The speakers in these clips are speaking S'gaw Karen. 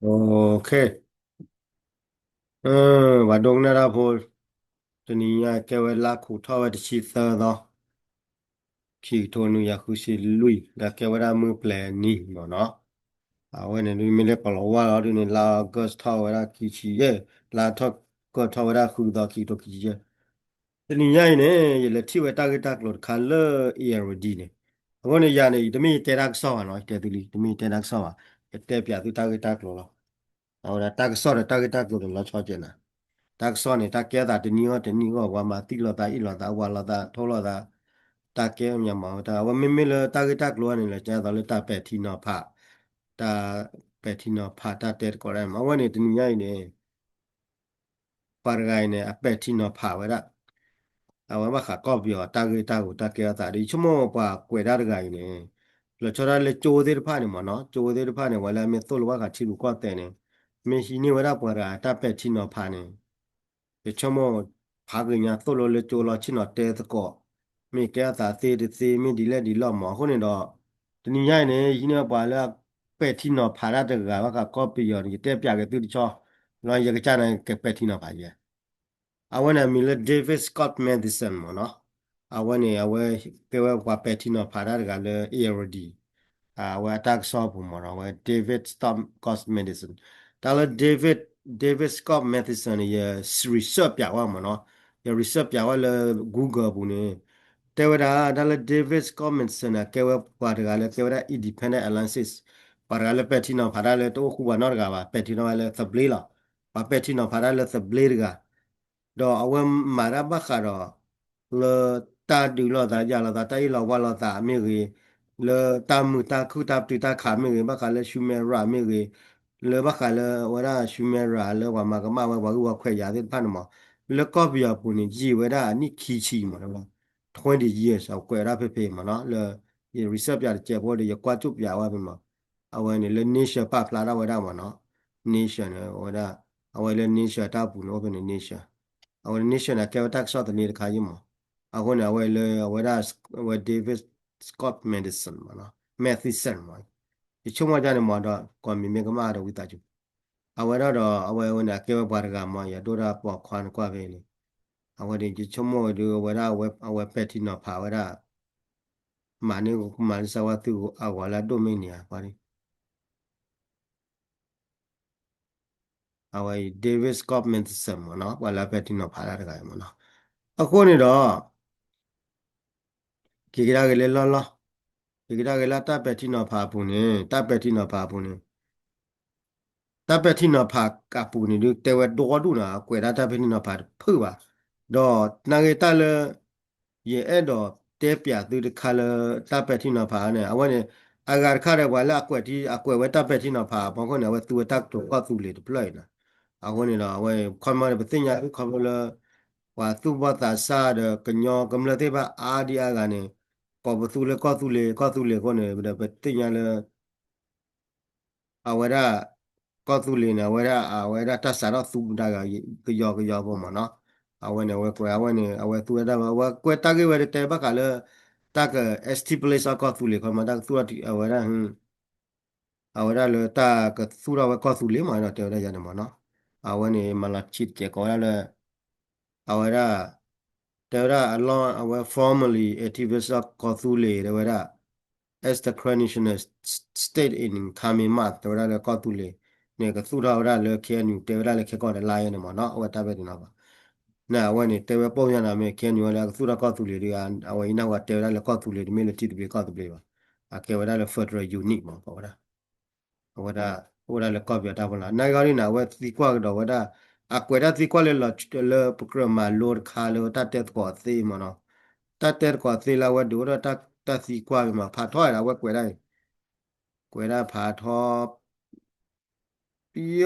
OK, ပှၤဒိကနၣ်တၢ်ဖိ, တနံၤညါကဲဝဲလါခူးထီၣ်ဝဲတဆံသၢသီ, ခံကထိနွံကယၤဃုဆံလွံၢ် ဒီးကဲဝဲဒၣ်မုၢ်ပျဲၤနံၤမ့ၢ်နီၤ, အဝဲန့ၣ်ဒုးမ့ၢ်လၢကီၤလၤဝါလီၤဒုးန့ၣ် လါအီကူးထီၣ်ဝဲဒၣ်ခံဆံယဲၢ်, လါထီၣ်ကီၢ်ထီၣ်ဝဲဒၣ်ဃုသီ ခံကထိခံဆံယဲၢ် တနံၤညါအံၤန့ၣ် ယလဲၤထံၣ်ဝဲတၢ်ဂ့ၢ်တၢ်ကျိၤတခါလၢ Irrawaddy န့ၣ်, အဃိန့ၣ်ယၤန့ၣ် ယတမ့ၢ်ယတဲတၢ်ကစီၣ်ဘၣ်နီၤ, ယတဲသုလံ တမ့ၢ်ယတဲတၢ်ကစီၣ်ဘၣ်, ယတဲပၠးသုတၢ်ဂ့ၢ်တၢ်ကျိၤလီၤ. အဝဲဒၣ်တၢ်ကစီၣ်ဒီးတၢ်ဂ့ၢ်တၢ်ကျိၤန့ၣ် လီၤဆီကဲးနၤ, တၢ်ကစီၣ်န့ၣ် တၢ်ကဲသးတနံၣ်ဂီၢ်တနံၣ်ဂီၢ် ပှၤမၤသံလိာ်သး အ့ၣ်လိာ်သး ဝၤလိာ်သး ထိလိာ်သး, တၢ်ကဲမး အဝဲမ့မ့ၢ်လၢတၢ်ဂ့ၢ်တၢ်ကျိၤန့ၣ် လၢကဲသိးလၢတၢ်ပဲာ်ထံနီၤဖး, တၢ်ပဲာ်ထံနီၤဖးတၢ်တဲသကိးဒၣ်မး အဝဲန့ၣ်တနံၤညါအံၤန့ၣ် ပှၤတဂၤအံၤန့ၣ် အပဲာ်ထံနီၤဖးဝဲဒၣ်, အဝဲဘၣ်ဃးကီၢ်ပယီၤတၢ်ဂ့ၢ်တၢ်ကျိၤတၢ်ကဲထီၣ်သးဒီး ယဆိကမိၣ်ပှၤကွဲးတၢ်တဂၤအံၤန့ၣ်, လီၤဆီဒၣ်လၢကၠိသ့ၣ်တဖၣ်န့ၣ်မ့ၢ်နီၤ, ကၠိသ့ၣ်တဖၣ်န့ၣ် ဝဲလၢအမ့ၢ်သိၣ်လိဘၣ်ဃးထံရူၢ်ကီၢ်သဲးန့ၣ်, မ့ၢ်ဟံးန့ၢ်ဝဲဒၣ်ပှၤတဂၤတၢ်ပဲာ်ထံနီၤဖးန့ၣ် ယဆိကမိၣ် ဖးက့ၤညါသိၣ်လိလၢကၠိလီၤဆ့ၣ်နီၤတဲသကိး, မ့ၢ်ကဲထီၣ်သးသ့တသ့ မ့ၢ်ဒ်လဲၣ်ဒ်လဲၣ်မး အဃိန့ၣ်ဒီး တနံၤညါအံၤန့ၣ် ဟံးန့ၢ်ပှၤလၢပဲာ်ထံနီၤဖးတၢ်တဂၤဘၣ်ဃးကီၢ်ပယီၤန့ၣ် ယတဲပၠးက့ၤသုတဆီ, လီၤယကစၢ်န့ၣ်ကပဲာ်ထံနီၤဖးယဲ, အဝဲန့ၣ်အမံၤလၢ David Scott Matheson မ့ၢ်နီၤ, အဝဲန့ၣ် အဝဲကဲဝဲပှၤပဲာ်ထံနီၤဖးတၢ်တဂၤလၢ Irrawaddy အဝဲအတၢ်ကစီၣ်အပူၤမ့ၢ်နီၤ, အဝဲ David Scott Matheson, တၢ်လၢ David, David Scott Matheson န့ၣ် ယ research ပၠးဝဲမ့ၢ်နီၤ, ယ research ပၠးဝဲလၢ Google အပူၤန့ၣ်, တဲဝဲဒၣ် တၢ်လၢ David Scott Matheson န့ၣ် ကဲဝဲပှၤတဂၤလၢကဲဝဲဒၣ် independent analysis, ပှၤတဂၤလၢပဲာ်ထံနီၤဖးတၢ်လၢတအိၣ်ဃူပှၤနီတဂၤဘၣ်, ပဲာ်ထံနီၤဖးလၢသဘျ့လီၤ, ပှၤပဲာ်ထံနီၤဖးတၢ်လၢသဘျ့တဂၤ ဒီးအဝဲမၤတၢ်ဘၣ်ဃးဒီး လၢတၢ်ဒုးလိာ်သးယၤလိာ်သး တၢ်အ့ၣ်လိာ်ဝါလိာ်သးမ့ၢ်ဂ့ၤ, လၢတၢ်မုာ်တၢ်ခုၣ်တၢ်ပတုာ်တၢ်ခးမ့ၢ်ဂ့ၤ, ဘၣ်ဃးလၢ Sumatra မ့ၢ်ဂ့ၤ, လၢဘၣ်ဃးလၢအဝဲဒၣ် Sumatra လၢပှၤမၤကမၣ်ဝဲပှၤဂုၢ်ပှၤခွဲးယာ်သ့ၣ်တဖၣ်န့ၣ်မး, လၢကီၢ်ပယီၤပူၤန့ၣ် ယံာ်ဝဲဒၣ်အနံၣ်ခံဆံမး, twenty years အကွဲးဒၣ်ဖဲဖဲမးနီၤ, လၢ ယ research ပၠးတစဲးဖိဒီး ယကွၢ်ကၠိၣ်ပၠးဝဲဖဲမး, အဝဲန့ၣ်လၢ Nature ပာ်ဖျါထီၣ်ဝဲဒၣ်မးနီၤ, Nature န့ၣ် အဝဲဒၣ်, အဝဲလၢ Nature တၢ်ပူၤန့ၣ် အိၣ်ဖဲန့ၣ် Nature, အဝဲ Nature န့ၣ် ကဲဝဲတၢ်ကစီၣ်သန့တခါယံမး, အဃိန့ၣ် အဝဲလၢအဝဲဒၣ်, အဝဲ David Scott Matheson မးနီၤ, Matheson မး, ယဆိကမိၣ်ဒ်န့ၣ်မးဒီး ကိးမံၤမ့ၢ်ကမၣ်ဒီးဝံသးစူၤ အဝဲဒၣ်ဒီး အဝဲန့ၣ် အကဲဝဲပှၤတဂၤမး ယဒိၣ်တၢ်ပိာ်ခွါန့ၣ်ကွၢ်ဖဲန့ၣ်, အဝဲဒၣ်ယဆိကမိၣ်ဝဲဒၣ် အဝဲဒၣ်အဝဲပဲာ်ထံနီၤဖးဝဲဒၣ်, မၤန့ၢ်ကမၤလၢစၢဝါသုးအဂီၤလၢအဒိၣ်မ့ၢ်န့ၣ်ဧါ, အဝဲအံၤ David Scott Matheson မးနီၤ ပှၤလၢပဲာ်ထံနီၤဖးတၢ်တဂၤအံၤမးနီၤ, အဃိန့ၣ်ဒီး က့ၤကဒါက့ၤလၢလီၢ်လီၢ်, က့ၤကဒါက့ၤလၢတၢ်ပဲာ်ထံနီၤဖးအပူၤန့ၣ်, တၢ်ပဲာ်ထံနီၤဖးအပူၤန့ၣ်, တၢ်ပဲာ်ထံနီၤဖးအပူၤန့ၣ်ဒုး တဲဝဲဒိၣ်ဒိၣ်နီၤ, အကွဲးဒၣ်တၢ်ပဲာ်ထံနီၤဖးတဖုၣ်ဘၣ်, ဒီးနာ်ဂ့ၤတၢ်လၢ ယအဲၣ်ဒိးတဲပၠးသုတခါလၢ တၢ်ပဲာ်ထံနီၤဖးန့ၣ် အဝဲန့ၣ် အဂၤတခါဒီးပှၤလၢအကွဲးထံ အကွဲးဝဲတၢ်ပဲာ်ထံနီၤဖးအဖီခိၣ်န့ၣ် အဝဲသူဝဲတၢ်ကတိၤကီၢ်သူလ့ၤတဖျၢၣ်အံၤနီၤ, အဃိန့ၣ်ဒီး အဝဲခီမီန့ၣ် ပသ့ၣ်ညါခီဖျိလၢ ပှၤသူၣ်ဘီၣ်သးစၢ်ဒီးကညီကမျၢၢ်သ့ၣ်တဖၣ်အါဒံအါဂၤန့ၣ် ကိးပသူလၢကီၢ်သူလ့ၤ ကီၢ်သူလ့ၤအဃိန့ၣ်ဒီး ပသ့ၣ်ညါလၢ အဝဲဒၣ် ကီၢ်သူလ့ၤန့ၣ် အဝဲဒၣ် အဝဲဒၣ်တၢ်စးထီၣ်သူပူၤတၢ်ဂၤ ကယီကယီဖိမးနီၤ, အဝဲန့ၣ် အဝဲကွဲး အဝဲန့ၣ် အဝဲသူဝဲဒၣ် အဝဲကွဲးတၢ်ဂ့ၢ်ဝဲတတဲဘၣ်ဃးလၢ တၢ်က establish အကီၢ်သူလ့ၤခီမး တၢ်ကသူၣ်ထီၣ်အဝဲဒၣ် အဝဲဒၣ်လၢတၢ်ကသူၣ်ထီၣ်ဝဲကီၢ်သူလ့ၤမးဒီးတဲဝဲဒၣ်ယၤန့ၣ်မးနီၤ, အဝဲန့ၣ် မၤလီၤဆံးတစဲးကိးဝဲဒၣ်လၢ အဝဲဒၣ် တဲဝဲဒၣ်အလီၢ် အဝဲ formerly activist ကီၢ်သူလ့ၤ တဲဝဲဒၣ် as the Karen National State in coming month တဲဝဲဒၣ်လၢကီၢ်သူလ့ၤန့ၣ် ကသူၣ်ထီၣ်ဝဲဒၣ်လၢ KNU တဲဝဲဒၣ်လၢခဲကီၢ်တလါယဲန့ၣ်မးနီၤ အဝဲတၢ်ပဲာ်ထံနီၤဖး န့ၣ် အဝဲန့ၣ် တဲဝဲပိာ်မုၣ်ညါန့ၣ် မ့ၢ် KNU ဝဲလၢအကသူၣ်ထီၣ်ကီၢ်သူလ့ၤဒီး အဝဲအံၤန့ၣ် အဝဲတဲဝဲဒၣ်လၢကီၢ်သူလ့ၤတမ့ၢ်လၢထံသဘျ့ကီၢ်သဘျ့ဘၣ် အကဲဝဲဒၣ်လၢ federal unit မး ကိးဝဲဒၣ် အဝဲဒၣ် အိၣ်ဝဲဒၣ်လၢကီၢ်ပယီၤတၢ်ဖီလာ် နာ်ဂ့ၤအီၤဒ်န့ၣ် အဝဲသံကွၢ်ကဒီးဝဲဒၣ် အကွဲးတၢ်သံကွၢ်လၢလီၤ လၢပကြၢးမၤလိတခါလၢတၢ်တဲသကိးသ့မးနီၤ တၢ်တဲသကိးသ့လၢအဝဲဒုးအိၣ်ဒီးတၢ်သံကွၢ်မး ဖးထီဒီး အဝဲကွဲးဒၣ်အံၤ ကွဲးဒၣ်ဖးထီ ပယီၤ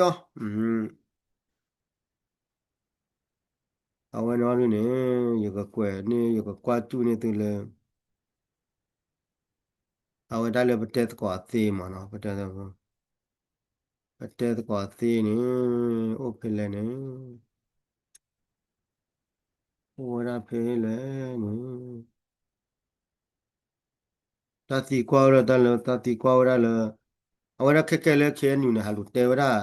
အဝဲန့ၣ်ဒ်န့ၣ် ယကကွဲးန့ၣ် ယကကွၢ်စူၣ်န့ၢ်သုလၢ အဝဲဒၣ်လၢပတဲသကိးအသ့မးနီၤ ပတဲသကိးအသ့န့ၣ် အိၣ်ဖဲလဲၣ်န့ၣ် အိၣ်ဝဲဒၣ်ဖဲလဲၣ်န့ၣ် တၢ်သံကွၢ်ဝဲဒၣ်တၢ်လၢ တၢ်သံကွၢ်ဝဲဒၣ်လၢ အဝဲဒၣ်ခဲကဲလၢ K N U န့ၣ် ဟးလူၤတဲဝဲဒၣ်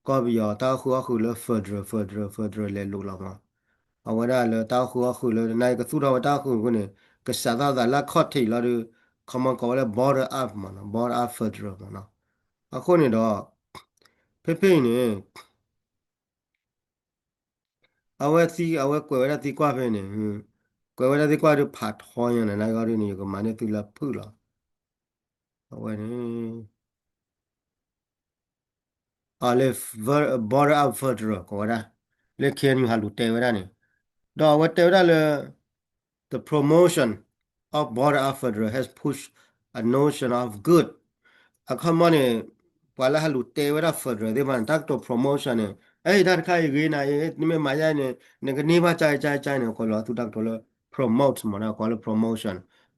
ကီၢ်ပယီၤတၢ်အိၣ်ဃုာ်အီၣ်ဃုာ်လၢ federal federal federal လဲၤလိာ်လီၤမး. အဝဲဒၣ်လၢတၢ်အိၣ်ဃုာ်အီၣ်ဃုာ်လၢ နကသူၣ်ထီၣ်ဝဲတၢ်အိၣ်ဃုာ်အဃိန့ၣ် ကစးထီၣ်သးလၢအခီၣ်ထံးလီၤဒီး ခီမီကိးဝဲလၢ bottom up မးနီၤ, bottom up federal မးနီၤ. အဃိန့ၣ်ဒီး ဖဲဖဲအံၤန့ၣ် အဝဲသံ အဝဲကွဲးဝဲဒၣ်သံကွၢ်ဖဲန့ၣ်, ကွဲးဝဲဒၣ်သံကွၢ်ဒုးဖးထီညါန့ၣ် နဂီၢ်ဒုးန့ၣ် ယကမၤန့ၢ်သုလၢဖုၣ်လီၤ. အဝဲန့ၣ် အလၢ bottom up federal ကိးဝဲဒၣ် လၢ K N U ဟးလူၤတဲဝဲဒၣ်န့ၣ်, ဒီးအဝဲတဲဝဲဒၣ်လၢ the promotion of bottom up federal has pushed a notion of good. အခီမီန့ၣ် ပှၤလၢဟးလူၤတဲဝဲဒၣ် federal သ့ၣ်တဖၣ်န့ၣ် တၢ်ကတိၤ promotion န့ၣ် အဲ တၢ်တခါအံၤဂ့ၤနၤအံၤ နမ့ၢ်မၤယါအံၤန့ၣ် နကန့ၢ်ဘၣ်ကၠါကၠါကၠါန့ၣ် ကိးလီၤသူတၢ်ကတိၤလၢ promote မးနီၤ, ကိးလၢ promotion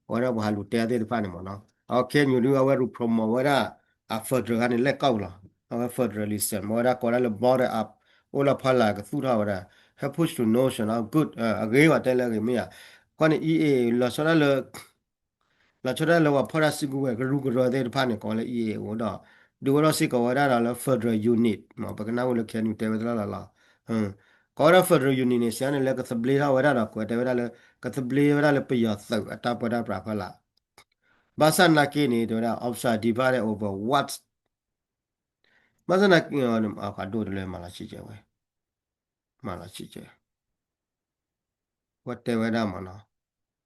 အဝဲဒၣ်ပှၤဟးလူၤတဲသ့ၣ်တဖၣ်န့ၣ်မးနီၤ. အဝဲ K N U ဒုး အဝဲဒုး promote ဝဲဒၣ် အ federal ခါန့ၣ် လဲၣ်ကီၢ်ပူၤလီၤ. အဝဲ federalism အဝဲဒၣ်ကိးဒၣ်လၢ bottom up အိၣ်လၢဖီလာ်ကသူၣ်ထီၣ်ဝဲဒၣ် help push to notion of good အဂ့ၤဝဲတဲလၢအဂ့ၤမ့ၢ်ဧါ. ခီန့ၣ် E A လီၤဆီဒၣ်လၢ လီၤဆီဒၣ်လၢပှၤဖီၣ်တၢ်စုကဝဲၤကရူၢ်ကရၢသ့ၣ်တဖၣ်န့ၣ် ကိးလၢ E A အိၣ်ဒီး ဒုးဝဲဒၣ်စ့ၢ်ကီးဝဲဒၣ်ဒီးလၢ federal unit မး ပကနၣ်ဝဲလၢ K N U တဲဝဲသ့ၣ်လီၤလီၤလီၤ. ကိးဝဲဒၣ် federal unit န့ၣ် စံးန့ၣ်လၢကသဘျ့ထီၣ်ဝဲဒၣ်ဒီး ကွဲးတဲဝဲဒၣ်လၢ ကသဘျ့ဝဲဒၣ်လၢပယီၤသုးအတၢ်ပၢတၢ်ပြးဖီလာ် ဘၣ်ဆၣ်နာ်က့န့ၣ် တဲဝဲဒၣ် opposition divided over what ဘၣ်ဆၣ်နာ်က့ ဒိၣ်တလၢမၤလီၤဆံးကဲဝဲ မၤလီၤဆံးကဲ ဝဲတဲဝဲဒၣ်မးနီၤ.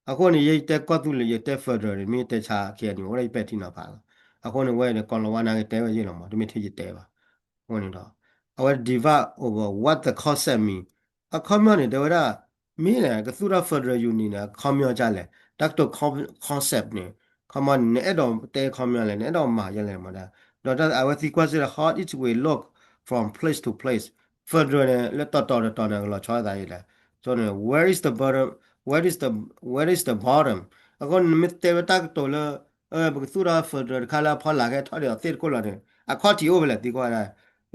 အဃိန့ၣ် ယဲယတဲကီၢ်သူလ့ၤ ယတဲ federal န့ၣ် မ့ၢ်ယတဲဆါ K N U အိၣ်ဒၣ်ယပဲာ်ထံနီၤဖးလီၤ. အဃိန့ၣ် ဝဲန့ၣ် ကီၤလၤဝါနာ်က့တဲဝဲယဲလီၤမး တမ့ၢ်ထဲယတဲဘၣ်. အဃိန့ၣ်ဒီး အဝဲ divide over what the concept mean အခီပညီန့ၣ် တဲဝဲဒၣ် မ့ၢ်န့ၣ် ကသူၣ်ထီၣ် federal unit န့ၣ် အခီပညီဒ်လဲၣ် တၢ်ကတိၤ concept န့ၣ် ခီပညီန့ၣ် နအဲၣ်ဒိးတဲခီပညီလဲၣ် နအဲၣ်ဒိးမၤယဲလဲၣ်မးဒၣ်. ဒီးအဝဲသံကွၢ်စ့ၢ်ဒီး how it will look from place to place federal န့ၣ် လၢတီၤတီၤတီၤတီၤန့ၣ် ကလီၤဆီသးယဲလဲၣ်. So န့ၣ် where is the bottom, where is the, where is the bottom အဃိန့ၣ် နမ့ၢ်တဲဝဲတၢ်ကတိၤလၢ ပကသူၣ်ထီၣ် federal တခါလၢအဖီလာ်ကဲထီၣ်ဒံးအီၤသ့ၣ်တခိၣ်လီၤန့ၣ် အခီၣ်ထံးအိၣ်ဖဲလဲၣ်သံကွၢ်ဒၣ်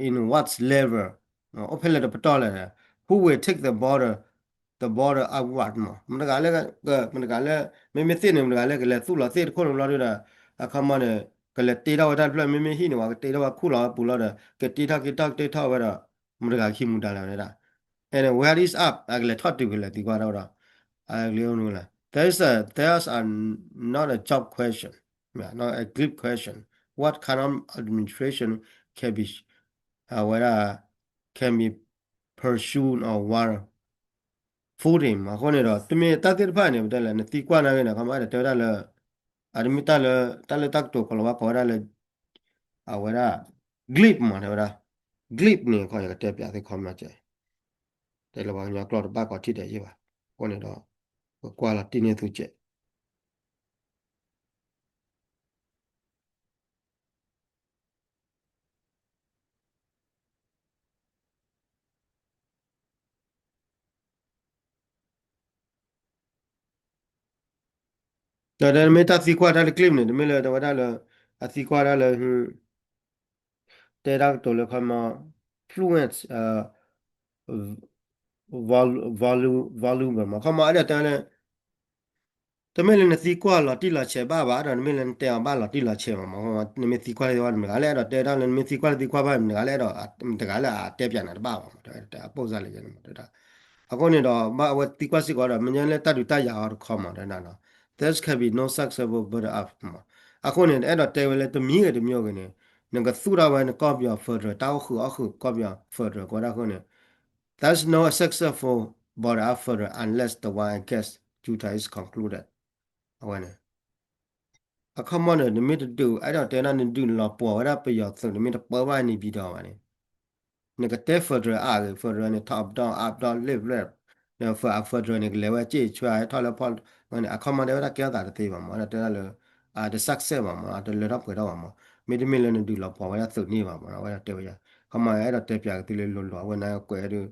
in what level အိၣ်ဖဲလဲၣ်တပတီၢ်လဲၣ် who will take the bottom, the bottom upward မး မတဂၤလၢ မတဂၤလၢ မ့မ့ၢ်သ့ၣ်န့ၣ် မတဂၤလၢကလဲၤသူၣ်လီၤသ့ၣ်တခိၣ်န့ၣ်ဘျီဒုဒီး အခီပညီန့ၣ် ကလဲၤတ့ထီၣ်ဝဲတၢ်တဖျၢၣ် မ့မ့ၢ်ဟံၣ်န့ၣ် ပှၤကတ့ထီၣ်ဝဲခူၣ်လီၤဝဲပူၤလီၤဒီး ကတ့ထီၣ်က့ၤထီၣ်ကတ့ထီၣ်ဝဲဒီး မတဂၤခံမူဒါလၢၤဝဲဒၣ် and where is up အကလဲၤထီၣ်တုၤဖဲလဲၣ်သံကွၢ်ဒၣ်ဒီး အကလဲၤ there is a, there's a not a job question, not a glib question, what kind of administration can be အဝဲဒၣ် can be pursued on one footing အဃိန့ၣ်ဒီး တမ့ၢ်တၢ်သ့ၣ်တဖၣ်န့ၣ် ပတဲလဲၣ် နသံကွၢ်နာ်က့န့ၣ် ခီမ့ၢ်အဲၣ်ဒိးတဲဝဲဒၣ်လၢ အတမ့ၢ်တၢ်လၢ တၢ်လၢတၢ်ကတိၤကီၤလၤဝါကိးဝဲဒၣ်လၢ အဝဲဒၣ် glib မး တဲဝဲဒၣ် glib န့ၣ် ခီယကတဲပၠးသုခီမ့ၢ်ကဲ တဲလၢပှၤကညီကျိာ်တဘၣ်ကီးထံၣ်ဒဲးယ့ၢ်ဘၣ် အဃိန့ၣ်ဒီး ပကွၢ်လီၤတံၢ်န့ၢ်သုကဲး ဒီးနမ့ၢ်တၢ်သံကွၢ်တၢ်လၢ clip န့ၣ် တမ့ၢ်လၢတဲဝဲဒၣ်လၢ အသံကွၢ်ဒၣ်လၢ တဲတၢ်ကတိၤလၢခီမီ fluent, vol, vol, voluble မး ခီမီ အဲၣ်ဒိးတဲလၢ တမ့ၢ်လၢနသံကွၢ်လီၤတံၢ်လီၤဆဲးဘၣ်ဘၣ် ဒီးနမ့ၢ်လၢနတဲအီၤဘၣ်လီၤတံၢ်လီၤဆဲးမး မး နမ့ၢ်သံကွၢ်လၢသ့ၣ်တဖၣ် မတဂၤလၢအဲၣ်ဒိးတဲတၢ်လၢ နမ့ၢ်သံကွၢ်လၢသ့ၣ်တဖၣ်ဘၣ် မတဂၤလၢအဲၣ်ဒိး မတဂၤလၢအတဲပၠးနၤတဘၣ်ဘၣ်မး တဲအပိၣ်စၢ်လၢယဲန့ၣ်မး တဲဒၣ် အဃိန့ၣ်ဒီး ဘၣ်အဝဲသံကွၢ်စ့ၢ်ကီးဒီး မ့ၢ်ညါလၢတၢ်ဒုးတၢ်ယၤအီၤတခီမး တဲဒၣ်နီၤ there can be no successful bottom up မး အဃိန့ၣ် အဲၣ်ဒိးတဲဝဲလၢတမံၤဂ့ၤတမံၤဂ့ၤန့ၣ် နကသူၣ်ထီၣ်ဝဲနကီၢ်ပယီၤ federal တၢ်အိၣ်ဃုာ်အီၣ်ဃုာ်ကီၢ်ပယီၤ federal ကိးဒၣ်အဃိန့ၣ် There's no successful bottom-up federal unless the one against Juta is concluded. အဝဲန့ၣ် အခီမီန့ၣ် နမ့ၢ်တဒုး အဲၣ်ဒိးတဲဒၣ်နဒုးလီၤပှီၢ်ဝဲဒၣ်ပယီၤသုး နမ့ၢ်တပၢဘၣ် နေပြည်တော် ဘၣ်န့ၣ် နကတဲ federal အါဂ့ၤ federal န့ၣ် top down up down left left ဒီး federal န့ၣ် ကလဲၤဝဲစ့ၢ်ဆှၢဟဲထီၣ်လၢဖီၣ်န့ၣ် အခီမီတဲဝဲဒၣ်ကဲထီၣ်သးတသ့ဘၣ်မး အဲၣ်ဒိးတဲဒၣ်လၢ အတ success ဘၣ်မး အတလၢထီၣ်ပှဲၤထီၣ်ဘၣ်မး မ့တမ့ၢ်လၢနဒုးလီၤပှီၢ်ဝဲဒၣ်သုးန့ၣ်ဘၣ်မး အဝဲဒၣ်တဲဝဲ ခီမီအဲၣ်ဒိးတဲပၠးကသ့လၢလိၤလိၤ အဝဲန့ၣ်ကွဲးဒုး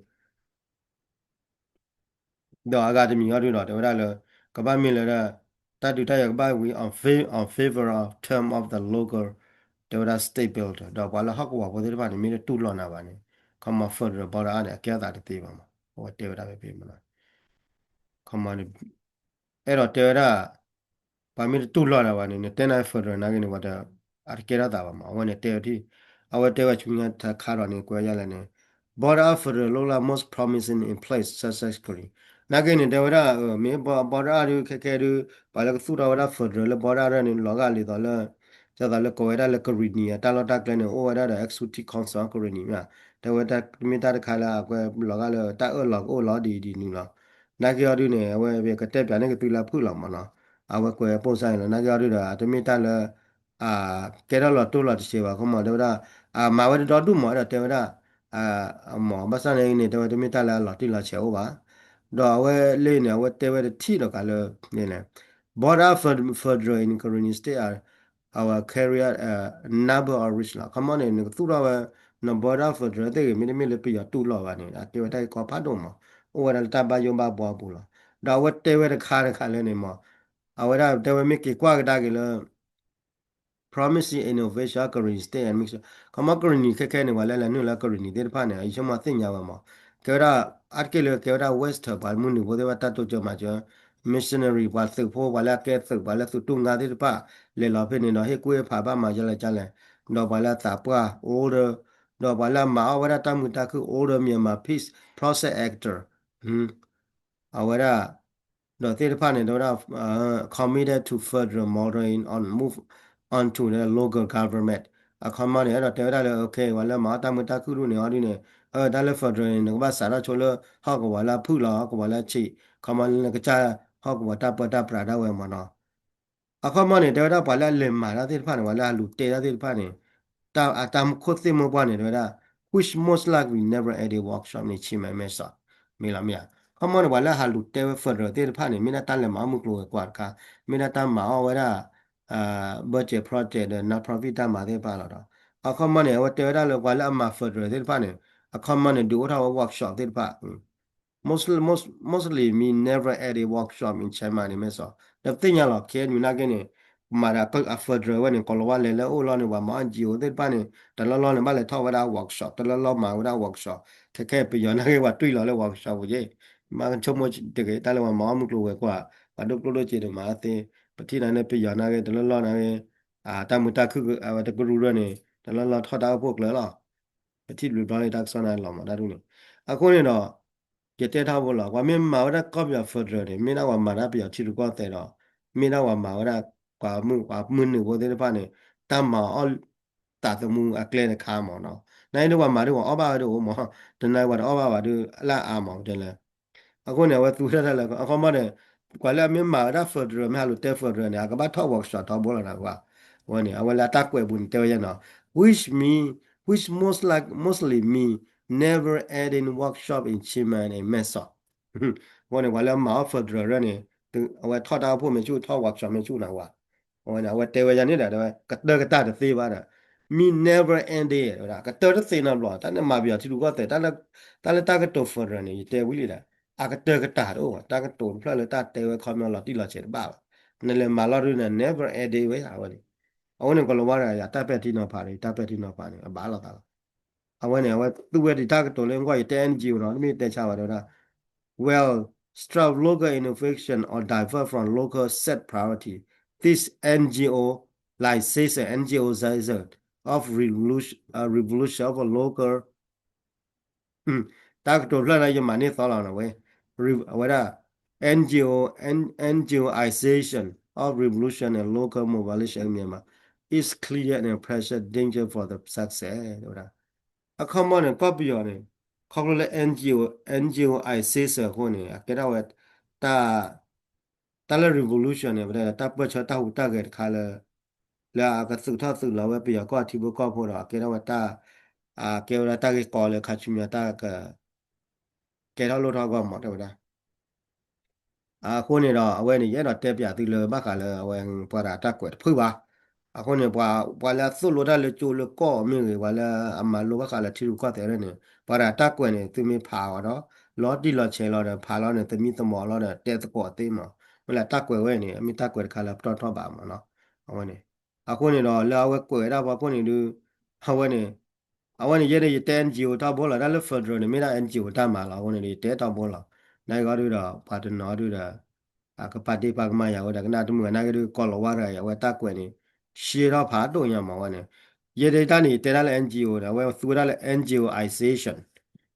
ဒီးအဂၤတမံၤအံၤဒုးဒီး တဲဝဲဒၣ်လၢ ကဘၣ်မ့ၢ်လၢ တၢ်ဒုးတၢ်ယၤကဘၣ်ဝံၤ on fa-, on favor of term of the local တဲဝဲဒၣ် state builder ဒီးပှၤလၢဟီၣ်ကဝီၤဖိသ့ၣ်တဖၣ်န့ၣ် မ့ၢ်တတူၢ်လိာ်နၤဘၣ်န့ၣ် ခီမီ federal ဘီဒၣ်အါန့ၣ် အကဲအသးတသ့ဘၣ်မး အဝဲတဲဝဲဒၣ်ဖဲဖဲမး ခီမီ အဲၣ်ဒိးတဲဝဲဒၣ် ပှၤမ့ၢ်တတူၢ်လိာ်နၤဘၣ်န့ၣ် နတဲနၤ federal နာ်က့န့ၣ် ပှၤတ အတကဲထီၣ်သးဘၣ်မး အဝဲန့ၣ်တဲဝဲထံၣ် အဝဲတဲဝဲဆူညါတခါဒီးန့ၣ် ကွဲးယါလဲၣ်န့ၣ် border federal လၢ most promising in place success ကရံၤ နာ်က့န့ၣ် တဲဝဲဒၣ် မ့ၢ် border ဒုး ခဲခဲဒုး ပှၤလၢကသူၣ်ထီၣ်ဝဲဒၣ် federal လၢ border န့ၣ် လီၤဂာ်လံာ်သိးလၢ ဒ်သိးလၢကိးဝဲဒၣ်လၢကရံၤနံၤအတၢ်လီၢ်တၢ်ကျဲန့ၣ် အိၣ်ဝဲဒၣ်ဒီး executive council ကရံၤနံၤမ့ၢ် တဲဝဲတမ့ၢ်တၢ်တခါလၢအကွဲးလီၤဂာ်လၢတၢ်အၢၣ်လီၤကအိၣ်လီၤဒ်အံၤဒ်နုၤလီၤ. နာ်က့အီၤဒုးန့ၣ် အဝဲကတဲပၠးန့ၢ်ကသုလၢဖုၣ်လီၤမးနီၤ အဝဲကွဲးပိၢ်စါန့ၣ်လီၤ. နာ်က့အီၤဒုးဒီး တမ့ၢ်တၢ်လၢ ကဲထီၣ်လီၤတိၢ်လီၤတဆဲးဘၣ် ခီမီတဲဝဲဒၣ် မၤဝဲတဒီဒူၣ်မး အဲၣ်ဒိးတဲဝဲဒၣ် မး ဘၣ်ဆၣ်န့ၣ်န့ၣ် တဲဝဲတမ့ၢ်တၢ်လၢအလီၤတံၢ်လီၤဆဲးအိၣ်ဘၣ်. ဒီးအဝဲလၢန့ၣ် အဝဲတဲဝဲတထံၣ်ဒီးကးလၢ border federal in Karenni State အဝဲ carry number of risk လီၤ. ခီမီန့ၣ် နကသူၣ်ထီၣ်ဝဲ န border federal သ့ၣ်ဂ့ၤ မ့တမ့ၢ်လၢပယီၤတူၢ်လိာ်ဘၣ်န့ၣ် အကဲဝဲတၢ်ဂ့ၢ်ကီဖးဒိၣ်မး အိၣ်ဝဲဒၣ်လၢတၢ်ဘၣ်ယိၣ်ဘၣ်ဘှီအပူၤလီၤ. ဒီးအဝဲတဲဝဲတခါတခါလၢန့ၣ်မး အဝဲဒၣ်တဲဝဲမ့ၢ်က့ၤကွၢ်ကဒါက့ၤလၢ promising innovation Karenni State and Mixed ခီမီကရံၤနံၤခဲခဲန့ၣ် ပှၤလၢလဲၤနုာ်လၢကရံၤနံၤသ့ၣ်တဖၣ်န့ၣ် ယဆိကမိၣ်သ့ၣ်ညါဝဲမး ကဲဝဲဒၣ် အါတက့ၢ်လၢကဲဝဲဒၣ် Western ပှၤမုၢ်နုာ်ဖိသ့ၣ်တဖၣ်တၢ်တိစၢၤမၤစၢၤ missionary ပှၤသုးဖိ ပှၤလၢအကဲသုး ပှၤလၢသုးတူၢ်ငါသ့ၣ်တဖၣ် လဲၤလီၤဖဲန့ၣ်ဒီး ဟ့ၣ်ကူၣ်ဟ့ၣ်ဖးဘၣ်မၤယါလဲၣ်ကလဲၣ် ဒီးပှၤလၢအသးပှၢ် older ဒီးပှၤလၢအမၤအီၣ်ဝဲဒၣ်တၢ်မုာ်တၢ်ခုၣ် older Myanmar Peace Project actor အဝဲဒၣ် ဒီးသ့ၣ်တဖၣ်န့ၣ် တဲဝဲဒၣ် committed to federal model in on move on to the local government အခီမီန့ၣ် အဲၣ်ဒိးတဲဝဲဒၣ်လၢ okay ပှၤလၢမၤအီၣ်တၢ်မုာ်တၢ်ခုၣ်ဒိၣ်န့ၣ် အီၤဒ်န့ၣ် အတၢ်လၢ federal န့ၣ် နကဘၣ်စးထီၣ်ဆိလၢ ဟီၣ်ကဝီၤလၢအဖုၣ်လီၤ ဟီၣ်ကဝီၤလၢအဆံး ခီမီလၢနကစၢ် ဟီၣ်ကဝီၤတၢ်ပၢတၢ်ပြးဒၣ်ဝဲမးနီၤ အခီမီန့ၣ် တဲဝဲဒၣ်ပှၤလၢအလဲၤမၤတၢ်သ့ၣ်တဖၣ်န့ၣ် ပှၤလၢအလူၤတဲတၢ်သ့ၣ်တဖၣ်န့ၣ် တၢ်အတၢ်မူခိၣ်သ့ၣ်မူပှၢ်န့ၣ် တဲဝဲဒၣ် which most likely never ending workshop န့ၣ် ဆံးမဲမဲစီ မ့ၢ်လီၤမ့ၢ်ဧါ ခီမီန့ၣ် ပှၤလၢအဟးလူၤတဲဝဲ federal သ့ၣ်တဖၣ်န့ၣ် မ့ၢ်ဒၣ်တၢ်လဲၤမၤအီၣ်မုၢ်ကျိၤဝဲၤကွာ်တခါ မ့ၢ်ဒၣ်တၢ်မၤအီၣ်ဝဲဒၣ် budget project ဒီး non-profit တၢ်မၤသ့ၣ်တဖၣ်လီၤဒီး အခီမီန့ၣ် အဝဲတဲဝဲဒၣ်လၢပှၤလၢအမၤ federal သ့ၣ်တဖၣ်န့ၣ် အခီမီန့ၣ် ဒုးအိၣ်ထီၣ်ဝဲ workshop သ့ၣ်တဖၣ် most most mostly mean never ending workshop in Chiang Mai န့ၣ်မ့ၢ်စီ ဒီးပသ့ၣ်ညါလီၤ ခဲအံၤနာ်က့န့ၣ် မၤဒီးအ federal ဝဲန့ၣ် ကီၤလၤဝါလဲၤလၢအိၣ်လီၤန့ၣ် ပှၤမၤအီၣ် NGO သ့ၣ်တဖၣ်န့ၣ် တလီၢ်လီၢ်န့ၣ် ဘၣ်လဲၤထီၣ်ဝဲဒၣ် workshop တလီၢ်လီၢ်မၤဝဲဒၣ် workshop ခဲခဲပယီၤနာ်က့ ပှၤတွံၢ်လီၤလၢ workshop ပူၤက့ မ့ၢ်ကဆိကမိၣ်တဂ့ၤ တၢ်လၢပှၤမၤအီၣ်မုၢ်ကျိၤဝဲၤကွာ် ပှၤဒိၣ်ကျိၣ်ဒိၣ်စ့တမၤသ့ ပထံၣ်န့ၣ် ပယီၤနာ်က့ တလီၢ်လီၢ်နာ်က့ တၢ်မုာ်တၢ်ခုၣ်အဝဲတကရူၢ်ရၢၢ်န့ၣ် တလီၢ်လီၢ်ထီၣ်တၢ်အိၣ်ဖှိၣ်ကျၢၤလီၤ ပထံၣ်ဘျုးဘျီလၢတၢ်ကစီၣ်န့ၣ်လီၤမးတၢ်ဒ်န့ၣ် အဃိန့ၣ်ဒီး ယတဲထီဘိလီၤ ပှၤမ့ၢ်မၤဝဲဒၣ်ကီၢ်ပယီၤ federal န့ၣ် မ့ၢ်ဒၣ်ပှၤမၤတၢ်ပယီၤထံရူၢ်ကီၢ်သဲးဒီး မ့ၢ်ဒၣ်ပှၤမၤဝဲဒၣ် ပှၤမုၢ်ပှၤမုၢ်နုာ်ဖိသ့ၣ်တဖၣ်န့ၣ် တၢ်မၤအီၣ်သးသမူအကျဲတခါမးနီၤ နာ်က့ဒ်ပှၤမၤဒ်ပှၤအီၣ်ဘၣ်ဝဲဒၣ်အိၣ်မး တနာ်ပှၤတအီၣ်ဘၣ်ဝဲဒၣ်လၢအါမးတဲလၢ အဃိန့ၣ် အဝဲသူဝဲဒၣ်လၢ အခီမီန့ၣ် ပှၤလၢအမ့ၢ်မၤဝဲဒၣ် federal မ့ၢ်ဟးလူၤတဲ federal န့ၣ် အကဘၣ်ထီၣ် workshop ထီဘိလီၤနကွၢ် အဝဲန့ၣ် အဝဲလၢအတၢ်ကွဲးပူၤန့ၣ် တဲဝဲယဲနီၤ which mean which most like mostly mean never ending workshop in Chiang Mai န့ၣ် မဲၢ်စီး အဃိန့ၣ် ပှၤလၢအမၤအီၣ် federal ရၢၢ်န့ၣ် အဝဲထီၣ်တၢ်အိၣ်ဖှိၣ်မ့ၢ်ဆူၣ် ထီၣ် workshop မ့ၢ်ဆူၣ်နကွၢ် အဝဲန့ၣ် အဝဲတဲဝဲယဲန့ၣ်ဒီး ကတၢၢ်ကတၢၢ်တသ့ဘၣ်ဒီး mean never ending ဝဲဒၣ် ကတၢၢ်တသ့နီတဘျီ တၢ်လၢမၤပယီၤထံရူၢ်ကီၢ်သဲး တၢ်လၢတၢ်ကတိၤ federal န့ၣ် ယတဲဝံၤလံဒီး အကတၢၢ်ကတၢၢ်တအိၣ်ဘၣ် တၢ်ကတိၤတဖျၢၣ်လၢတၢ်တဲဝဲခီပညီလီၤတံၢ်လီၤဆဲးတဘၣ်ဘၣ် နလဲၤမၤလီၤဒုးန့ၣ် never ending ဝဲအဝဲန့ၣ် အဃိန့ၣ် ကီၤလၤဝါတဂၤ ယတၢ်ပဲာ်ထံနီၤဖးန့ၣ် ယတၢ်ပဲာ်ထံနီၤဖးန့ၣ် အဘၣ်လိာ်သးလီၤ အဝဲန့ၣ် အဝဲသူဝဲဒၣ်တၢ်ကတိၤလၢ ကွၢ်ယတဲ NGO နီၤ တမ့ၢ်တဲဆါဘၣ်တဲဝဲဒၣ် will strive local innovation or divert from local set priority. This NGO license NGO license of revolution, uh, revolution of a local တၢ်ကတိၤဖျၢၣ်လၢယမၤန့ၢ်သီလီၤနဝဲ အဝဲဒၣ် NGO NGOization of revolution and local mobilization in Myanmar is clear and present danger for the success ဝဲဒၣ် အခီမီန့ၣ် ကီၢ်ပယီၤန့ၣ် ခီဖျိလၢ NGO NGOization အဃိန့ၣ် အကဲထီၣ်ဝဲ တၢ် တၢ်လၢ revolution န့ၣ် ပတဲလၢတၢ်ပၢၢ်ဆၢတၢ်ဟူးတၢ်ဂဲၤတခါလၢ လၢအကသုးထီၣ်သုးလီၤဝဲပယီၤကီၢ်ထံဖိကီၢ်ဖိဒီး အကဲထီၣ်ဝဲတၢ် အကဲဝဲဒၣ်တၢ်ဂ့ၢ်ကီလၢခါဆူညါ တၢ်က ကဲထီၣ်လိၣ်ထီၣ်အဂီၢ်မး တဲဝဲဒၣ် အဃိန့ၣ်ဒီး အဝဲန့ၣ် ယအဲၣ်ဒိးတဲပၠးသုလၢဘၣ်ဃးလၢအဝဲ ပှၤတဂၤတၢ်ကွဲးတဖုဘၣ်. အဃိန့ၣ် ပှၤလၢအသိၣ်လိတၢ်လၢကၠိလၢကီၢ်မ့ၢ်ဂ့ၤ ပှၤလၢအမၤလိဘၣ်ဃးလၢထံရူၢ်ကီၢ်သဲးန့ၣ် ပှၤတဂၤတၢ်ကွဲးန့ၣ် သုမ့ၢ်ဖးအီၤဒီး လီၤတံၢ်လီၤဆဲးလီၤဒီး ဖးလီၤန့ၣ် သမံသမိးလီၤဒီး တဲသကိးသ့မး. မ့ၢ်လၢတၢ်ကွဲးဝဲန့ၣ် အမ့ၢ်တၢ်ကွဲးတခါလၢပတီၢ်ထီၣ်ဘးမးနီၤ. အဝဲန့ၣ် အဃိန့ၣ်ဒီး လၢအဝဲကွဲးဝဲဒၣ်ဖီခိၣ်န့ၣ်ဒုး အဝဲန့ၣ် အဝဲန့ၣ် ယဲဒၣ်ယတဲ NGO ထီဘိလီၤ. တၢ်လၢ federal န့ၣ် မ့ၢ်ဒၣ် NGO တၢ်မၤလီၤ. အဃိန့ၣ်ဒီး ယတဲထီဘိလီၤ. နာ်က့အီၤဒုးဒီး ပှၤတနီၤဒုးဒီး ကပာ်ဒ့ၣ်ပာ်ကမၣ်ယၤဝဲဒီး ကနၣ်တမုာ်နာ်က့ဒုး ကီၤလၤဝါတဂၤအံၤ အဝဲတၢ်ကွဲးန့ၣ် ရှဲထီၣ်ဖးဒိၣ်ညါမးဝဲန့ၣ်, ယဲဒၣ်တၢ်န့ၣ် ယတဲဒၣ်လၢ N G O န့ၣ် အဝဲသူဝဲဒၣ်လၢ N G O ization,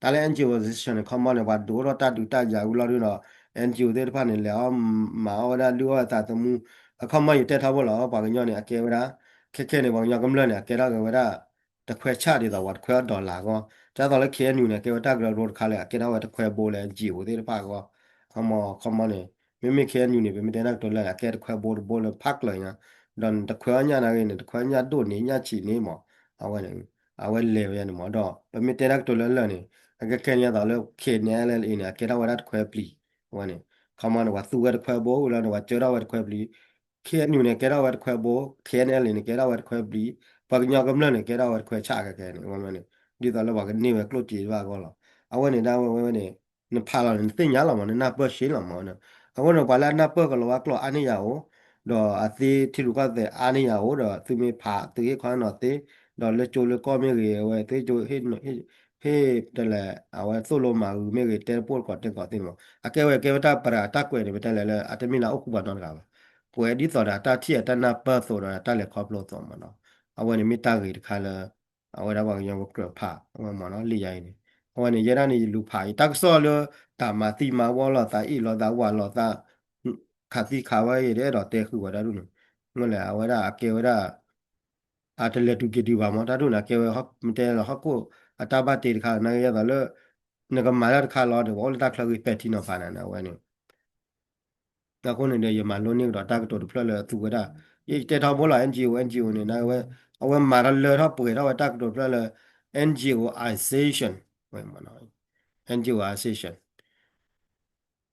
တၢ်လၢ N G O ization န့ၣ် ခီမီန့ၣ် ပှၤဒိးထီၣ်တၢ်ဒုးတၢ်ယၤဝံၤလီၤဒုးဒီး N G O သ့ၣ်တဖၣ်န့ၣ် လဲၤအီၣ်မၤအီၣ်ဝဲဒၣ်လုၢ်အီၣ်သးသမူ, အခီမီယတဲထီဘိလီၤ ပှၤကညီန့ၣ် အကဲဝဲဒၣ် ခဲခဲန့ၣ် ပှၤကညီကမျၢၢ်န့ၣ် အကဲထီၣ်က့ၤဝဲဒၣ် တခွဲဆၣ်ဒ်သိးပှၤတခွဲအီၣ် dollar အဂီၢ်, ဒ်သိးလၢ K N U န့ၣ် ကဲဝဲတၢ်ကရၢကရိတခါလၢ အကဲထီၣ်ဝဲတခွဲဘိလၢ N G O သ့ၣ်တဖၣ်အဂီၢ်, ခီမီ ခီမီန့ၣ် မ့မ့ၢ် K N U န့ၣ် ပမ့ၢ်တဲတၢ်ကတိၤလၢာ်န့ၣ် အကဲတခွဲဘိတဘိလၢဖးကျၢၤညါ, ဒီးနတခွဲအီၣ်ညၣ်နာ်ဂ့ၤန့ၣ် တခွဲညၣ်ဒိၣ်န့ၢ်ညၣ်ဆံးန့ၢ်မး, အဝဲန့ၣ် အဝဲလဲၤဝဲန့ၣ်မး ဒီးပမ့ၢ်တဲတၢ်ကတိၤလၢာ်လၢာ်န့ၣ် အကဲခဲန့ၣ်ဒ်သိးလၢ K N L A န့ၣ် အကဲထီၣ်ဝဲဒၣ်တခွဲပျံၤ, အဝဲန့ၣ် ခီမီန့ၣ် ပှၤသူဝဲတခွဲဘိလီၤန့ၣ် ပှၤကၢထီၣ်ဝဲတခွဲပျံၤ K N U န့ၣ် ကဲထီၣ်ဝဲတခွဲဘိ, K N L A န့ၣ် ကဲထီၣ်ဝဲတခွဲပျံၤ, ပှၤကညီကမျၢၢ်န့ၣ် ကဲထီၣ်ဝဲတခွဲဆၣ်ခဲခဲန့ၣ် အဝဲန့ၣ် ဒ်သိးလၢပှၤကန့ၢ်ဝဲကျိၣ်စ့တဖၣ်အဂီၢ်လီၤ. အဝဲန့ၣ်ဒၣ်ဝဲဝဲန့ၣ် နဖးလီၤန့ၣ် နသ့ၣ်ညါလီၤမး နနၢ်ပၢၢ်ရှဲလီၤမးန့ၣ်, အဃိန့ၣ် ပှၤလၢအနၢ်ပၢၢ်ကလီၤဝါကျိာ်အါန့ၢ်ယၤအိၣ်, ဒီးအသ့ထံရူၢ်ကီၢ်သဲးအါန့ၢ်ယၤအိၣ် ဒီးသုမ့ၢ်ဖးသုဟ့ၣ်ခီနီၤသ့, ဒီးလၢကၠိလၢကီၢ်မ့ၢ်ဂ့ၤ အဝဲသ့ၣ်ကၠိ ဟ့ၣ်တလဲၣ် အဝဲသိၣ်လိမၤဂုၤမ့ၢ်ဂ့ၤ တဲတပိၢ်တကိးတဲကိးသ့ၣ်န့ၣ်မး အကဲဝဲကဲဝဲတၢ်ပရၤတၢ်ကွဲးန့ၣ် ပတဲလဲၣ်လၢ အတမ့ၢ်လၢအအိၣ်ဃူပှၤနီတဂၤဘၣ်, ကွဲးဒ်သိးဒီးတၢ်ထံၣ်အတၢ်နၢ်ပၢၢ်အသိးဒီးတၢ်လဲၤခီဖျိအသိးမးနီၤ, အဝဲန့ၣ်မ့ၢ်တၢ်ဂ့ၤတခါလၢ အဝဲဒၣ်ပှၤကညီပကြၢးဖးအဂီၢ်မးနီၤ လံာ်ယါအံၤန့ၣ်, အဝဲန့ၣ် ယဲဒၣ်န့ၣ် ယလူၤဖးအံၤ တၢ်ကစီၣ်လၢ တၢ်မၤသံမၤဝီလိာ်သး အ့ၣ်လိာ်သးဝးလိာ်သး ခးသံခးဝဲအံၤ တအဲၣ်ဒိးတဲဃုာ်ဝဲဒၣ်ဒ်န့ၣ်, မ့ၢ်လဲၣ် အဝဲဒၣ်အကဲဝဲဒၣ် အတလဲၤတုၤက့ၤတုၤဘၣ်မး တၢ်ဒ်န့ၣ် အကဲဝဲမ့ၢ်တဲလီၤဟီၣ်ခိၣ်အတၢ်ဘၣ်တ့တခါ နာ်က့ဒ်သိးလၢ နကမၤတၢ်တခါလီၤန့ၣ် ပှၤအိၣ်လၢတၢ်ချၢဂ့ၤပဲာ်ထံနီၤဖးနၤန့ၣ် အဝဲန့ၣ် အဃိန့ၣ်ဒီး ယမၤလိန့ၢ်ကဒီးတၢ်ကတိၤတဖျၢၣ်လၢအသူဝဲဒၣ်, ယတဲထီဘိလီၤ N G O N G O န့ၣ် နာ်က့ဝဲ အဝဲမၤထီၣ်လၢထီၣ်ပှဲၤထီၣ်ဝဲတၢ်ကတိၤတဖျၢၣ်လၢ N G O ization, N G O ization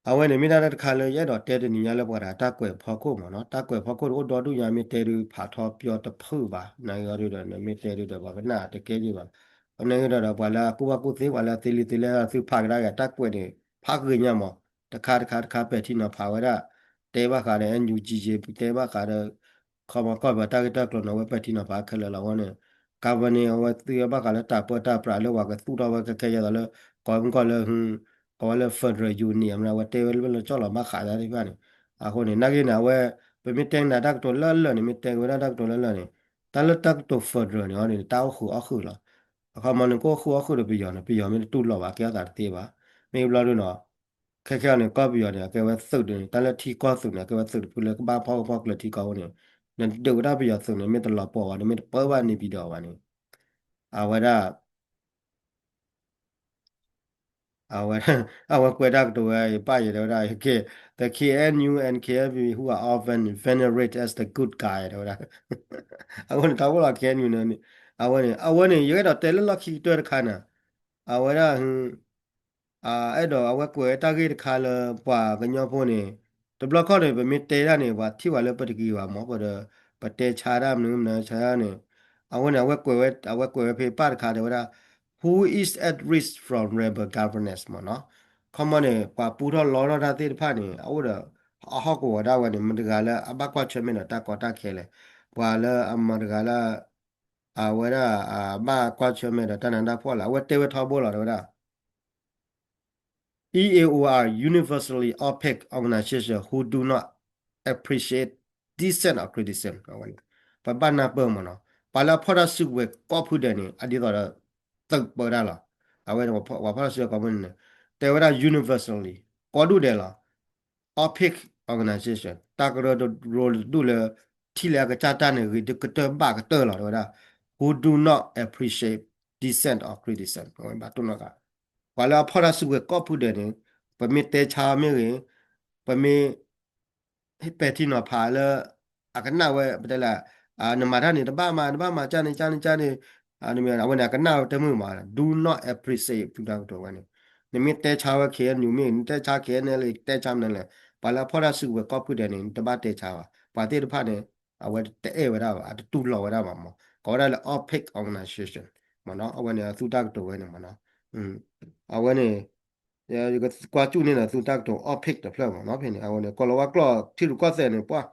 အဝဲန့ၣ်မ့ၢ်ဒၣ်တၢ်တခါလၢယအဲၣ်ဒိးတဲတနံၤညါလၢပှၤတဂၤတၢ်ကွဲးဖီခိၣ်မးနီၤ, တၢ်ကွဲးဖီခိၣ်တအိၣ်ဒီဒူၣ်ညါ မ့ၢ်တဲဒုးဖးထီပၠီတဖုၣ်ဘၣ်, နာ်က့အီၤဒုးဒီး နမ့ၢ်တဲဒုးဒီး ပှၤကနၣ်တကဲယံၤဘၣ်, နာ်က့ဒီး ပှၤလၢအကူၣ်ဘၣ်ကူၣ်သ့ ပှၤလၢအသ့လံသ့လဲၢ် သုဖးကဒါက့ၤတၢ်ကွဲးန့ၣ် ဖးဂ့ၤညါမး, တခါတခါတခါပဲာ်ထံနီၤဖးဝဲဒၣ်, တဲဘၣ်ဃးဒီး N U G J တဲဘၣ်ဃးဒီး ခီမီကီၢ်ပယီၤတၢ်ဂ့ၢ်တၢ်ကျိၤန့ၣ် အဝဲပဲာ်ထံနီၤဖးခဲလၢာ်လီၤ အဝဲန့ၣ်, ကါဘၢန့ၣ် အဝဲသ့ၣ်ဘၣ်ဃးလၢတၢ်ပၢတၢ်ပြးလၢပှၤကသူၣ်ထီၣ်ဝဲခဲခဲ ဒ်သိးလၢ ကိးမုၢ်ကီၢ်လၢ ကိးဝဲလၢ federal union အဝဲတဲဝဲလၢလၢကၠီၣ်လီၤဘၣ်ဃးတၢ်သ့ၣ်တဖၣ်န့ၣ်, အဃိန့ၣ် နာ်က့န့ၣ် အဝဲ ပမ့ၢ်တဲနၤတၢ်ကတိၤလၢလၢာ်န့ၣ် မ့ၢ်တဲဝဲဒၣ်တၢ်ကတိၤလၢလၢာ်န့ၣ်, တၢ်လၢတၢ်ကတိၤ federal န့ၣ် အီၤန့ၣ် တၢ်အိၣ်ဃုာ်အီၣ်ဃုာ်လီၤ, အခီမီန့ၣ် ကအိၣ်ဃုာ်အီၣ်ဃုာ်ဒီးပယီၤန့ၣ် ပယီၤမ့ၢ်တတူၢ်လိာ်ဘၣ် ကဲထီၣ်သးတသ့ဘၣ်, မ့ၢ်ဘျီဒုးနီၤ ခဲခဲအံၤန့ၣ် ကီၢ်ပယီၤန့ၣ် အကဲဝဲသုးန့ၣ် တၢ်လၢထံကီၢ်သုးန့ၣ် အကဲဝဲသုးတဖုလၢကဘၣ်ဖီၣ်ဖီၣ်ကျၢၤထံကီၢ်အဃိန့ၣ်, နဒုးဝဲဒၣ်ပယီၤသုးန့ၣ် မ့ၢ်တလီၤပှီၢ်ဘၣ်န့ၣ် မ့ၢ်တပၢဘၣ်န့ၣ်ပံၤဒီးဘၣ်န့ၣ်, အဝဲဒၣ် အဝဲ အဝဲကွဲးတၢ်ကတိၤဝဲ ယပၢ်ယဲတဲဝဲဒၣ် ကဲ the K N U and K N P who are often venerated as the good guy တဲဝဲဒၣ်, အဃိန့ၣ် ထီဘိလီၤ K N U န့ၣ် အဝဲန့ၣ် အဝဲန့ၣ် ယအဲၣ်ဒိးတဲလၢလီၢ်ခံကတၢၢ်တခါန့ၣ်, အဝဲဒၣ် အဲၣ်ဒိးအဝဲကွဲးတၢ်ဂ့ၢ်တခါလၢပှၤကညီဖိန့ၣ်, တဘျီခီၣ်န့ၣ် ပမ့ၢ်တဲဒၣ်န့ၣ် ပှၤထံၣ်ဝဲလၢပတဂ့ၤဘၣ်မး ပဒီး ပတဲဆါဒၣ်မနုၤမနုၤဆါဒၣ်န့ၣ်, အဝဲန့ၣ် အဝဲကွဲးဝဲ အဝဲကွဲးဝဲဖဲပၢ်တခါတဲဝဲဒၣ် Who is at risk from rebel governance မ့ၢ်နီၤ, ခီမီန့ၣ် ပှၤပူထီၣ်လီထီၣ်တၢ်သ့ၣ်တဖၣ်န့ၣ် အအိၣ်ဒီး အဟီၣ်ကဝီၤဒၣ်ဝဲန့ၣ် မတၤတဂၤလၢအဘၣ်ကွၢ်ဆၢၣ်မဲာ်ဒီးတၢ်ကီတၢ်ခဲလဲၣ်, ပှၤလၢအမတၤတဂၤလၢ အဝဲဒၣ် အဘၣ်ကွၢ်ဆၢၣ်မဲာ်ဒီးတၢ်နးတၢ်ဖှီၣ်လဲၣ်, အဝဲတဲဝဲထီဘိလီၤတဲဝဲဒၣ် E A O are universally opaque organization who do not appreciate dissent or criticism အဝဲန့ၣ်, ပဘၣ်နၢ်ပၢၢ်မ့ၢ်နီၤ, ပှၤလၢအဖီၣ်တၢ်စုကဝဲၤကိးဖုဒဲးန့ၣ် အဒ်သိးဒီး သုးပၢတၢ်လီၤ, အဝဲပှၤဖီၣ်တၢ်စုကဝဲၤကိးဖုန့ၣ် တဲဝဲဒၣ် universally ကိးဒူၣ်ဒဲးလီၤ opaque organization တၢ်ကရၢကရိတဒူၣ်လၢ ထံၣ်လၢအကစၢ်တၢ်န့ၣ် ဂ့ၤကတၢၢ်ဘၣ်ကတၢၢ်လီၤ တဲဝဲဒၣ် who do not appreciate dissent or criticism အဝဲဘၣ်တိၢ်နီၣ်ဃာ်, ပှၤလၢအဖီၣ်တၢ်စုကဝဲၤကိးဖုဒဲးန့ၣ် ပမ့ၢ်တဲဆါမ့ၢ်ဂ့ၤ, ပမ့ၢ် ပဲာ်ထံနီၤဖးလၢ အကနၣ်ဝဲ ပတဲလၢ နမၤတၢ်န့ၣ် တဘၣ်မၤ တဘၣ်မၤ ကၢ်န့ၣ် ကၢ်န့ၣ် ကၢ်န့ၣ် အဝဲန့ၣ် အကနၣ်ဝဲတမုာ်မး do not appreciate ဖုတၢ်ကတိၤဝဲန့ၣ်, နမ့ၢ်တဲဆါဝဲ K N U မ့ၢ် နတဲဆါ K N L A တဲဆါမနုၤလဲၣ်, ပှၤလၢအဖီၣ်တၢ်စုကဝဲၤကိးဖုဒဲးန့ၣ် နတဘၣ်တဲဆါဘၣ်, ပှၤသ့ၣ်တဖၣ်န့ၣ် အဝဲတအဲၣ်ဝဲဒၣ်ဘၣ် အတတူၢ်လိာ်ဝဲဒၣ်ဘၣ်မး ကိးဝဲဒၣ်လၢ opaque organization မ့ၢ်နီၤ အဝဲန့ၣ် အသူတၢ်ကတိၤဝဲန့ၣ်မ့ၢ်နီၤ, အဝဲန့ၣ် ယကကွၢ်ကၠူၣ်န့ၢ်ဒီးသုတၢ်ကတိၤ opaque တဖျၢၣ်မ့ၢ်နီၤ ဖဲန့ၣ် အဝဲန့ၣ် ကီၢ်လီၤဝါကျိာ်ထံရူၢ်ကီၢ်သဲးန့ၣ် ပှၤ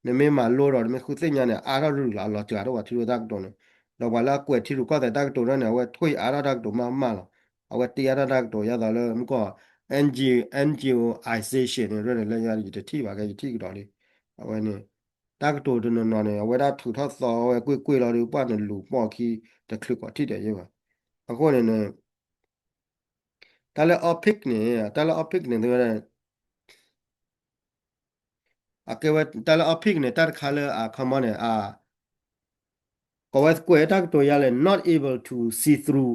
နမ့ၢ်မၤလိဒီး နမ့ၢ်ဃုသ့ၣ်ညါန့ၣ် အါထီၣ်ရုၢ်လီၤ အလီၤစှၤထီၣ်ပှၤထံရူၢ်တၢ်ကတိၤန့ၣ်, ဒီးပှၤလၢအကွဲးထံရူၢ်ကီၢ်သဲးတၢ်ကတိၤန့ၣ် အဝဲထွံၣ်အါထီၣ်တၢ်ကတိၤမးမးလီၤ, အဝဲတ့အါထီၣ်တၢ်ကတိၤ ဒ်သိးလၢမုၢ်ကီၢ် N G O, N G O ization န့ၣ် ရၢၢ်န့ၣ်လၢယတထံၣ်ဘၣ် ကဲယထံၣ်ကဒီးလံ, အဝဲန့ၣ် တၢ်ကတိၤတနီၤနီၤန့ၣ် အဝဲဒၣ်ထုးထီၣ်သီဝဲကွ့ၢ်ကွ့ၢ်လီၤဒီး ပှၢ်နလူၤပိာ်ခံ တချုးကိးထံၣ်ဒီးယဲဘၣ်. အဃိန့ၣ်န့ၣ် တၢ်လၢ OPIC န့ၣ် တၢ်လၢ OPIC န့ၣ် အကဲဝဲတၢ်လၢ OPIC န့ၣ် တၢ်တခါလၢအခီမီန့ၣ် ကိးဝဲကွဲးတၢ်ကတိၤယါလဲၣ် not able to see through,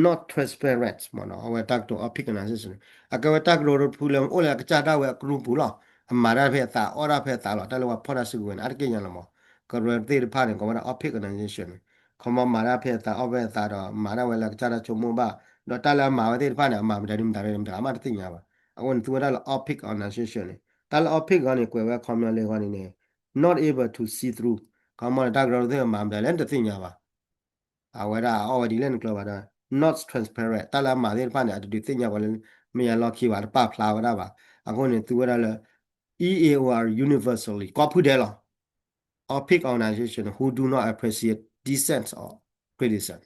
not transparent မ့ၢ်နီၤ. အဝဲတၢ်ကတိၤ OPIC organization န့ၣ် အကဲဝဲတၢ်ကရၢကရိတဖုလၢအိၣ်လၢအကစၢ်ဒၣ်ဝဲအကရူၢ်ပူၤလီၤ. အမၤတၢ်ဖဲအသး အီၣ်တၢ်ဖဲအသးလီၤ. တၢ်လၢပှၤဖီၣ်တၢ်စုကဝဲၤန့ၣ် အါတက့ၢ်ညါလီၤမး ကရၢသ့ၣ်တဖၣ်န့ၣ် ကိးဝဲဒၣ် OPIC organization န့ၣ် ခီမီမၤတၢ်ဖဲအသး အီၣ်ဖဲအသးဒီး မၤတၢ်ဝဲလၢအကစၢ်ဒၣ်ဆိကမိၣ်ဘၣ် ဒီးတၢ်လၢအမၤဝဲသ့ၣ်တဖၣ်န့ၣ် အမၤမတၤဒ်မတၤဒ်န့ၣ် မတၤမးတသ့ၣ်ညါဘၣ်. အဃိန့ၣ် သူဝဲဒၣ်လၢ OPIC organization န့ၣ် တၢ်လၢ OPIC ဂီၢ်န့ၣ် ကွဲးဝဲအခီပညီလၢဂီၢ်န့ၣ်န့ၣ် not able to see through ခီမီန့ၣ် တၢ်ကရၢကရိသ့ၣ်မၤမတၤလဲၣ်တသ့ၣ်ညါဘၣ်. အဝဲဒၣ်အအီၣ်ဝဲဒ်လဲၣ်နကျၢၤဘၣ်ဒီး not transparent တၢ်လၢအမၤသ့ၣ်တဖၣ်န့ၣ် အတဒုးသ့ၣ်ညါပှၤလၢ မ့ၢ်ယၤလီၢ်ခံဘၣ် တပာ်ဖျါဝဲဒၣ်ဘၣ်. အဃိန့ၣ် သူဝဲဒၣ်လၢ E A O are universally ကိးဖုဒဲးလီၤ OPIC organization who do not appreciate dissent or criticism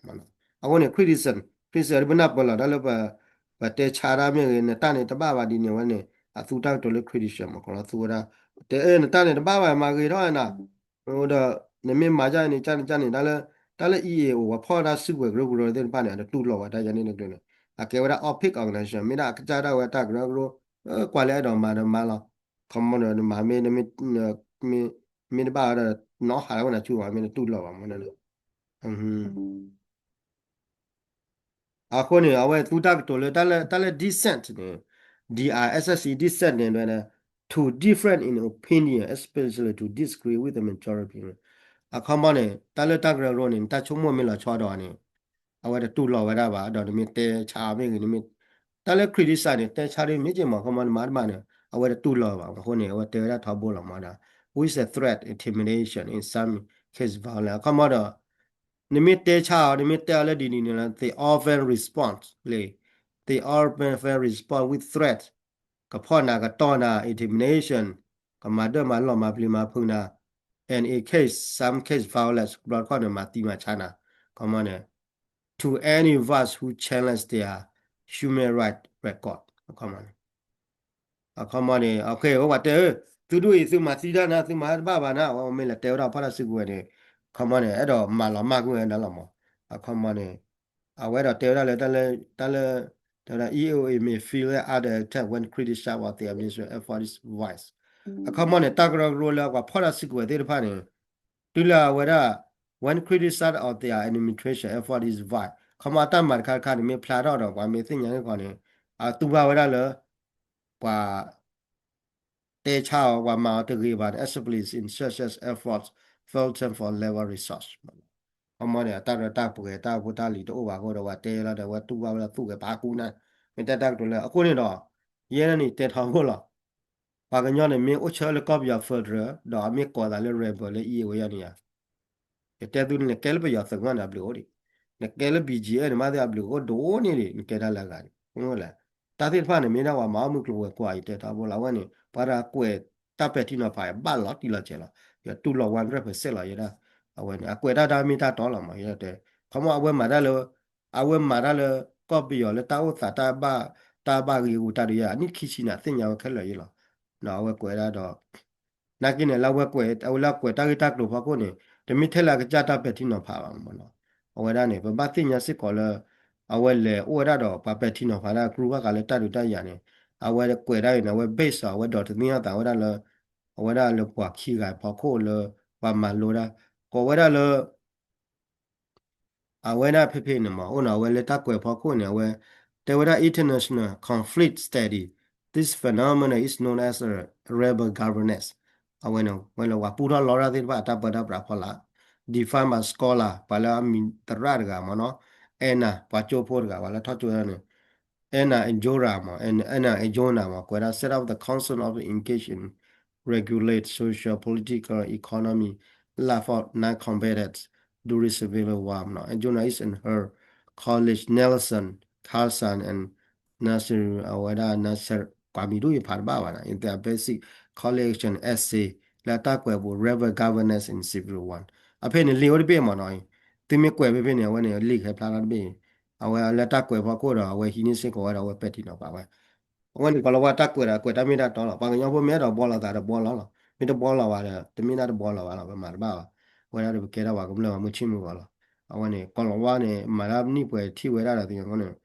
အဃိန့ၣ် criticism, criticism ပနၢ်ပၢၢ်လီၤ တၢ်လၢ ပတဲဆါတၢ်မ့ၢ်ဂ့ၤ နတၢ်န့ၣ်တဘၣ်ဘၣ်ဒ်န့ၣ်ဝဲန့ၣ် အသူတၢ်ကတိၤလၢ criticism မ့ၢ်ကလီသူဝဲဒၣ် တဲအၢ နတၢ်န့ၣ်တဘၣ်ဘၣ် မၤဂ့ၤထီၣ်နၤ ဒီး နမ့ၢ်မၤဒ်န့ၣ် ကန့ၣ် ကန့ၣ် တၢ်လၢ တၢ်လၢ E A O ပှၤဖီၣ်တၢ်စုကဝဲၤကရၢကရိသ့ၣ်တဖၣ်န့ၣ် အတတူၢ်လိာ်ဝဲတၢ်ယၤန့ၣ်တကလုာ်န့ၣ် အကဲဝဲဒၣ် OPIC organization မ့ၢ်ဒၣ်အကစၢ်ဒၣ်ဝဲတၢ်ကရၢကရိ ကွၢ်လၢအဲၣ်ဒိးမၤဒီးမၤလီၤ ခီမီဒီး နမၤမ့ၢ် မ့ၢ်တဘၣ်ဒီး နီၢ်ဟးလၢဝဲနၤဆူဘၣ် မ့ၢ်တတူၢ်လိာ်ဘၣ်မ့ၢ်န့ၣ် အဃိန့ၣ် အဝဲသူတၢ်ကတိၤလၢ တၢ်လၢ dissent န့ၣ် D I S S E dissent န့ၣ် to different in opinion, especially to disagree with the majority အခီမီန့ၣ် တၢ်လၢတၢ်ကရၢကရိန့ၣ် နတၢ်ဆိကမိၣ်မ့ၢ်လီၤဆီဒီးန့ၣ် အဝဲတတူၢ်လိာ်ဝဲဒၣ်ဘၣ် ဒီးနမ့ၢ်တဲဆါအီၤမ့ၢ်ဂ့ၤ နမ့ၢ် တၢ်လၢ criticize န့ၣ် တဲဆါဒ်မ့ၢ်က့ၤမ့ၢ် အခီမီနမၤတဘၣ်န့ၣ် အဝဲတတူၢ်လိာ်ဘၣ် အဃိန့ၣ် အဝဲတဲဝဲဒၣ်ထီဘိလီၤမးဒီး with a threat, intimidation, in some case violence အခီမီဒီး နမ့ၢ်တဲဆါအီၤ နမ့ၢ်တဲအီၤလၢဒ်န့ၣ်န့ၣ်လီၤ they often respond လံ they often respond with threat ကဖီၣ်နၤ ကတီၢ်နၤ intimidation ကမၤဒၢၣ်မၤလီၢ် မၤပျံၤမၤဖုးနၤ and in case, some case violence ဘျီတခီၣ်န့ၣ် မၤသံမၤဆါနၤ အခီမီန့ၣ် to any of us who challenge their human right record အခီမီန့ၣ် အခီမီန့ၣ် အဝဲပှၤတဲ သုဒ်အံၤ သုမၤသံတၢ်နၤ သုမၤတဘၣ်ဘၣ်နၤ အဝဲမ့ၢ်လဲၤတဲဝဲဒၣ်ဖီၣ်တၢ်စုကဝဲၤန့ၣ် အခီမီန့ၣ် အဲၣ်ဒိးမၤလီၤမၢ်ကွံာ်ဝဲဒၣ်လီၤမး အခီမီန့ၣ် အဝဲအဲၣ်ဒိးတဲဝဲဒၣ်လၢ တၢ်လၢ တၢ်လၢ E A O may feel that other attack when criticized of their administration effort is wise အခီမီန့ၣ် တၢ်ကရၢကရိလၢပှၤဖီၣ်တၢ်စုကဝဲၤသ့ၣ်တဖၣ်န့ၣ် တုၤလၢအဝဲဒၣ် when criticized of their administration effort is wise ခီမီအတၢ်မၤတခါတခါန့ၣ် မ့ၢ်ဖျါထီၣ်ဒီး ပှၤမ့ၢ်သ့ၣ်ညါန့ၣ်ခီန့ၣ် အတူၢ်ဘၣ်ဝဲဒၣ်လၢ ပှၤ တဲဆါအီၤ ပှၤမၤအီၤတဂ့ၤဘၣ်န့ၣ် especially in such as efforts, filtering for labor resource ခီမီန့ၣ် အတၢ်ရဲၣ်တၢ်ကျဲၤတၢ်ဖိတၢ်လံၤတအိၣ်ဘၣ်အဃိဒီး ပှၤတဲလီၤဒီး အဝဲတူၢ်ဘၣ်ဝဲဒၣ်သူၣ်ဂဲၤပာ်ကူန့ၣ် မ့ၢ်တဲတၢ်ကတိၤလၢ အဃိန့ၣ်ဒီး ယဲဒၣ်န့ၣ်တဲထီဘိလီၤ ပှၤကညီန့ၣ် မ့ၢ်အိၣ်ဆၢလၢကီၢ်ပယီၤ federal ဒီးအမ့ၢ်ကိးသးလၢ rebel လၢ E A O ယဲန့ၣ်ယါ ယတဲသုန့ၣ် နကဲလၢပယီၤသုးမီၢ်န့ၣ် အဘျုးအိၣ်ဒံး, နကဲလၢ B G F န့ၣ် မ့ၢ်သ့ၣ်အဘျုးအိၣ်ဒိၣ်န့ၣ်ဒံး နကဲတၢ်လၢအဂၤဒံး, မ့ၢ်လဲၣ်, တၢ်သ့ၣ်တဖၣ်န့ၣ် မ့ၢ်ဒၣ်ပှၤမၤအီၣ်မုၢ်ကျိၤဝဲၤကွာ် ယတဲထီဘိလီၤ အဝဲန့ၣ် ပှၤတဂၤကွဲးတၢ်ပဲာ်ထံနီၤဖး ဘၣ်လီၤတံၢ်လီၤဆဲးလီၤ, ယတူၢ်လိာ် one hundred percent လီၤ ယဲဒၣ်, အဝဲန့ၣ် အကွဲးတၢ်တၢ်မ့ၢ်တၢ်တီလီၤမး ယဲဒၣ်တဲ, ခီမီ အဝဲမၤတၢ်လၢ အဝဲမၤတၢ်လၢ ကီၢ်ပယီၤလၢတၢ်အိၣ်သးတၢ်ဘၣ်, တၢ်ဘၣ်ဂ့ၤအူတၢ်ဒုးယဲ အနံၣ်ခံဆံန့ၣ် အသ့ၣ်ညါဝဲခဲလၢာ်ယဲလီၤ, အဝဲကွဲးဒၣ်ဒီး နာ်က့န့ၣ် လၢအဝဲကွဲး, အဝဲလၢအကွဲးတၢ်ဂ့ၢ်တၢ်ကျိၤဖီခိၣ်န့ၣ် တမ့ၢ်ထဲလၢအကစၢ်တၢ်ပဲာ်ထံနီၤဖးဘၣ်မးနီၤ, အဝဲဒၣ်န့ၣ် ပဘၣ်သ့ၣ်ညါစ့ၢ်ကီးလၢ အဝဲလဲၤအိၣ်ဝဲဒၣ်ဒီး ပှၤပဲာ်ထံနီၤဖးဒၣ် ကရူၢ်ဘၣ်ဃးလၢတၢ်ဒုးတၢ်ယၤန့ၣ်, အဝဲကွဲးဒၣ်အံၤန့ၣ် အဝဲ base အီၤ အဝဲဒိးသန့ၤအသးဝဲဒၣ်လၢ အဝဲဒၣ်လၢပှၤခံဂၤဖီခိၣ်လၢ ပှၤမၤလိတၢ်, ကိးဝဲဒၣ်လၢ အဝဲဒၣ်ဖဲဖဲန့ၣ်မး အိၣ်နီၤ အဝဲလၢတၢ်ကွဲးဖီခိၣ်န့ၣ် အဝဲ တဲဝဲဒၣ် international conflict study, this phenomenon is known as a rebel governance, အဝဲန့ၣ် ဝဲလၢပှၤပူထီၣ်လီတၢ်သ့ၣ်တဖၣ်အတၢ်ပၢတၢ်ပြးဖီလာ်, defined by scholar ပှၤလၢအမံၤသရၣ်တဂၤမးနီၤ, Anna ပှၤကၠိဖိတဂၤ ပှၤလၢထီၣ်ကၠိန့ၣ် Anna Anjona မး Anna Anjona မး ကွဲးဒၣ် set up the council of engage in regulate social, political, economy life of non-combatants during Civil War မးနီၤ, Anjona is in her colleague Nelson Carlson and Nasser အဝဲဒၣ် Nasser ကွၢ်မံၤဒူၣ်ယဖးတဘၣ်ဘၣ်နီၤ in their basic collection essay လၢအတၢ်ကွဲးပူၤ Rebel Governance in Civil War အဖဲန့ၣ် လံာ်အိၣ်တဘ့ၣ်မးနီၤ, သုမ့ၢ်ကွဲးဖဲဖဲန့ၣ် အဝဲန့ၣ် လံာ်ဟဲဖျါထီၣ်တဘ့ၣ်, အဝဲလၢတၢ်ကွဲးဖီခိၣ်ဒီး အဝဲဟံးန့ၢ်စ့ၢ်ကီးဝဲဒီး အဝဲပဲာ်ထံနီၤဖးဝဲ, အဝဲန့ၣ် ကိးလီၤဝဲတၢ်ကွဲးဒီး ကွဲးတၢ်မ့ၢ်တၢ်တီလီၤ, ပှၤကညီဖိမ့ၢ်အဲၣ်ဒိးဘှီလိာ်သးဒီးဘှီလီၤလီၤ, မ့ၢ် တဘီလီၤဘၣ်ဒီး တမ့ၢ်ဒၣ်တဘီလီၤဘၣ်လီၤ ပမၤတဘၣ်ဘၣ်. အဝဲဒၣ်ဒီးပကဲထီၣ်ပှၤကမျၢၢ်ပှၤမုၢ်ဆ့ၣ်မုၢ်ဂီၤလီၤ. အဝဲန့ၣ် ကီၢ်လီၤဝါန့ၣ် မၤတၢ်နံၣ်ပှဲၤထံၣ်ဝဲဒၣ်ဒီးသ့ၣ်ညါန့ၣ်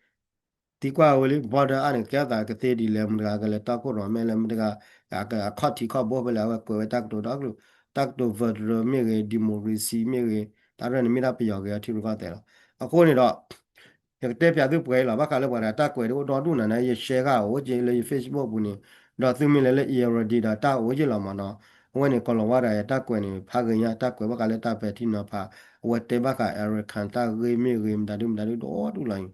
သံကွၢ်ဝဲလံ border အါန့ၣ် ကဲထီၣ်သးကသ့ဒ်လဲၣ် မတၤတဂၤကလဲၤတီခိၣ်ရိၣ်မဲလဲၣ် မတၤတဂၤ အခီၣ်ထံးခီၣ်ဘိဖဲလဲၣ် အဝဲကွဲးဝဲတၢ်ကတိၤဒီကလုာ် တၢ်ကတိၤ federal မ့ၢ်ဂ့ၤ democracy မ့ၢ်ဂ့ၤ တၢ်ရဲၣ်န့ၣ်မ့ၢ်ဒၣ်ပယီၤက့ၤအထံရူၢ်ကီၢ်သဲးလီၤ. အဃိန့ၣ်ဒီး ယကတဲပၠးသုပှဲၤအံၤလီၤ ဘၣ်ဃးလၢပှၤတဂၤတၢ်ကွဲးဒ်အိၣ်ဒီဒူၣ်နၤန့ၣ် ယ share ဃာ်အိၣ်က့ၤလၢယ Facebook ပူၤန့ၣ် ဒီးသုမ့ၢ်လဲၤလၢ already ဒီးတၢ်အိၣ်က့ၤလီၤမးနီၤ. အဝဲန့ၣ် ကီၢ်လီၤဝါတဂၤအတၢ်ကွဲးန့ၣ် ဖးဂ့ၤညါ တၢ်ကွဲးဘၣ်ဃးလၢတၢ်ပဲာ်ထံနီၤဖး အဝဲတဲဘၣ်ဃး Arakan တၢ်ဂ့ၢ်မ့ၢ်ဂ့ၤ မတၤဒုမတၤဒုဒီဒူၣ်လီၤအံၤ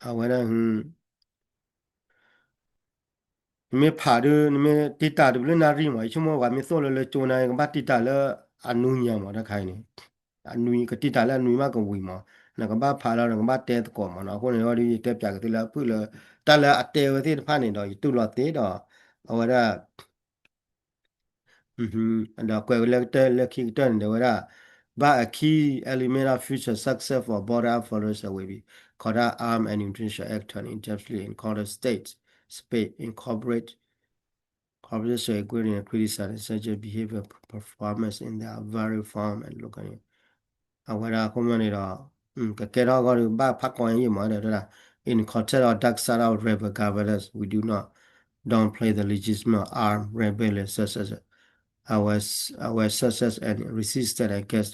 အဝဲဒၣ် နမ့ၢ်ဖးဒုး နမ့ၢ်တံာ်တာ်တဘျုးနၣ်ရံၣ်မး ယဆိကမိၣ်ပှၤမ့ၢ်သိၣ်လၢလၢကၠိနၤ ကဘၣ်တံာ်တာ်လၢအနွံညါမး တခါအံၤန့ၣ် အနွံ ကတံာ်တာ်လၢအနွံမးကဝံၤမး နကဘၣ်ဖးလီၤ နကဘၣ်တဲသကိးမးနီၤ. အဃိန့ၣ်ဒီး ယတဲပၠးက့ၤသုလၢအဖုၣ်လၢ တၢ်လၢအတဲဝဲသ့ၣ်တဖၣ်န့ၣ်ဒီး ယတူၢ်လိာ်သ့ဒီး အဝဲဒၣ် ဒီးကွဲးဝဲလၢကတၢၢ်လၢခံကတၢၢ်န့ၣ်ဒီးဝဲဒၣ် But a key element of future success for border federation will be conduct arm and international action in depthly in corner states space incorporate cooperation agreement and criticize such behavior performance in their very form and local အဝဲဒၣ်အဃိမ့ၢ်န့ၣ်ဒီး ကကဲထီၣ်အဂီၢ်ဒီး ဘၣ်ဖးကီယံာ်မးဒီး in context of dark side of rebel governance, we do not downplay the legitimate armed rebellion such as အဝဲ such as and resistance against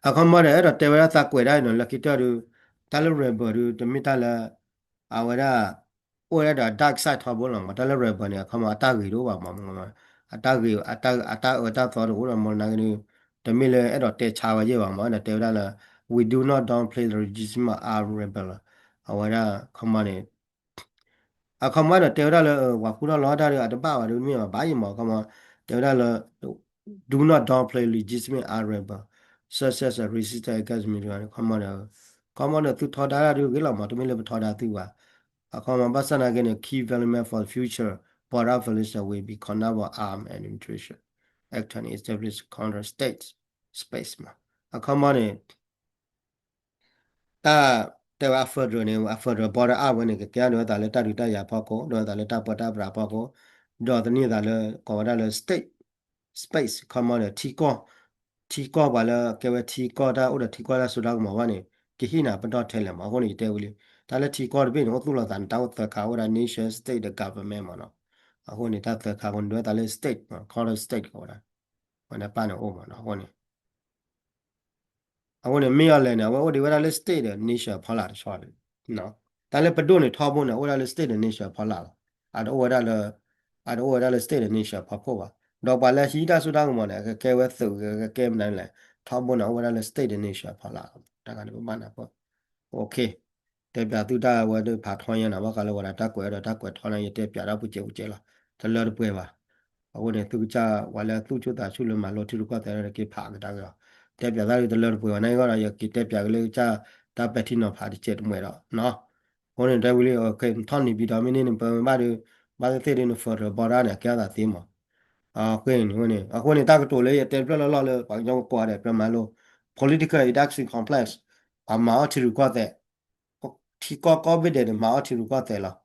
အခီမ့ၢ်ဒီး အဲၣ်ဒိးတဲဝဲဒၣ်သးကွဲးဒၣ်အံၤနီၤ လၢခံကတၢၢ်ဒီး တၢ်လၢ rebel ဒီး တမ့ၢ်တၢ်လၢ အဝဲဒၣ် အိၣ်ဝဲဒၣ်ဒီး dark side ထီဘိလီၤမး တၢ်လၢ rebel န့ၣ် အခီမ့ၢ်အတၢ်ဂ့ၤတအိၣ်ဘၣ်မး အတၢ်ဂ့ၤ အတၢ်အၢတၢ်သီတအိၣ်ဒီးမး နာ်က့ဒီး တမ့ၢ်လၢအဲၣ်ဒိးတဲဆါဝဲယဲၢ်ဘၣ်မး အဲၣ်ဒိးတဲဝဲဒၣ်လၢ we do not downplay the legitimate armed rebel အဝဲဒၣ် အခီမ့ၢ်န့ၣ် အခီမ့ၢ်ဒီးတဲဝဲဒၣ်လၢ ပှၤဃူထီၣ်လီၤတၢ်ဒီး အတဘၣ်ဝဲဒီးမ့ၢ်ဘၣ်ယံာ်မး အခီမ့ၢ် တဲဝဲဒၣ်လၢ do not downplay legitimate armed rebel such as resistance against military အခီမ့ၢ်ဒီး အခီမ့ၢ်ဒီးသုထီဒါတၢ်ဒုးဂ့ၤလီၤမး တမ့ၢ်လၢပထီဒါသုဘၣ် အခီမ့ၢ်ဘၣ်ဆၣ်နာ်က့န့ၣ် key element for the future border violation will be conduct of arm and military action in established counter state space မး အခီမ့ၢ်န့ၣ် တၢ်တဲဝဲအ federal န့ၣ် အ federal border အဝဲန့ၣ် ကကဲဒိးဝဲသးလၢတၢ်ဒုးတၢ်ယၤဖီခိၣ် ဒိးဝဲသးလၢတၢ်ပၢတၢ်ပြးဖီခိၣ် ဒီးတနံၣ်သးလၢ ကိးဝဲဒၣ်လၢ state space ခီမီဒီး ထံကီၢ် ထံကီၢ်ပှၤလၢကဲဝဲထံကီၢ်တၢ်အိၣ်ဒီးထံကီၢ်တၢ်စိတၢ်ကမီၤဘၣ်န့ၣ် ကဟ့ၣ်နၤပတီၢ်ထဲလဲၣ်မး အဃိန့ၣ် ယတဲဝံၤလံ တၢ်လၢထံကီၢ်တဘ့ၣ်န့ၣ် အိၣ်သူၣ်လီၤသးန့ၣ် တၢ်အိၣ်သၢခါ အိၣ်ဝဲဒၣ် nation state ဒီး government မးနီၤ အဃိန့ၣ် တၢ်သၢခါအဃိန့ၣ် ဒိးဝဲသးလၢ state မး ခီလၢ state ကိးဝဲဒၣ် ဝဲန့ၣ်ပၢ်န့ၣ်အိၣ်မးနီၤ အဃိန့ၣ် အဃိန့ၣ် မ့ၢ်အီၤလဲၣ်န့ၣ် အဝဲအိၣ်ဒံးဝဲဒၣ်လၢ state ဒီး nation အဖီလာ်တဆီတံၢ် တၢ်လၢပဒိၣ်န့ၣ်ထီဘိန့ၣ် အိၣ်ဝဲဒၣ်လၢ state ဒီး nation အဖီလာ်လီၤ. အတအိၣ်ဝဲဒၣ်လၢ အတအိၣ်ဝဲဒၣ်လၢ state ဒီး nation အဖီခိၣ်ဘၣ်. ဒီးပှၤလၢဟံးတၢ်စိတၢ်ကမီၤန့ၣ် ကကဲဝဲသုးဂ့ၤ ကကဲမနုၤလဲၣ် ထီဘိန့ၣ် အိၣ်ဝဲဒၣ်လၢ state ဒီး nation အဖီလာ်လီၤ. တၢ်ဂၤန့ၣ် ပဘၣ်နၢ်ပၢၢ် okay တဲပၠးသုတၢ်ဝဲဒၣ်ဖးထီညါန့ၣ် ဘၣ်ဃးလၢဝဲဒၣ်တၢ်ကွဲးဒီးတၢ်ကွဲးထီန့ၣ် ယတဲပၠးဒၣ်ပူၤစဲးပူၤစဲးလီၤ. တလၢတပှဲၤဘၣ်. အဃိန့ၣ် သုကစၢ်ဝဲလၢသူၣ်ဆူၣ်သးဆူၣ်လၢမၤလိထံရူၢ်ကီၢ်သဲးဒီးက့ၤဖးကဒါက့ၤအီၤ တဲပၠးသးဒ်တလၢတပှဲၤဘၣ် နာ်က့ဒီး ယက့ၤတဲပၠးက့ၤလၢကစၢ်တၢ်ပဲာ်ထံနီၤဖးတစဲးတမှဲးဒီး အဃိန့ၣ် တဲဝံၤလံ ထီၣ်န့ၢ်ဘံဒီးမ့ၢ်န့ၣ် နပၢမ့ၢ်ဘၣ်ဒီး ဘၣ်သ့ၣ်သ့ၣ်ဒီး န federal border န့ၣ် အကဲအသးသ့မး အဃိန့ၣ် အဃိန့ၣ် တၢ်ကတိၤလၢယတဲတဖျၢၣ်လီၢ်လီၢ်လၢ ပှၤကညီကကိးဂၤဒဲး ပမၤလိ political industry complex ပှၤမၤအီၣ်ထံရူၢ်ကီၢ်သဲး ထံကီၢ်ကိးဘ့ၣ်ဒဲးန့ၣ် မၤအီၣ်ထံရူၢ်ကီၢ်သဲးလီၤ.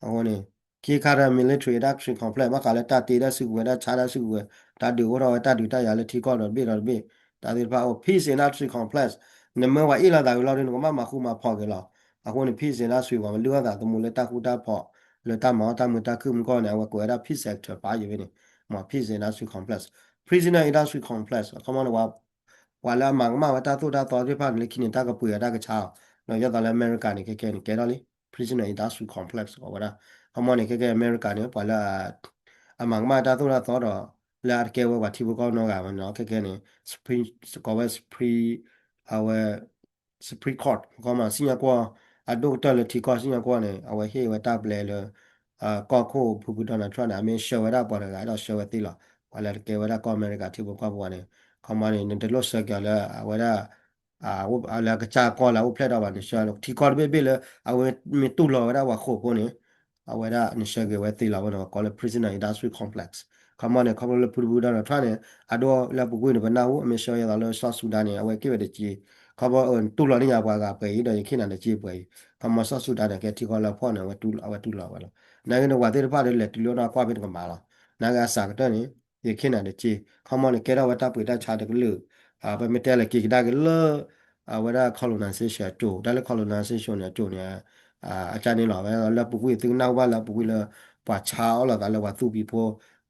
အဃိန့ၣ် ခံခါဒီး military industry complex ဘၣ်ဃးလၢတၢ်တ့တၢ်စုကဝဲၤ တၢ်ဆါတၢ်စုကဝဲၤ တၢ်ဒုးအိၣ်ထီၣ်ဝဲတၢ်ဒုးတၢ်ယၤလၢထံကီၢ်ဒီးတဘ့ၣ်ဒီးတဘ့ၣ် တၢ်သ့ၣ်တဖၣ်အိၣ် peace industry complex နမ့ၢ်ပှၤအ့ၣ်လိာ်သးဝံၤလီၤဒီး နကဘၣ်မၤဃူမၤဖိးက့ၤလီၤ. အဃိန့ၣ် peace industry ပှၤမၤလုၢ်အီၣ်သးသမူလၢတၢ်ဃူတၢ်ဖိး လၢတၢ်မၤအီၣ်တၢ်မုာ်တၢ်ခုၣ်မူကီၢ်န့ၣ် အဝဲကွဲးဝဲဒၣ် peace sector ပာ်ယံၤဝဲန့ၣ် မ့ၢ် peace industry complex, prisoner industry complex အခီမီန့ၣ် ပှၤလၢအမၤကမၣ်ဝဲတၢ်သိၣ်တၢ်သီသ့ၣ်တဖၣ်န့ၣ် လၢခံန့ၣ် တၢ်ကပှ့ၤအီၤတၢ်ကဆါအီၤ ဒီးယသးလၢအမဲရကၤန့ၣ် ခဲကဲန့ၣ် ကဲထီၣ်လံ prisoner industry complex ကိးဝဲဒၣ် အခီမီန့ၣ် ခဲကဲအမဲရကၤန့ၣ် ပှၤလၢ အမၤကမၣ်တၢ်သိၣ်တၢ်သီဒီး လၢအတကဲဝဲပှၤထံဖိကီၢ်ဖိနီတဂၤဘၣ်န့ၣ် ခဲကဲန့ၣ် Supreme ကိးဝဲ Supreme အဝဲ Supreme Court ခီမီ စံၣ်ညီၣ်ကွီၢ် အဒိၣ်ကတၢၢ်လၢထံကီၢ်စံၣ်ညီၣ်ကွီၢ်န့ၣ် အဝဲဟ့ၣ်ဝဲတၢ်ပျဲလၢ ကီၢ်ခိၣ်ဖုဖု Donald Trump န့ၣ် အမ့ၢ်ဆှၢဝဲဒၣ်ပှၤတဂၤဂၤ အဲၣ်ဒိးဆှၢဝဲသ့လီၤ. ပှၤလၢတကဲဝဲဒၣ်ကီၢ်အမဲရကၤထံဖိကီၢ်ဖိန့ၣ် ခီမီန့ၣ် နတလိၣ်ဆှၢက့ၤအီၤလၢအဝဲဒၣ် လၢအကစၢ်ကီၢ်လၢအအိၣ်ဖျဲၣ်ထီၣ်ဘၣ်န့ၣ် ဆှၢထံကီၢ်တဘ့ၣ်ဘ့ၣ်လၢ အဝဲမ့ၢ်တူၢ်လိာ်ဝဲဒၣ်ပှၤဃိာ်ဖိန့ၣ် အဝဲဒၣ်နဆှၢက့ၤဝဲသ့လီၤ အဝဲန့ၣ် ကိးလၢ prisoner industry complex ခီမီန့ၣ် ခီဖျိလၢဖုဖု Donald Trump န့ၣ် အဒိလၢပူၤကွံာ်န့ၣ် ပနၢ်ဟူ အမ့ၢ်ဆှၢဝဲသးလၢ South Sudan န့ၣ် အဝဲက့ၣ်ဝဲတက့ၢ် ခီဖျိတူၢ်လိာ်န့ၢ်ယၤပှၤဂၤပှဲၤအံၤ ဒီးယက့ၣ်နၤတက့ၢ်ပှဲၤအံၤ ခီမီ South Sudan န့ၣ် ကဲထံကီၢ်လၢအဖှီၣ်န့ၣ် အဝဲတူၢ်လိာ်ဝဲလီၤ. နာ်က့န့ၣ် ပှၤသ့ၣ်တဖၣ်ဒီးလဲၤတုၤလၢနီၢ်ကွၢ်ဖဲတကမၤလီၤ. နာ်က့အစှၤကတၢၢ်န့ၣ် ယခ့နၤတက့ၢ်. ခီမီန့ၣ် ကဲထီၣ်ဝဲတၢ်ပှ့ၤတၢ်ဆါတကလုာ်, ပမ့ၢ်တဲလၢက့ၤကဒါက့ၤလၢ အဝဲဒၣ် colonization အစိၤ, တၢ်လၢ colonization န့ၣ် အစိၤန့ၣ် အကန့ၣ်လီၤ. ဝဲလၢပူၤကွံာ် သုကနၢ်ဟူဘၣ်လၢပူၤကွံာ်လၢ ပှၤဆါအီၣ်လိာ်သးလၢပှၤသူၣ်ဖှံဖိ ကီ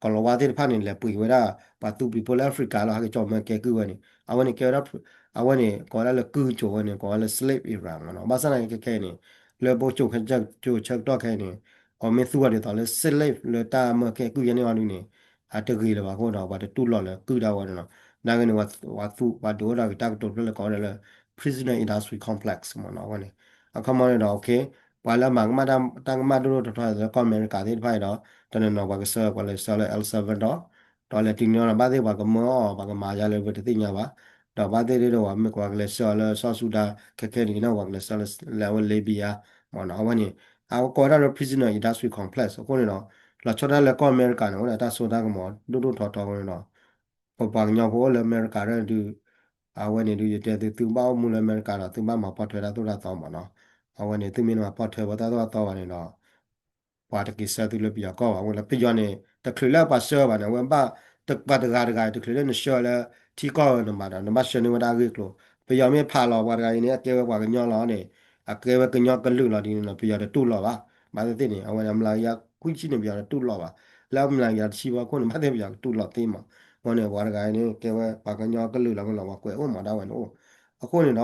ၤလၤဝါသ့ၣ်တဖၣ်န့ၣ် လဲၤပှ့ၤဝဲဒၣ် ပှၤသူၣ်ဖှံဖိလၢ Africa လီၤ ဟဲက့ၤကၠီၣ်မဲာ်ကဲကုၢ်ဝဲန့ၣ် အဝဲန့ၣ်ကဲဝဲဒၣ် အဝဲန့ၣ် ကိးဝဲဒၣ်လၢကုၢ်ကၠိဝဲန့ၣ် ကိးဝဲလၢ slave era မ့ၢ်နီၤ. ဘၣ်ဆၣ်သနာ်က့ခဲခဲအံၤန့ၣ် လၢပကၠိဆၢကတီၢ်ခဲအံၤန့ၣ် အီၤမ့ၢ်သူဝဲဒ်သိးလၢ slave လၢတၢ်မၢခဲကုၢ်ယဲန့ၣ်အီၤဒုန့ၣ် အတဂ့ၤလၢၤဘၣ်အဃိဒီး ပှၤတတူၢ်လိာ်လၢကုၢ်ဒၣ်ဝဲန့ၣ်လီၤ. နာ်က့န့ၣ် ပှၤသူ ပှၤဒုးအိၣ်ဒီးက့ၤတၢ်ကတိၤတဖျၢၣ်လၢကိးဝဲဒၣ်လၢ prisoner industry complex မ့ၢ်နီၤ အဝဲန့ၣ်. အခီမီန့ၣ်ဒီး okay ပှၤလၢအမၤကမၣ်တၢ်ကမၣ်ဒိၣ်ဒိၣ်ထီထီလၢကီၢ်အမဲရကၤသ့ၣ်တဖၣ်အံၤဒီး တနီၤနီၤပှၤကဆှၢ ပှၤလဲၤဆှၢလၢ El Salvador ဒီးလဲၤတုၤန့ၢ်လီၤ ဘၣ်သ့ၣ်ပှၤကမၢအီၤ ပှၤကမၤယါလၢပတသ့ၣ်ညါဘၣ်. ဒီးဘၣ်သ့ၣ်သ့ၣ်ဒီး ပှၤမ့ၢ်ကလဲၤဆှၢအီၤလၢ South Sudan ခဲခဲန့ၣ် ကန့ၣ်ပှၤကလဲၤဆှၢလၢ လၢအဝဲ Libya မ့ၢ်နီၤ အဝဲန့ၣ် အဝဲကိးဝဲဒၣ်လၢ prisoner industry complex အဃိန့ၣ်ဒီး လီၤဆီဒၣ်လၢကီၢ်အမဲရကၤန့ၣ် အိၣ်ဒီးတၢ်စိတၢ်ကမီၤဒိၣ်ဒိၣ်ထီထီအဃိန့ၣ်ဒီး ပပှၤကညီဖိအိၣ်လၢအမဲရကၤဒၣ်ဒုး အဝဲန့ၣ်ဒုး ယတဲသု သုဘၣ်အိၣ်မူလၢအမဲရကၤဒီး သုဘၣ်မၤပိာ်ထွဲတၢ်သိၣ်တၢ်သီမ့ၢ်နီၤ. အဝဲန့ၣ် သုမ့ၢ်တမၤပိာ်ထွဲဝဲတၢ်သိၣ်တၢ်သီဘၣ်န့ၣ်ဒီး ပှၤတက့ၤဆှၢသုလၢပယီၤကီၢ်ဘၣ်. အဝဲလၢပယီၤန့ၣ် တချုးလၢပှၤဆှၢဘၣ်န့ၣ် အဝဲဘၣ် ပှၤတဂၤတဂၤ တချုးလၢနဆှၢလၢထံကီၢ်ဝဲန့ၣ်ဘၣ်ဒီး နဘၣ်ဆှၢန့ၢ်ဝဲဒၣ်အဂ့ၢ်အကျိၤ. ပယီၤမ့ၢ်ဖးလီၤပှၤတဂၤအံၤန့ၣ် အကဲဝဲပှၤကညီလီၤန့ၣ် အကဲဝဲကညီကလုာ်လီၤဒ်န့ၣ်ဒီး ပယီၤတတူၢ်လိာ်ဘၣ်. ဘၣ်သ့ၣ်သ့ၣ်န့ၣ် အဝဲန့ၣ် အမျးကယၤခွံဆံန့ၣ် ပယီၤတတူၢ်လိာ်ဘၣ်. လၢအမျးကယၤတဆံဘၣ်အဃိန့ၣ် ဘၣ်သ့ၣ်ပယီၤကတူၢ်လိာ်သ့မး. အဃိန့ၣ် ပှၤတဂၤအံၤန့ၣ် ကဲဝဲပှၤကညီကလုာ်လီၤမ့ၢ်လီၤ ပှၤကွဲးအိၣ်မးဒၣ်ဝဲန့ၣ်အိၣ်. အဃိန့ၣ်ဒီး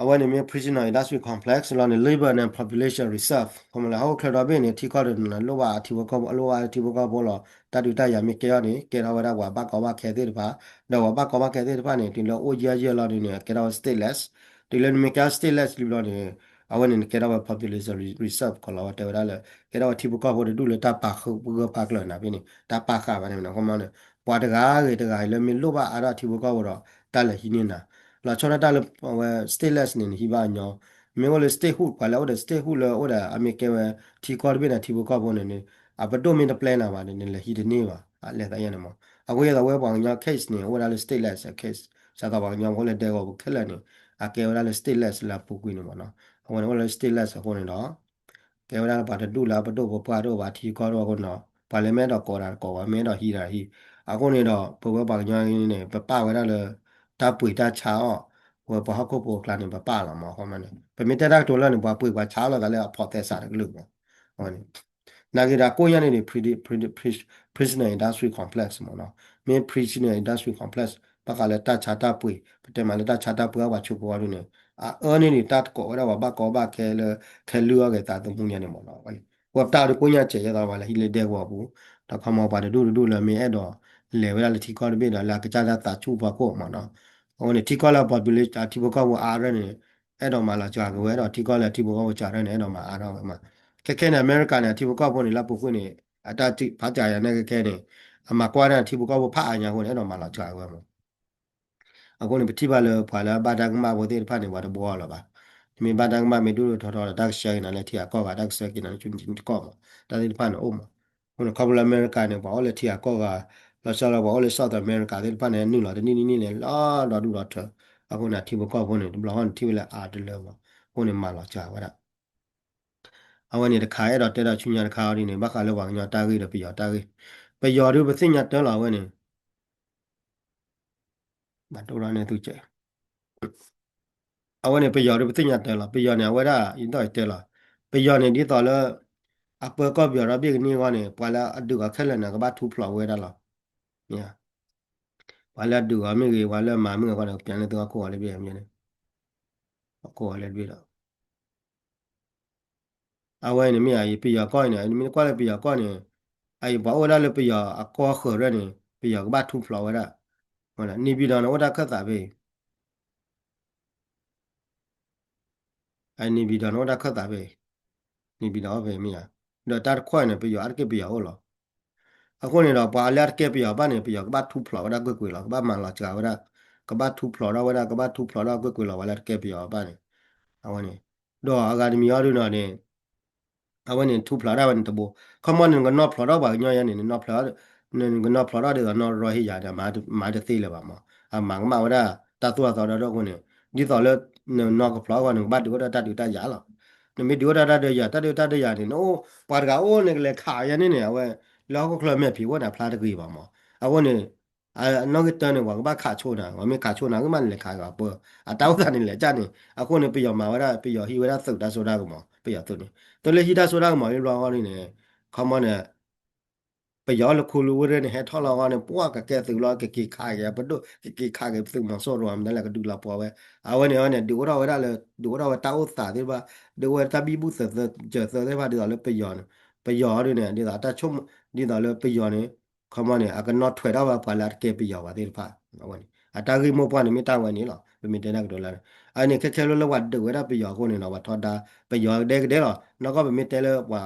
အဝဲန့ၣ်မ့ၢ် prisoner industry complex လီၤန့ၣ် labor and population reserve ခီမီလၢဟီၣ်ခိၣ်ချၢဒီဘ့ၣ်န့ၣ် ထံကီၢ်တနီၤန့ၣ် လိၣ်ဘၣ်အထံဖိကီၢ်ဖိ လိၣ်ဘၣ်ထံဖိကီၢ်ဖိလီၤ. တၢ်ဒုးတၢ်ယၤမ့ၢ်ကဲထီၣ်န့ၣ် ကဲထီၣ်ဝဲဒၣ်ပှၤဘၣ်ကီဘၣ်ခဲသ့ၣ်တဖၣ်, ဒီးပှၤဘၣ်ကီဘၣ်ခဲသ့ၣ်တဖၣ်န့ၣ် တုၤလၢအိၣ်ယဲၢ်ယဲၢ်လီၤဒ်န့ၣ် ကဲထီၣ်ဝဲ stateless, တုၤလၢနမ့ၢ်ကဲ stateless လံဘျီန့ၣ် အဝဲန့ၣ်နကဲထီၣ်ဝဲ population reserve ကီးလီၤဝဲတဲဝဲဒၣ်လၢ ကဲထီၣ်ဝဲထံဖိကီၢ်ဖိတဒူၣ်လၢတၢ်ပာ်ဃုာ်ပဂၢၢ်ပာ်ကျၢၤနၤဖဲန့ၣ် တၢ်ပာ်ဃာ်ဘၣ်န့ၣ်မ့ၢ်နီၤ. ခီမီန့ၣ် ပှၤတဂၤဂ့ၤတဂၤဂ့ၤလၢမ့ၢ်လိၣ်ဘၣ်အါထီၣ်ထံဖိကီၢ်ဖိဒီး တၢ်လဲၤဟံးန့ၢ်နၤ လီၤဆီဒၣ်တၢ်လၢအဝဲ stateless န့ၣ် နဟံးဘၣ်အညီ, မ့ၢ်အိၣ်လၢ statehood ပှၤလၢအိၣ်ဒီး statehood လၢအိၣ်ဒီး အမ့ၢ်ကဲဝဲ ထံကီၢ်တဘ့ၣ်န့ၣ် ထံဖိကီၢ်ဖိန့ၣ်န့ၣ် အပဒိၣ်မ့ၢ်တပျဲနၤဘၣ်န့ၣ် နလဲၤဟံးတန့ၢ်ဘၣ် အလဲၤသးယဲၢ်န့ၣ်မး. အဃိယဲသိးဝဲပှၤကညီ case န့ၣ် အိၣ်ဝဲဒၣ်လၢ stateless case, စးသိးပှၤကညီဖိလၢဒဲကဝီၤပူၤခဲလၢာ်န့ၣ် အကဲဝဲဒၣ်လၢ stateless လၢအပူၤကွံာ်န့ၣ်မးနီၤ. အဝဲန့ၣ်အိၣ်လၢ stateless အဃိန့ၣ်ဒီး ကဲဝဲဒၣ်လၢပှၤတဒူၣ်လၢအပဒိၣ်ပပှၢ်တအိၣ်ဘၣ် ထံကီၢ်တအိၣ်အဃိန့ၣ်ဒီး ပှၤလၢမ့ၢ်အဲၣ်ဒိးကိးတၢ်တကိးဘၣ် မ့ၢ်အဲၣ်ဒိးဟံးတၢ်ဟံး. အဃိန့ၣ်ဒီး ပဝဲပှၤကညီန့ၣ် ပပာ်ဝဲဒၣ်လၢ တၢ်ပှ့ၤတၢ်ဆါအီၣ် ဝဲပှၤဟီၣ်ခိၣ်ဖိအကျါန့ၣ် ပပာ်လီၤမး ခီမီန့ၣ် ပမ့ၢ်တဲတၢ်ကတိၤလၢန့ၣ် ပှၤပှ့ၤပှၤဆါအီၣ်လိာ်သးလၢအဖိးသဲစးတကလုာ်မး. အဝဲန့ၣ် နာ်က့ဒီးကိၣ်ညါန့ၣ်န့ၣ် prisoner industry complex မးနီၤ, မ့ၢ် prisoner industry complex ဘၣ်ဃးလၢတၢ်ဆါတၢ်ပှ့ၤ ပတဲမးလၢတၢ်ဆါတၢ်ပှ့ၤအီၣ်ပှၤဆိးပဝါဒ်န့ၣ် အအၢန့ၣ်န့ၣ် တၢ်တကိးဝဲဒၣ်ပှၤဘၣ်ကီဘၣ်ခဲလၢ ခဲလုၢ်အီၣ်ဂဲၤသးသမူညါန့ၣ်မးနီၤ. ဝဲပတၢ်ဒုးကိၣ်ညါစဲးယဲသိးပှၤလၢဟံးလၢဒဲကဝီၤပူၤ ဒီးခီမီပှၤတဒူၣ်တဒူၣ်လၢမ့ၢ်အဲၣ်ဒိးလဲၤဝဲဒၣ်လၢထံကီၢ်တဘ့ၣ်ဒီးလၢအကစၢ်တၢ်သးဆူၣ်ဖီခိၣ်မးနီၤ. အဃိန့ၣ် ထံကီၢ်လၢ population ထံဖိကီၢ်ဖိအါရၢန့ၣ် အဲၣ်ဒိးမၤလီၤစှၤက့ၤဝဲဒီး ထံကီၢ်လၢထံဖိကီၢ်ဖိစှၤရၢန့ၣ် အဲၣ်ဒိးမၤအါထီၣ်ဝဲမး. ခဲခဲန့ၣ် အမဲရကၤန့ၣ် အထံဖိကီၢ်ဖိန့ၣ် လၢအပူၤကွံာ်န့ၣ် အတၢ်ဖးစှၤယၤန့ၣ်ခဲခဲန့ၣ် အမၤကွၢ်န့ၣ် ထံဖိကီၢ်ဖိဖးအါညါအဃိန့ၣ် အဲၣ်ဒိးမၤလီၤစှၤက့ၤဝဲမး. အဃိန့ၣ် ပထံၣ်ဘၣ်လၢပှၤလၢအဘၣ်တၢ်ကမၣ်ဖိသ့ၣ်တဖၣ်န့ၣ် ပှၤတဘှီလၢၤဘၣ်. နမ့ၢ်ဘၣ်တၢ်ကမၣ်မ့ၢ်ဒိၣ်ဒိၣ်ထီထီဒီး တၢ်ကဆှၢက့ၤနၤလၢထံဂၤကီၢ်ဂၤ တၢ်ကဆှၢက့ၤနၤလၢဆူတကီၢ်မး တၢ်သ့ၣ်တဖၣ်န့ၣ်အိၣ်မး. အဃိန့ၣ် ခီဖျိလၢအမဲရကၤန့ၣ် ပှၤအိၣ်လၢထံဂၤကီၢ်ဂၤ လီၤဆီဒၣ်ပှၤအိၣ်လၢ South America သ့ၣ်တဖၣ်န့ၣ် နုာ်လီၤတနံၣ်နံၣ်နံၣ်လဲၤလီၤဒီဒူၣ်ဒီထၢ. အဃိန့ၣ် ထံဖိကီၢ်ဖိန့ၣ် တဘျီဃီန့ၣ်ထံၣ်ဝဲလၢအါတလၢမး အဃိန့ၣ်မၤလီၤစှၤဝဲဒၣ် အဝဲန့ၣ်တခါအဲၣ်ဒိးတဲဒီးဆူညါတခါအီၤဒ်န့ၣ် ဘၣ်ဃးလၢပှၤကညီတၢ်ဂ့ၢ်ဒီးပယီၤတၢ်ဂ့ၢ်, ပယီၤဒုးပသ့ၣ်ညါတၢ်လီၤအဝဲန့ၣ် ဘၣ်တိၢ်ထီၣ်န့ၢ်သုကဲး, အဝဲန့ၣ်ပယီၤဒုးပသ့ၣ်ညါတၢ်လီၤ, ပယီၤန့ၣ် အဝဲဒၣ်ယသီၣ်ယတဲလီၤ, ပယီၤန့ၣ်ဒ်သိးလၢ အပၢကီၢ်ပယီၤဒီဘ့ၣ်ကန့ၢ်အဂီၢ်န့ၣ် ပှၤလၢအဒုးအီၤခဲလၢာ်န့ၣ် ကဘၣ်ထူဖျိးဝဲဒၣ်လီၤ. ပှၤလၢအဒုးအီၤမ့ၢ်ဂ့ၤ ပှၤလၢအမၤမ့ၢ်ဂ့ၤအဂီၢ်န့ၣ် ကပျးန့ၢ်သုဟီၣ်ခိၣ်ဂီၤလၢဘ့ၣ်မ့ၢ်န့ၣ်, ဟီၣ်ခိၣ်ဂီၤလၢတဘ့ၣ်ဒီး အဝဲန့ၣ်မ့ၢ်အံၤ ပယီၤကီၢ်န့ၣ် နမ့ၢ်ကွၢ်လၢပယီၤကီၢ်န့ၣ်, အအံၤပှၤအိၣ်ဝဲဒၣ်လၢပယီၤအကီၢ်ဃၢၤရၢၢ်န့ၣ် ပယီၤကဘၣ်ထူဖျိးဝဲဒၣ်, န့ၣ်ပံၤဒီးန့ၣ်အိၣ်တၢ်ခၢၣ်သးဖဲအံၤ, အန့ၣ်ပံၤဒီးန့ၣ်အိၣ်တၢ်ခၢၣ်သးဖဲအံၤ, န့ၣ်ပံၤဒီးအိၣ်ဖဲမ့ၢ်ဧါ, ဒီးတၢ်တခီန့ၣ် ပယီၤအါတက့ၢ်ပယီၤအိၣ်လီၤ. အဃိန့ၣ်ဒီး ပှၤလၢအတကဲပယီၤဘၣ်န့ၣ် ပယီၤကဘၣ်ထူဖျိးဝဲဒၣ်ကွ့ၢ်ကွ့ၢ်လီၤ, ကဘၣ်မၤလီၤစှၤဝဲဒၣ်, ကဘၣ်ထူဖျိးထီၣ်ဝဲဒၣ် ကဘၣ်ထူဖျိးထီၣ်ကွ့ၢ်ကွ့ၢ်လီၤ ပှၤလၢအတကဲပယီၤဘၣ်န့ၣ်, အဝဲန့ၣ်, ဒီးအဂၤတမံၤအီၤဒုးနီၤန့ၣ် အဝဲန့ၣ်ထူဖျိးဒၣ်ဝဲန့ၣ်တဘိ, ခီမီန့ၣ် နကနီၢ်ဖျိးထီၣ်ပှၤကညီယဲန့ၣ် နကနီၢ်ဖျိးထီၣ်ဒ်သိးနီၢ်ရီဟ့ယၤဒီး မၤတသ့လၢၤဘၣ်မး, အမၤကမၣ်ဝဲဒၣ် တၢ်သိၣ်တၢ်သီဒီးအဃိန့ၣ်, ဒ်သိးလၢ နနီၢ်ကဖျိးအဂီၢ် နကဘၣ်ဒုးအိၣ်ဒီးတၢ်ဒုးတၢ်ယၤလီၤ. နမ့ၢ်ဒုးအိၣ်ထီၣ်တၢ်ဒၢယၤ တၢ်ဒုးတၢ်ဒၢယၤန့ၣ် နအိၣ် ပှၤတဂၤအိၣ်န့ၣ် ကလဲၤခးယဲန့ၣ်န့ၣ် အဝဲ လၢဟီၣ်ခိၣ်ချၢမဲာ်ဖံးအိၣ်န့ၣ် အဖျါတဂ့ၤဘၣ်မး. အဃိန့ၣ် အနီၣ်ဂံၢ်တၢန့ၣ် ပှၤကဘၣ်ခးဆိနၤ, ပှၤမ့ၢ်ခးဆိနၤ ဂ့ၢ်မးန့ၣ် လဲၤခးက့ၤပၢ အတၢ်အိၣ်သးန့ၣ်လဲၤကၢ်န့ၣ်. အဃိန့ၣ် ပယီၤမၤဝဲဒၣ် ပယီၤဟံးဝဲဒၣ်သုးတၢ်စိတၢ်ကမီၤ ပယီၤသုးန့ၣ် တၢ်လၢဟံးတၢ်စိတၢ်ကမီၤလံဘျီဃီန့ၣ် ခီမီန့ၣ် ပယီၤလၢခူလူဝ့ၢ်ရ့ၣ်န့ၣ် ဟဲထီၣ်လီၤဃီန့ၣ် ပှၤကကဲသုးလီၤ ကက့ၤခးက့ၤ ပဒိၣ် ကက့ၤခးက့ၤသုးမီၤစိရိၤ မတၤလဲၣ် ကဒုးလီၤပှီၢ်ဝဲ. အဝဲန့ၣ်န့ၣ် ဒုးအိၣ်ထီၣ်ဝဲဒၣ်လၢ ဒုးအိၣ်ထီၣ်ဝဲတၢ်အိၣ်သးသ့ၣ်တဖၣ် ဒုးအိၣ်ဝဲတၢ်ဘံဘူၣ်သၢသၢစၢၤသၢသ့ၣ်တဖၣ် ဒ်သိးလၢပယီၤန့ၣ် ပယီၤဒ်န့ၣ် ဒ်သိးတၢ်ဆိကမိၣ် ဒ်သိးလၢပယီၤန့ၣ် ခီမီန့ၣ် အကနီၣ်ထွဲးထီၣ်ဝဲပှၤလၢအတကဲပယီၤဘၣ်သ့ၣ်တဖၣ် အဝဲန့ၣ် အတၢ်ဂ့ၢ်မိၢ်ပှၢ်န့ၣ် မ့ၢ်တၢ်ဝဲန့ၣ်လီၤ. ပမ့ၢ်တဲတၢ်ကတိၤလၢ အန့ၣ် ခဲခဲလၢလၢပှၤဒုးဝဲဒၣ်ပယီၤအဃိန့ၣ်ဒီး ပှၤထီဒါ ပယီၤကဒဲကဒဲလီၤ. နီၢ်ကီၢ်ပမ့ၢ်တဲလၢ ပှ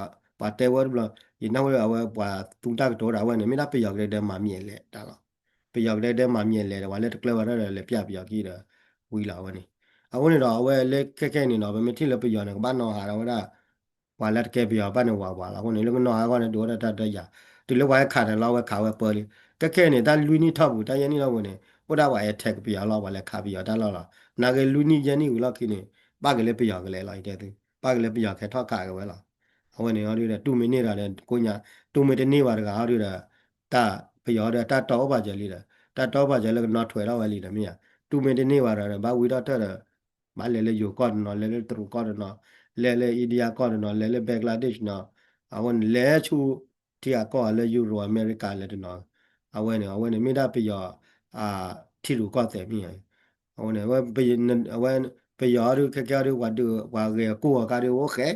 ၤတဲဝဲတဘျီ ယနၢ်ဟူလၢအဝဲပှၤသူတၢ်ကတိၤဒီး အဝဲန့ၣ် မ့ၢ်ဒၣ်ပယီၤကဒဲကဒဲမၤမံၤအလဲၤတၢ်လီၤ. ပယီၤကဒဲကဒဲမၤမံၤအလဲၤဒီး ပှၤလၢတကျၢၢ်ဘၣ်တၢ်ဒီး လဲၤပျၢ်ပယီၤခံဒီး ဝံၤလီၤအဝဲန့ၣ်. အဃိန့ၣ်ဒီး အဝဲလၢခဲခဲအံၤန့ၣ်ဒီး ပမ့ၢ်ထံၣ်လၢပယီၤန့ၣ် ကဘၣ်နီၢ်ဟးဒီးဝဲဒၣ် ပှၤလၢတကဲပယီၤဘၣ်န့ၣ် ဝးဝးလီၤ. အဃိန့ၣ် လၢကနီၢ်ဟးအဂီၢ်န့ၣ် ဒုးအိၣ်ဒၣ်တၢ်ဒᢢယၤ တုၤလၢပှၤဟဲခးန့ၣ်လီၤ အဝဲခးဝဲပၢလံ. ခဲခဲအံၤန့ၣ် တၢ်လွံၢ်နံၣ်ထီၣ်ပူၤ တၢ်ယဲၢ်နံၣ်ထီၣ်ပူၤန့ၣ် အိၣ်ဒၣ်ပှၤ attack ပယီၤလီၤ ပှၤလဲၤခးပယီၤတၢ်လီၢ်လီၤ. နာ်က့လွံၢ်နံၣ်ယဲၢ်နံၣ်ဝံၤလီၢ်ခံန့ၣ် ဘၣ်က့ၤလၢပယီၤကလဲၤလီၤ ယတဲသု ဘၣ်က့ၤလၢပယီၤကဟဲထီၣ်ခးက့ၤဝဲလီၤ. အဝဲန့ၣ်ဒီး တူၢ်မ့ၢ်န့ၢ်ဒီး ကိညါ တူၢ်မ့ၢ်တန့ၢ်ဘၣ်တဂၤအီၤဒီး တၢ်ပယီၤဒီးတၢ်တီအိၣ်ပာ်စၢၤလံဒီး တၢ်တီအိၣ်ပာ်စၢၤလၢကနီၣ်ထွဲးထီၣ်ဝဲလံဒီးမ့ၢ်ဧါ. တူၢ်မ့ၢ်တန့ၢ်ဘၣ်ဒီး ဘၣ်ဝံထီၣ်တၢ်ဒီး ဘၣ်လဲၤလၢယိၤကီၢ်တနီၤ လဲၤလၢတရူးကီၢ်တနီၤ လဲၤလၢ India ကီၢ်တနီၤ လဲၤလၢ Bangladesh နီၤ အဝဲန့ၣ် လဲၤဆူထံအကီၢ်လၢ Europe အမဲရကၤလဲၤတနီၤ အဝဲန့ၣ် အဝဲန့ၣ်မ့ၢ်ဒၣ်ပယီၤ ထံရူၢ်ကီၢ်သဲးမ့ၢ်ဧါ. အဝဲန့ၣ် အဝဲ ပယီၤဒုးခဲကဲအီၤဒုး ပှၤဒုးပှၤဂဲၤကိၢ်အီၤခါဒုးအိၣ်ဃဲ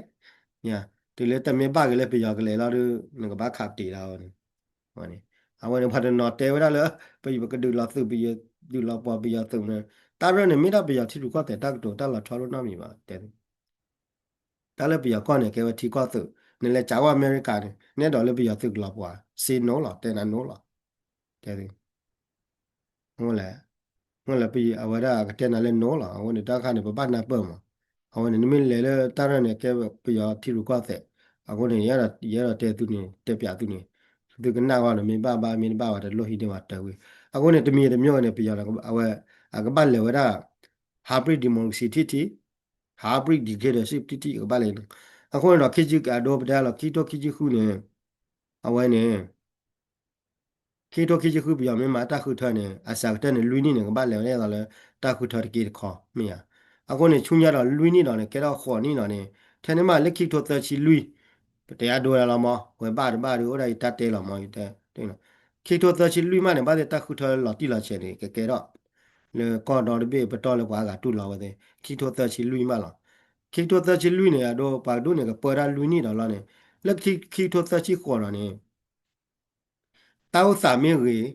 တုၤလၢတမ့ၢ်ဘၣ်က့ၤလၢပယီၤကလဲၤလီၤဒုး နကဘၣ်ခးပတံၤလၢအဝဲန့ၣ် အဝဲန့ၣ် ပှၤတနီၤတဲဝဲဒၣ်လၢ ပယီၤပကဒုးလီၤသုး ပယီၤဒုးလီၤပှီၢ်ပယီၤသုးန့ၣ် တၢ်ရဲၣ်န့ၣ် မ့ၢ်ဒၣ်ပယီၤထံရူၢ်ကီၢ်သဲးတၢ်ကတိၤတၢ်လီၤဆီဒိၣ်နီတမံၤဘၣ် တဲ တၢ်လၢပယီၤကီၢ်န့ၣ် ကဲဝဲထံကီၢ်သုး နလဲၤစးဝဲအမဲရကၤန့ၣ် နအဲၣ်ဒိးလၢပယီၤသုးကလီၤပှီၢ် say no လီၤ တဲနၤ no လီၤ တဲ မ့ၢ်လၢ အဝဲဒၣ်ကတဲနၤလၢ no လီၤ အဃိန့ၣ် တၢ်ခါန့ၣ် ပဘၣ်နၢ်ပၢၢ်မး အဝဲန့ၣ် နမ့ၢ်လဲၤလၢတၢ်ရဲၣ်န့ၣ် ကဲပယီၤထံရူၢ်ကီၢ်သဲး အဃိန့ၣ် ယအဲၣ်ဒိးတဲသုန့ၣ် တဲပၠးသုန့ၣ် သုကနၣ်ဂီၢ်န့ၣ် မ့ၢ်ဘၣ်ဘၣ် မ့ၢ်တဘၣ်ဘၣ် တလိၣ်ဟံးန့ၢ်ဘၣ်တၢ်ဝံၤ အဃိန့ၣ် တမံၤတမံၤန့ၣ် ပယီၤန့ၣ် အဝဲ အကဘၣ်လဲၤဝဲဒၣ် hybrid democracy ထံထံ hybrid dictatorship ထံထံ အကဘၣ်လဲၤန့ၣ် အဃိန့ၣ်ဒီး ခံဆံ အဒိပတဲလီၤ ခံကထိခံဆံဃုန့ၣ် အဝဲန့ၣ် ခံကထိခံဆံဃု ပယီၤမ့ၢ်မၤတၢ်ဃုထၢန့ၣ် အစှၤကတၢၢ်န့ၣ် လွံၢ်နံၣ်န့ၣ် ကဘၣ်လဲၤဝဲဒၣ်လၢ တၢ်ဃုထၢတက့ၢ်တခီ မ့ၢ်ဧါ. အဃိန့ၣ် ဆူညါဒီးလွံၢ်နံၣ်ဒီးန့ၣ် ကဲထီၣ်ဃိးနံၣ်ဒီးန့ၣ် ထဲန့ၣ်မးလၢခံကထိသၢဆံလွံၢ် ပတဲအဒိဒၣ်လီၤမး ဝဲဘၣ်တဘၣ်ဒီး အိၣ်ဒၣ်ယတၢ်တဲလီၤမး ယတဲ ခံကထိသၢဆံလွံၢ်မးန့ၣ် ဘၣ်သ့ၣ်တၢ်ဃုထၢလီၤတံၢ်လီၤဆဲးန့ၣ် ကကဲထီၣ် လၢကီၢ်ဒီတဘ့ၣ် ပတီၢ်လၢပှၤအဂၤတူၢ်လိာ်ဝဲသ့ၣ် ခံကထိသၢဆံလွံၢ်မးလီၤ. ခံကထိသၢဆံလွံၢ်န့ၣ် အဒိ ပှၤကဒိၣ်န့ၣ် ကပၢတၢ်လွံၢ်နံၣ်ဒီးလီၤန့ၣ် လၢခံကထိသၢဆံဃိးဒီးန့ၣ် တၢ်အိၣ်သးမ့ၢ်ဂ့ၤ,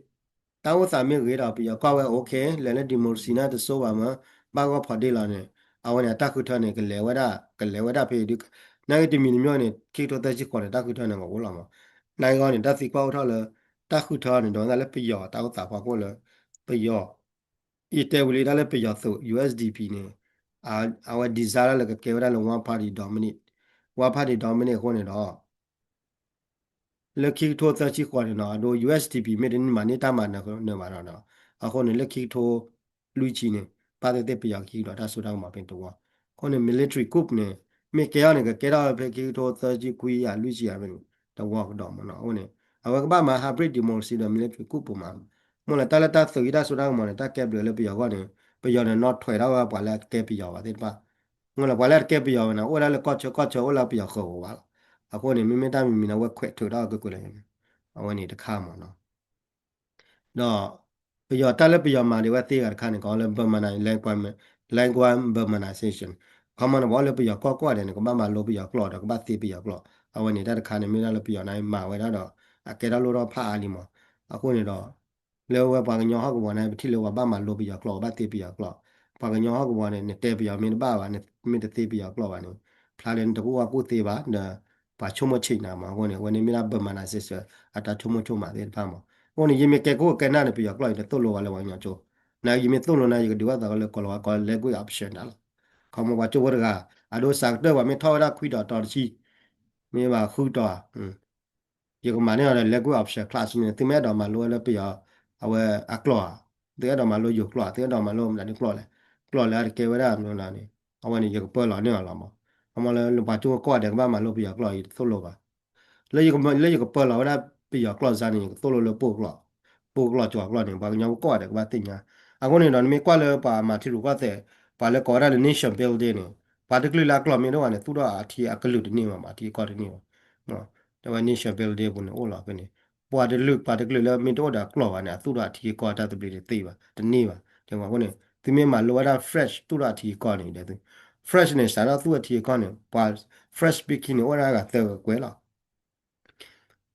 တၢ်အိၣ်သးမ့ၢ်ဂ့ၤဒီး ပယီၤကွၢ်ဝဲ okay လဲၤလၢ democracy န့ၣ်တစိဘၣ်မး, ဘၣ်ဂီၢ်ဖီဒ့လီၤန့ၣ် အဝဲန့ၣ် အတၢ်ဃုထၢန့ၣ် ကလဲၤဝဲဒၣ်, ကလဲၤဝဲဒၣ်ဖဲအံၤဒုး, နာ်က့တမံၤတမံၤန့ၣ် ခံကထိသၢဆံဃိးန့ၣ် တၢ်ဃုထၢန့ၣ်ကအိၣ်လီၤမး. နာ်က့ဂီၢ်န့ၣ် တၢ်သံကွၢ်အိၣ်ထီၣ်လၢ တၢ်ဃုထၢန့ၣ် ဒိးဝဲဒၣ်လၢပယီၤတၢ်အိၣ်သးဖီခိၣ်လၢ ပယီၤ ယတဲဝံၤလံဒၣ်လၢပယီၤသုး U S D P န့ၣ် အဝဲ design ဒၣ်လၢကကဲဝဲဒၣ်လၢ one party dominate, one party dominate အဃိန့ၣ်ဒီး လၢခံကထိသၢဆံဃိးန့ၣ်ဒီး အဒိ U S D P မ့ၢ်တန့ၢ်မၤန့ၢ်တၢ်မၤနၢၤဘၣ်ဒီး အဃိန့ၣ် လၢခံကထိလွံၢ်ဆံန့ၣ် ဘၣ်သ့ၣ်သ့ၣ်ပယီၤကဟံးဒီးတၢ်စိတၢ်ကမီၤဖဲန့ၣ်တဝီ, အဃိန့ၣ် military coup န့ၣ် မ့ၢ်ကဲအီၤန့ၣ် ကကဲထီၣ်ဖဲခံကထိသၢဆံခွံယၤလွံၢ်ဆံယၤဖဲန့ၣ် တဝီကဒီးမးနီၤ. အဃိန့ၣ် အဝဲကဘၣ်မၤ hybrid democracy ဒီး military coup ပမး, မ့ၢ်လၢတၢ်လၢတၢ်သုးဟံးတၢ်စိတၢ်ကမီၤန့ၣ် တၢ်ကဲဘျုးလၢပယီၤအဂီၢ်န့ၣ် ပယီၤန့ၣ် နီၣ်ထွဲးထီၣ်ဝဲပှၤလၢအတကဲပယီၤဘၣ်သ့ၣ်တဖၣ် မ့ၢ်လၢပှၤလၢအတကဲပယီၤဝဲန့ၣ် အိၣ်ဝဲဒၣ်လၢကီၢ်ဆၢကီၢ်ဆၢ အိၣ်လၢပယီၤဃၢၤဝဲဘၣ်လီၤ. အဃိန့ၣ် မ့မ့ၢ်တၢ်မံၤမံၤန့ၣ် အဝဲခွဲးထုးထီၣ်ကွ့ၢ်ကွ့ၢ်လၢ အဝဲန့ၣ်တခါမးနီၤ. ဒီး ပယီၤတၢ်လၢပယီၤမၤဒံးဝဲသ့အဂၤတခါန့ၣ် ကီးလၢ Burmanization, language Burmanization ခီမီန့ၣ် ပှၤအိၣ်လၢပယီၤကီၢ်ကွၢ်ဒဲးန့ၣ် ကဘၣ်မၤလိပယီၤကျိာ်ဒီး ကဘၣ်သ့ပယီၤကျိာ်, အဝဲန့ၣ်တၢ်တခါန့ၣ် မ့ၢ်ဒၣ်လၢပယီၤန့ၣ်မၤဝဲဒၣ်ဒီး အကဲထီၣ်လိၣ်ထီၣ်ဖးအါလံမး. အဃိန့ၣ်ဒီး လၢဝဲပှၤကညီဟီၣ်ကဝီၤန့ၣ် ပထံၣ်လၢပှၤဘၣ်မၤလိပယီၤကျိာ် ဘၣ်သ့ပယီၤကျိာ်, ပှၤကညီဟီၣ်ကဝီၤန့ၣ် နတဲပယီၤမ့ၢ်တဘၣ်ဘၣ် မ့ၢ်တသ့ပယီၤကျိာ်ဘၣ်န့ၣ် ဖျါလၢနတကူၣ်ဘၣ်ကူၣ်သ့ဘၣ်ဒီး ပှၤဆိကမိၣ်ဆံးနၤမး. အဃိန့ၣ် အဝဲန့ၣ်မ့ၢ်ဒၣ် Burmanization အတၢ်ဆိကမိၣ်ဆိကမးသ့ၣ်တဖၣ်မး. အဃိန့ၣ် ယမ့ၢ်ကဲခိၣ်ကဲနၢ်န့ၣ် ပယီၤကျိာ်အံၤ တသိၣ်လိဝဲလၢပှၤကညီကၠိ, နယမ့ၢ်သိၣ်လိနၤ ယကဒုးဘၣ်သးလၢကိၤလၤဝါကိး language option တၢ်လီၤ. ခီမီပှၤကၠိဖိတဂၤ အဒိစးကတၢၢ်ပှၤမ့ၢ်ထီၣ်ဝဲဒၣ်ခွံတီၤတီၤတဆံ မ့ၢ်ဘၣ်ဃုတီၤ ယကမၤန့ၢ်အီၤဒီး language option class န့ၣ် သုမ့ၢ်အဲၣ်ဒိးမၤလိဝဲလၢပယီၤ အဝဲအကျိာ်ဧါ, သုအဲၣ်ဒိးမၤလိယိၤကျိာ် သုအဲၣ်ဒိးမၤလိမတၤဒ်ကျိာ်လဲၣ်, ကျိာ်လၢအတကဲဝဲဒၣ်န့ၣ် အဝဲန့ၣ် ယကပၢလီၤန့ၢ်အီၤလီၤမး. ခီမီလၢပှၤကၠိဖိကိးဂၤဒဲးကဘၣ်မၤလိပယီၤကျိာ် ယတသိၣ်လိဘၣ်. လၢယက, လၢယကပၢလီၤဝဲဒၣ်ပယီၤကျိာ်စ့ၢ်န့ၣ် ယကသိၣ်လိလၢပှိၢ်ကျိာ်, ပှိၢ်ကျိာ်ကၠီၤကျိာ်န့ၣ် ပှၤကညီဖိကိးဂၤဒဲးကဘၣ်သ့ၣ်ညါ. အဃိန့ၣ်ဒီး နမ့ၢ်ကွၢ်လၢပှၤမၤထံရူၢ်ကီၢ်သဲး, ပှၤလၢကိးဝဲဒၣ်လၢ nation building န့ၣ်, ပှၤတကလုာ်လၢအကျိာ်မ့ၢ်တအိၣ်ဘၣ်န့ၣ် သူၣ်ထီၣ်အထံအကလုာ်တန့ၢ်ဘၣ်မး, အထံအကီၢ်တန့ၢ်ဘၣ်. တဲဝဲ nation building ပူၤန့ၣ်အိၣ်လီၤဖဲန့ၣ်, ပှၤတကလုာ်, ပှၤတကလုာ်လၢမ့ၢ်တအိၣ်ဒီးအကျိာ်ဘၣ်န့ၣ် အသူၣ်ထီၣ်အထံအကီၢ်တၢ်သဘျ့တသ့ဘၣ်, တန့ၢ်ဘၣ်. တဲဝဲအဃိန့ၣ် သုမ့ၢ်မၤလိဝဲဒၣ် French သူၣ်ထီၣ်အထံအကီၢ်န့ၣ် ဒီးသု, French န့ၣ် စးထီၣ်သူၣ်ထီၣ်အထံအကီၢ်န့ၣ် ပှၤ French speaking န့ၣ် အိၣ်ဝဲဒၣ်ဂၤသၢဂၤကွဲးလီၤ.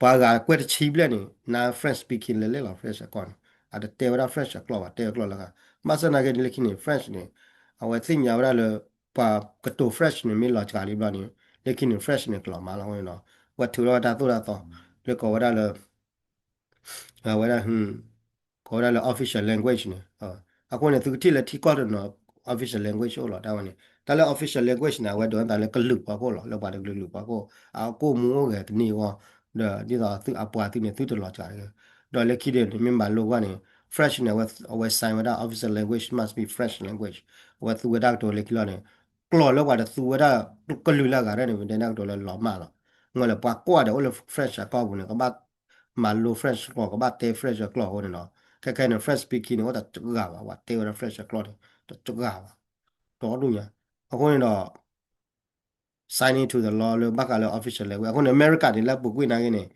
ပှၤဂၤကွဲးတဆံဘျဲၣ်န့ၣ် န French speaking လဲၤလဲၤလီၤ French အကီၢ်န့ၣ်, အတတဲဝဲဒၣ် French အကျိာ်ဘၣ်, တဲအကျိာ်လၢဂၤ. ဘၣ်ဆၣ်သနာ်က့န့ၣ် လၢခံန့ၣ် French န့ၣ် အဝဲသ့ၣ်ညါဝဲဒၣ်လၢ ပှၤကတိၤ French န့ၣ် မ့ၢ်လီၤစှၤလံဘျီန့ၣ် လၢခံန့ၣ် French န့ၣ် ကလီၤမးလီၤ. အဃိန့ၣ်ဒီး အဝဲထုးထီၣ်ဝဲတၢ်သိၣ်တၢ်သီ လၢကိးဝဲဒၣ်လၢ အဝဲဒၣ် ကိးဝဲဒၣ်လၢ official language န့ၣ်, အဃိန့ၣ် သုကထံၣ်လၢထံကီၢ်တနီၤ official language အိၣ်လီၤ. တၢ်ဝဲန့ၣ် တၢ်လၢ official language န့ၣ် အဝဲဒိးသးလၢကလုာ်ဖီခိၣ်လီၤ, လၢပှၤတကလုာ်ကလုာ်ဖီခိၣ်, အကိၣ်မူအိၣ်ဂဲၤတန့ၢ်အဂီၢ်, ဒီးဒ်သိးသုအပှၤသုန့ၣ် သုတလီၤစှၤတဂ့ၤ. ဒီးလၢခံန့ၣ် မ့ၢ်မၤလိကွၢ်န့ၣ် French န့ၣ် အဝဲ sign ဝဲဒၣ် official language must be French language, အဝဲသူဝဲတၢ်ကတိၤလၢခံလီၤန့ၣ်, ကျိာ်လၢပှၤတသူဝဲဒၣ်ကလုာ်လၢအဂၤန့ၣ် ပတဲတၢ်ကတိၤလၢလီၤမၢ်လီၤ. မ့ၢ်လၢပှၤကိးဂၤဒဲးအိၣ်လၢ French အကီၢ်ပူၤန့ၣ် ကဘၣ်မၤလိ French ကျိာ်, ကဘၣ်တဲ French ကျိာ်အဃိန့ၣ်ဒီး ခဲခဲန့ၣ် French speaking န့ၣ် အိၣ်တစှၤဘၣ်, ပှၤတဲဝဲဒၣ် French ကျိာ်န့ၣ် တစှၤဘၣ်, တဒူၣ်ညါ. အဃိန့ၣ်ဒီး sign into the law လၢဘၣ်ဃးလၢ official language အဃိန့ၣ် အမဲရကၤန့ၣ် လၢအပူၤကွံာ်နာ်က့န့ၣ်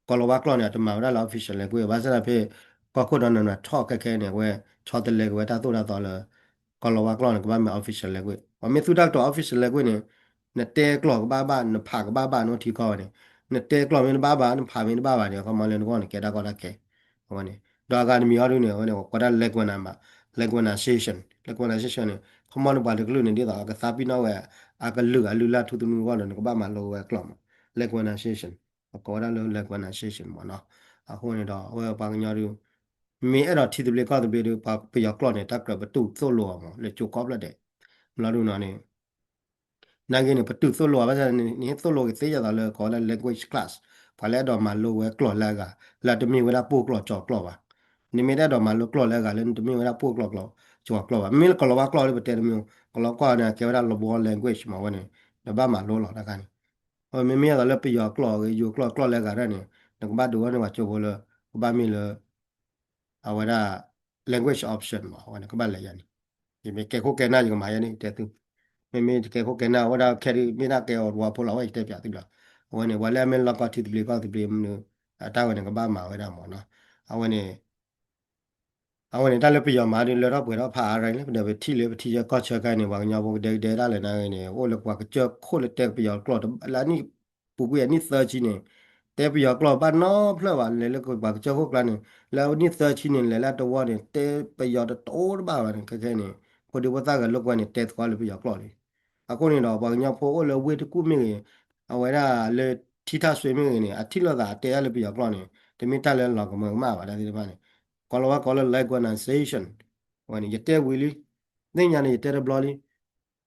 ကီၤလၤဝါကျိာ်န့ၣ် အတမၤဝဲဒၣ်လၢ official language ဘၣ်ဆၣ်သနာ်က့ ကီၢ်ခိၣ်ဒီးနနထီၣ်ခဲခဲန့ၣ် အဝဲ ဆီတလဲက့ၤဝဲတၢ်သိၣ်တၢ်သီလၢ ကီၤလၤဝါကျိာ်န့ၣ် ကဘၣ်မ့ၢ် official language, ပှၤမ့ၢ်သူတၢ်ကတိၤ official language န့ၣ် နတဲကျိာ်ကဘၣ်ဘၣ်, နဖးကဘၣ်ဘၣ်, နအိၣ်ထံကီၢ်ဝဲန့ၣ် နတဲကျိာ်မ့ၢ်တဘၣ်ဘၣ်, နဖးမ့ၢ်တဘၣ်ဘၣ်န့ၣ် ခီမီလၢနဂီၢ်န့ၣ် ကဲတၢ်ကီတၢ်ခဲ အဝဲန့ၣ် ဒီးအဂၤတမံၤအံၤဒုန့ၣ် အဝဲန့ၣ် ကိးဒၣ် language ဘၣ်, lingualization, lingualization န့ၣ် ခီမီန့ၣ် ပှၤတကလုာ်န့ၣ် ဒ်သိးအကသါပ့ၤနီၣ်ဝဲ အကလုာ်အလုၢ်အလၢ်ထူသနူအဂီၢ်ဒီး နကဘၣ်မၤလိဝဲအကျိာ်မး, lingualization, ပကိးဝဲဒၣ်လၢ lingualization မးနီၤ. အဃိန့ၣ်ဒီး အဝဲပှၤကညီဒု မ့ၢ်အဲၣ်ဒိးထံသဘျ့ကီၢ်သဘျ့ဒု ပယီၤကျိာ်န့ၣ် တၢ်ကြၢးပတုာ်သိၣ်လိအီၤမး လၢကၠိကီၢ်ဖျၢၣ်ဒဲး, မ့ၢ်လီၤဒုနီၤန့ၣ် နာ်က့န့ၣ် ပတုာ်သိၣ်လိအီၤ ဘၣ်ဆၣ်န့ၣ် နဟ့ၣ်သိၣ်လိက့ၤသ့ယသးလၢကိးဝဲဒၣ် language class, ပှၤလၢအဲၣ်ဒိးမၤလိဝဲကျိာ်လၢအဂၤ လၢတမ့ၢ်ဝဲဒၣ်ပှိၢ်ကျိာ်ကၠီၤကျိာ်ဘၣ်. နမ့ၢ်တအဲၣ်ဒိးမၤလိကျိာ်လၢအဂၤလၢနတမ့ၢ်ဝဲဒၣ်ပှိၢ်ကျိာ်ကၠီၤကျိာ်ဘၣ်. မ့ၢ်လၢကီၤလၤဝါကျိာ်လၢပတဲတမံၤ, ကီၤလၤဝါကျိာ်န့ၣ် ကဲဝဲဒၣ် လဝီ language မးဝဲန့ၣ် နဘၣ်မၤလိလီၤတခါန့ၣ်. မ့မ့ၢ်ယသးလၢပယီၤကျိာ်ဂ့ၤ ယိၤကျိာ်ကျိာ်လၢအဂၤန့ၣ် နကဘၣ်ဒုးဝဲန့ၢ်ပှၤကၠိဖိလၢ ကဘၣ်မ့ၢ်လၢ အဝဲဒၣ် language option မး အဝဲန့ၣ် ကဘၣ်လဲၤယၤန့ၣ်, ယမ့ၢ်ကဲခိၣ်ကဲနၢ်ယကမၤယၤန့ၣ် ယတဲသု, မ့မ့ၢ်တကဲခိၣ်ကဲနၢ် အဝဲဒၣ်ခဲဒုး မ့ၢ်ဒၣ်ကဲအီၤတဝီဖိလီၤ အဝဲယတဲပၠးသုလီၤ. အဝဲန့ၣ် ပှၤလၢအမ့ၢ်လီၢ်ကီၢ်ထံသဘျ့ကီၢ်သဘျ့မနုၤ အတၢ်ဝဲန့ၣ် ကဘၣ်မၤဝဲဒၣ်မးနီၤ. အဝဲန့ၣ် အဝဲန့ၣ် တၢ်လၢပယီၤမၤဒုးလၢထီၣ်ပှဲၤထီၣ်ဖးအါရၢ်လံ ဒီးပထံၣ်လၢပထံဆၢကီၢ်ဆၢခါန့ၣ် ပှၤကညီဖိကဒဲကဒဲတၢ်လဲၣ်နာ်ဂ့ၤန့ၣ် အိၣ်လၢပှၤကစၢၢ်ခိၣ်လၢတဲပယီၤကျိာ် လၢအနံၣ်ပူၤကွံာ်အနံၣ်သၢဆံန့ၣ် တဲပယီၤကျိာ်ဘၣ်နီတဖျၢၣ်ဘၣ် လဲၤလၢပှၤကစၢၢ်ခိၣ်ကျါန့ၣ် လၢအနံၣ်သၢဆံန့ၣ် လဲၤလၢအတဝီန့ၣ် တဲပယီၤတတိၤတဘၣ်ဘၣ်န့ၣ် ခဲခဲန့ၣ် ဖိဒံဖိသၣ်ဂၤလိာ်ကွဲန့ၣ် တဲသကိးလၢပယီၤကျိာ်လံ. အဃိန့ၣ်ဒီး ပှၤကညီဖိအိၣ်လၢဝ့ၢ်တကူၣ်မ့ၢ်ဂ့ၤ အဝဲဒၣ်လၢထံထၣ်စွ့မ့ၢ်ဂ့ၤန့ၣ် အထံၣ်လိာ်သးအတဲတၢ်လၢပယီၤကျိာ်န့ၣ် တမ့ၢ်တၢ်လၢလီၤကမၢကမၣ်ဘၣ် တၢ်သ့ၣ်တဖၣ်န့ၣ် ကီၤလၤဝါကိးလၢ lingualization ဝဲန့ၣ် ယတဲဝံၤလံ သ့ၣ်ညါန့ၣ် ယတဲတဘျီလံ ကီ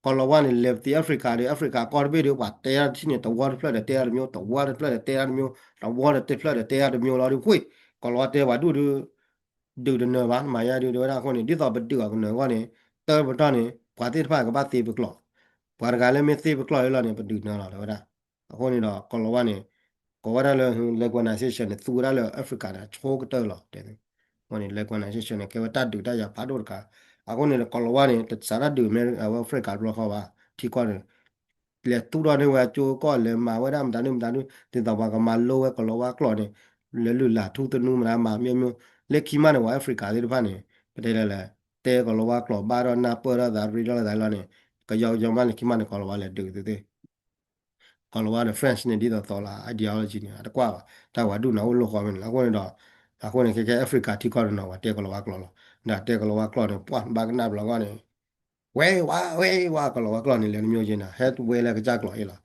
ၤလၤဝါန့ၣ် လဲၤပသံး Africa ဒီး Africa ကီၢ်တဘ့ၣ်ဒီး ပှၤတဲတၢ်တထံၣ်န့ၣ် တဝီတဖျၢၣ်ဒီးတဲတၢ်တမျိုး တဝီတဖျၢၣ်ဒီးတဲတၢ်တမျိုး တဝီတဖျၢၣ်ဒီးတဲတၢ်တမျိုးလီၤဒီး ဝ့ၢ် ကီၤလၤဝါတဲပှၤဒူၣ်ဒုး ဒုးတနၢၤဘၣ် မၤယါဒုး တဲဝဲဒၣ်အဃိန့ၣ် ဒ်သိးပဒုးအီၤကနၢၤအဂီၢ်န့ၣ် တၢ်ပတီၢ်န့ၣ် ပှၤသ့ၣ်တဖၣ်ကဘၣ်သ့ပကျိာ် ပှၤတဂၤလၢမ့ၢ်သ့ပကျိာ်လံလီၤန့ၣ် ပဒုးနၢၤလီၤ တဲဝဲဒၣ်. အဃိန့ၣ်ဒီး ကီၤလၤဝါန့ၣ် ကိးဝဲဒၣ်လၢ lingualization န့ၣ် သူဝဲဒၣ်လၢ Africa န့ၣ် အဆိကတၢၢ်လီၤ တဲဝဲန့ၣ် lingualization န့ၣ် ကဲဝဲတၢ်ဒုးတၢ်ယၤဖးဒိၣ်တခါ. အဃိန့ၣ်ဒီး ကီၤလၤဝါန့ၣ် တစးထီၣ်ဒုး America ဝဲ Africa တဘျီဃီဘၣ် ထံကီၢ်န့ၣ် လဲၤသူၣ်ထီၣ်န့ၢ်ဝဲအကၠိကီၢ် လဲၤမၤဝဲဒၣ်မတၤဒုမတၤဒု ဒ်သိးပှၤကမၤလိဝဲကီၤလၤဝါကျိာ်န့ၣ် လဲၤလုၢ်လၢ်ထူသနူမတၤမၤမ့ၢ်မ့ၢ် လၢခံမးန့ၣ် ပှၤ Africa သ့ၣ်တဖၣ်န့ၣ် ပတဲလဲၣ်လဲၣ် တဲကီၤလၤဝါကျိာ်ဘၣ်ဒီးနၢ်ပၢၢ်ထီၣ်သး ရ့ထီၣ်သးလီၤန့ၣ် ကယီကယီမးလၢခံမးန့ၣ် ကီၤလၤဝါလဲၤဒုးသုသ့ၣ် ကီၤလၤဝါဒီး French န့ၣ် ဒ်သိးသိးလီၤ ideology န့ၣ် အတကွၢ်ဘၣ် တၢ်ဝဲဒူၣ်န့ၣ်အိၣ်လိာ်ဃီမ့ၢ်န့ၣ် အဃိန့ၣ်ဒီး အဃိန့ၣ် ခဲခဲ Africa ထံကီၢ်တနီၤ ပှၤတဲကီၤလၤဝါကျိာ်လီၤ ဒီးတဲကီၤလၤဝါကျိာ်န့ၣ် ပှၤဘၣ်ကနၣ်ဘျီဂီၢ်န့ၣ် ဝဲဝါ ဝဲဝါ ကီၤလၤဝါကျိာ်န့ၣ် လဲၤတမျိုးယဲနၤ ဟဲဝဲလၢကစၢ်ကျိာ်အံၤလီၤ.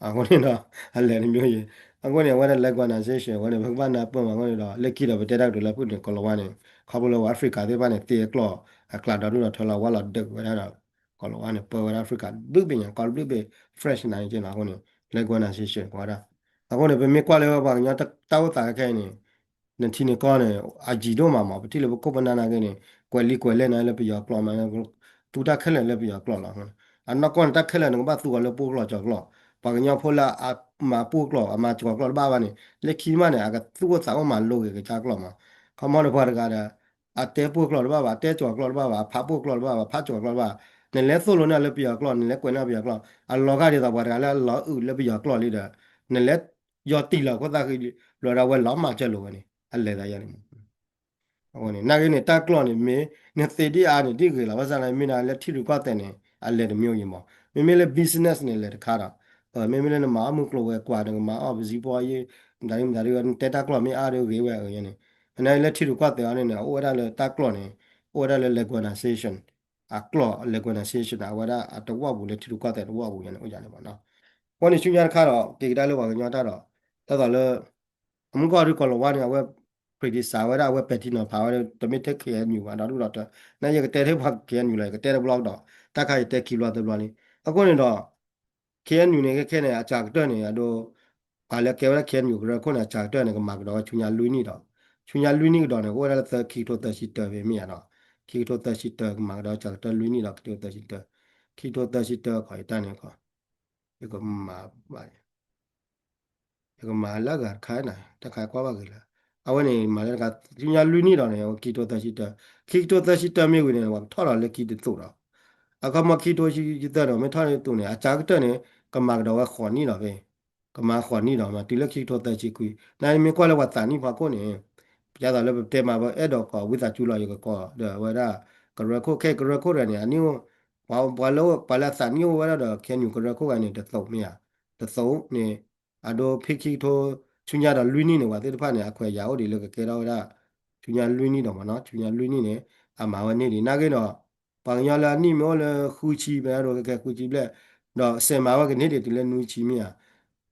အဃိန့ၣ်ဒီး အလဲၤတမျိုးယဲ အဃိန့ၣ် အဝဲဒၣ် lingualization အဝဲန့ၣ် ပကဘၣ်နၢ်ပၢၢ်မး အဃိန့ၣ်ဒီး လၢခံဒီး ပတဲတၢ်ကတိၤလၢဖုၣ်န့ၣ် ကီၤလၤဝါန့ၣ် ခီဖျိလၢဝဲ Africa သ့ၣ်တဖၣ်န့ၣ် သ့အကျိာ် အကျါဒီဒူၣ်ဒီထၢလီၤ ဝဲလီၤဒုးဝဲဒၣ်ဒီး ကီၤလၤဝါန့ၣ် ပၢဝဲဒၣ် Africa ဘျုးဘ့ၣ်ညါ ကီၢ်ဘျုးဘ့ၣ် French နာ်က့နီၤ အဃိန့ၣ် lingualization ကိးဝဲဒၣ် အဃိန့ၣ် ပမ့ၢ်ကွၢ်လၢပှၤကညီတၢ်အိၣ်သးခဲအံၤန့ၣ် နထံန့ၣ်ကီၢ်န့ၣ် အယံၤဒိၣ်မးမး ပထံၣ်လၢပခိၣ်ပနၢ်နာ်က့န့ၣ် ကွဲးလံာ်ကွဲးလဲၢ်နာ်လၢပယီၤကျိာ်မး သူတၢ်ခဲလၢာ်လၢပယီၤကျိာ်လီၤ. အနီၢ်ကီၢ်န့ၣ် တၢ်ခဲလၢာ်န့ၣ် ကဘၣ်သူအီၤလၢပှိၢ်ကျိာ်ကၠီၤကျိာ်, ပှၤကညီဖိလၢအမၤပှိၢ်ကျိာ် အမၤကၠီၤကျိာ်တဘၣ်ဘၣ်န့ၣ် လၢခံမးန့ၣ် အကသူၣ်အိၣ်သးအိၣ်မၤလိက့ၤကစၢ်ကျိာ်မး, ခီမီန့ၣ်ပှၤတဂၤဒီး အတဲပှိၢ်ကျိာ်တဘၣ်ဘၣ် အတဲကၠီၤကျိာ်တဘၣ်ဘၣ် အဖးပှိၢ်ကျိာ်တဘၣ်ဘၣ် ဖးကၠီၤကျိာ်တဘၣ်, နလဲၤသိၣ်လိန့ၢ်လၢပယီၤကျိာ် နလဲၤကွဲးန့ၢ်ပယီၤကျိာ် အလီၤဂာ်ဒ်သိးပှၤတဂၤလၢအလီၤအုးလၢပယီၤကျိာ်လံဒီး နလဲၤယီၤတံၢ်လီၤခိၣ်သၣ်ဃံလီၤဒီး အဝဲလီၤမၤစၢၤလိာ်ဝဲန့ၣ် အလဲၤသးယါန့ၣ်မး အဃိန့ၣ် နာ်က့န့ၣ် တၢ်ကျိာ်န့ၣ် မ့ၢ်နသ့ဒ်အါန့ၣ် ဒ်ဂ့ၤလီၤ ဘၣ်ဆၣ်န့ၣ် မ့ၢ်ဒၣ်လၢထံရူၢ်ကီၢ်သဲးန့ၣ် အလဲၤတမံၤအံၤမး, မ့မ့ၢ်လၢ business န့ၣ် လဲၤတခါဒီး မ့မ့ၢ်လၢနမၤအီၣ်မုၢ်ကျိၤဝဲၤကွာ် နကမၤအီၣ်ပစံးပီယ့ၢ် မတၤဒ်မတၤဒ် နတဲတၢ်ကျိာ်မ့ၢ်အါဒီးဂ့ၤဝဲအန့ၣ်, နာ်က့လၢထံရူၢ်ကီၢ်သဲးအီၤန့ၣ်န့ၣ် အအိၣ်ဝဲဒၣ်လၢတၢ်ကျိာ်န့ၣ် အိၣ်ဝဲဒၣ်လၢ legalization အကျိာ် legalization အဝဲဒၣ်အတဝီပူၤလၢထံရူၢ်ကီၢ်သဲးတဝီပူၤန့ၣ် အိၣ်ယါန့ၣ်မးနီၤ, အဃိန့ၣ်ဆူညါတခါဒီး က့ၤကဒါလၢပှၤကညီတၢ်ဒီး ဒ်သိးလၢ အမုၢ်ကီၢ်ဒုးကီၢ်လီၤဝါန့ၣ် အဝဲ criticize ဝဲဒၣ် အဝဲပဲာ်ထံနီၤဖးဝဲဒၣ် တမ့ၢ်ထဲ K N U ဘၣ် ဒီဒူၣ်ဒီထၢ နာ်က့ယကတဲထဲပှၤ K N U လီၤ ယကတဲတဘျီကဒီး တၢ်ခါယတဲခံဘျီသၢဘျီလံ, အဃိန့ၣ်ဒီး K N U န့ၣ် ခဲခဲန့ၣ် အစှၤကတၢၢ်န့ၣ် အဒိ ပှၤလၢကဲဝဲဒၣ် K N U ကရၢခိၣ်န့ၣ် အစှၤကတၢၢ်န့ၣ် ကမၤကဒီးဝဲဆူညါလွံၢ်နံၣ်ဒီး ဆူညါလွံၢ်နံၣ်ကဒီးန့ၣ် ကအိၣ်ဝဲဒၣ်လၢသၢ ခံကထိသၢဆံတၢဘၣ်မ့ၢ်ဧါဒီး ခံကထိသၢဆံတၢ ကမၤကဒီးစှၤကတၢၢ်လွံၢ်နံၣ်ဒီး ခံကထိသၢဆံတၢ ခံကထိသၢဆံတၢခီ ယတၢ်န့ၣ်ခီ ယကမၤဘၣ် ယကမၤလၢအဂၤတခါန့ၣ် တၢ်ခါကွၢ်ဘၣ်ဂ့ၤလၢ အဝဲန့ၣ် မၤလၢတခါ ဆူညါလွံၢ်နံၣ်ဒီးန့ၣ် အဝဲခံကထိသၢဆံတၢ ခံကထိသၢဆံတၢမ့ၢ်ဝံၤန့ၣ် ပှၤကထီၣ်လီၤလၢခံတသိးဒီး အခီမီခံကထိသၢဆံတၢဒီး မ့ၢ်ထီၣ်လၢတသိးန့ၣ် အစှၤကတၢၢ်န့ၣ် ကမၤကဒီးဝဲဃိးနံၣ်ဒီးဖဲ ကမၤဃိးနံၣ်ဒီးမး တုၤလၢခံကထိသၢဆံခွံ နာ်က့မ့ၢ်ကွၢ်လၢပှၤသးနံၣ်ဖီခိၣ်န့ၣ် ဒ်သိးလၢပတဲမး ပအဲၣ်ဒိးကိးဝံသးစူၤလီၤ ယကကိးဒီးဝဲဒၣ် ကရၢခိၣ် ခဲကရၢခိၣ်တဂၤန့ၣ် အနံၣ်အိၣ် ပှၤလၢ ပှၤလၢအသးနံၣ်အိၣ်ဝဲဒၣ်ဒီး K N U ကရၢခိၣ်ဂၤန့ၣ် တသိးမ့ၢ်ဧါ တသိးန့ၣ် အဒိဖဲခံကထိ ဆူညါဒီးလွံၢ်နံၣ်န့ၣ် ပှၤသ့ၣ်တဖၣ်န့ၣ် အခွဲးယာ်အိၣ်ဒံးလၢကကဲထီၣ်ဝဲဒၣ် ဆူညါလွံၢ်နံၣ်ဒီးမးနီၤ ဆူညါလွံၢ်နံၣ်န့ၣ် အမၤဝဲန့ၢ်ဒံး နာ်က့ဒီး ပှၤကညီလၢအနံၣ်မ့ၢ်အိၣ်လၢဃုဆံ ပဒိၣ်ခဲခဲဃုဆံဘျဲၣ် ဒီးစဲးမၤဝဲကန့ၢ်ဒံးတုၤလၢနွံဆံမ့ၢ်ဧါ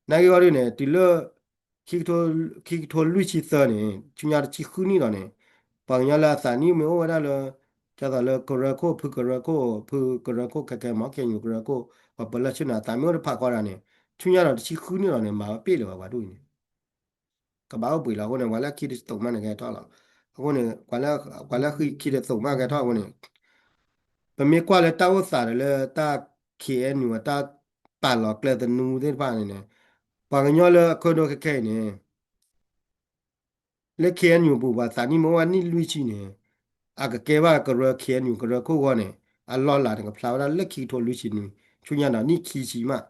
နာ်က့အီၤဒ်န့ၣ် တုၤလၢ ခံကထိလွံၢ်ဆံသၢန့ၣ် ဆူညါတဆံဃုနံၣ်ဒီးန့ၣ် ပှၤကညီလၢအသးနံၣ်မ့ၢ်အိၣ်ဝဲဒၣ်လၢ ဒ်သိးလၢကရၢခိၣ် ဖုကရၢခိၣ် ဖုကရၢခိၣ်ခဲခဲမး K N U ကရၢခိၣ် ပှၤပၢၤလၢဆ့ၣ်နီၤ အသးမ့ၢ်အိၣ်တဖၣ်ဃီဒၣ်န့ၣ် ဆူညါဒီးတဆံဃုနံၣ်ဒီးန့ၣ် မၤဝဲပ့ၣ်လၢၤဘၣ်ပှၤဒူၣ်အံၤန့ၣ် ကဘၣ်အိၣ်ဘှံးလီၤအဃိန့ၣ် ပှၤလၢခံတသိးမးန့ၣ်ကဟဲထီၣ်လီၤ. အဃိန့ၣ် ပှၤလၢခံတသိးမးကဟဲထီၣ်အဃိန့ၣ် ပမ့ၢ်ကွၢ်လၢတၢ်အိၣ်သးဒီးလၢတၢ် K N U အတၢ်ပာ်လီၤကျဲသနူသ့ၣ်တဖၣ်န့ၣ်န့ၣ် ပှၤကညီလၢအခိၣ်ဒိၣ်ခဲခဲအံၤန့ၣ် လၢ K N U ပူၤပှၤသးနံၣ်မ့ၢ်အိၣ်ဝဲနံၣ်လွံၢ်ဆံန့ၣ် အကကဲဘၣ်ကရၢ K N U ကရၢခိၣ်ဂီၢ်န့ၣ် အလီၢ်လၤန့ၣ် ကဖျါဝဲဒၣ်လၢခံကထိလွံၢ်ဆံနွံ ဆူညါဒီးနံၣ်ခံဆံမး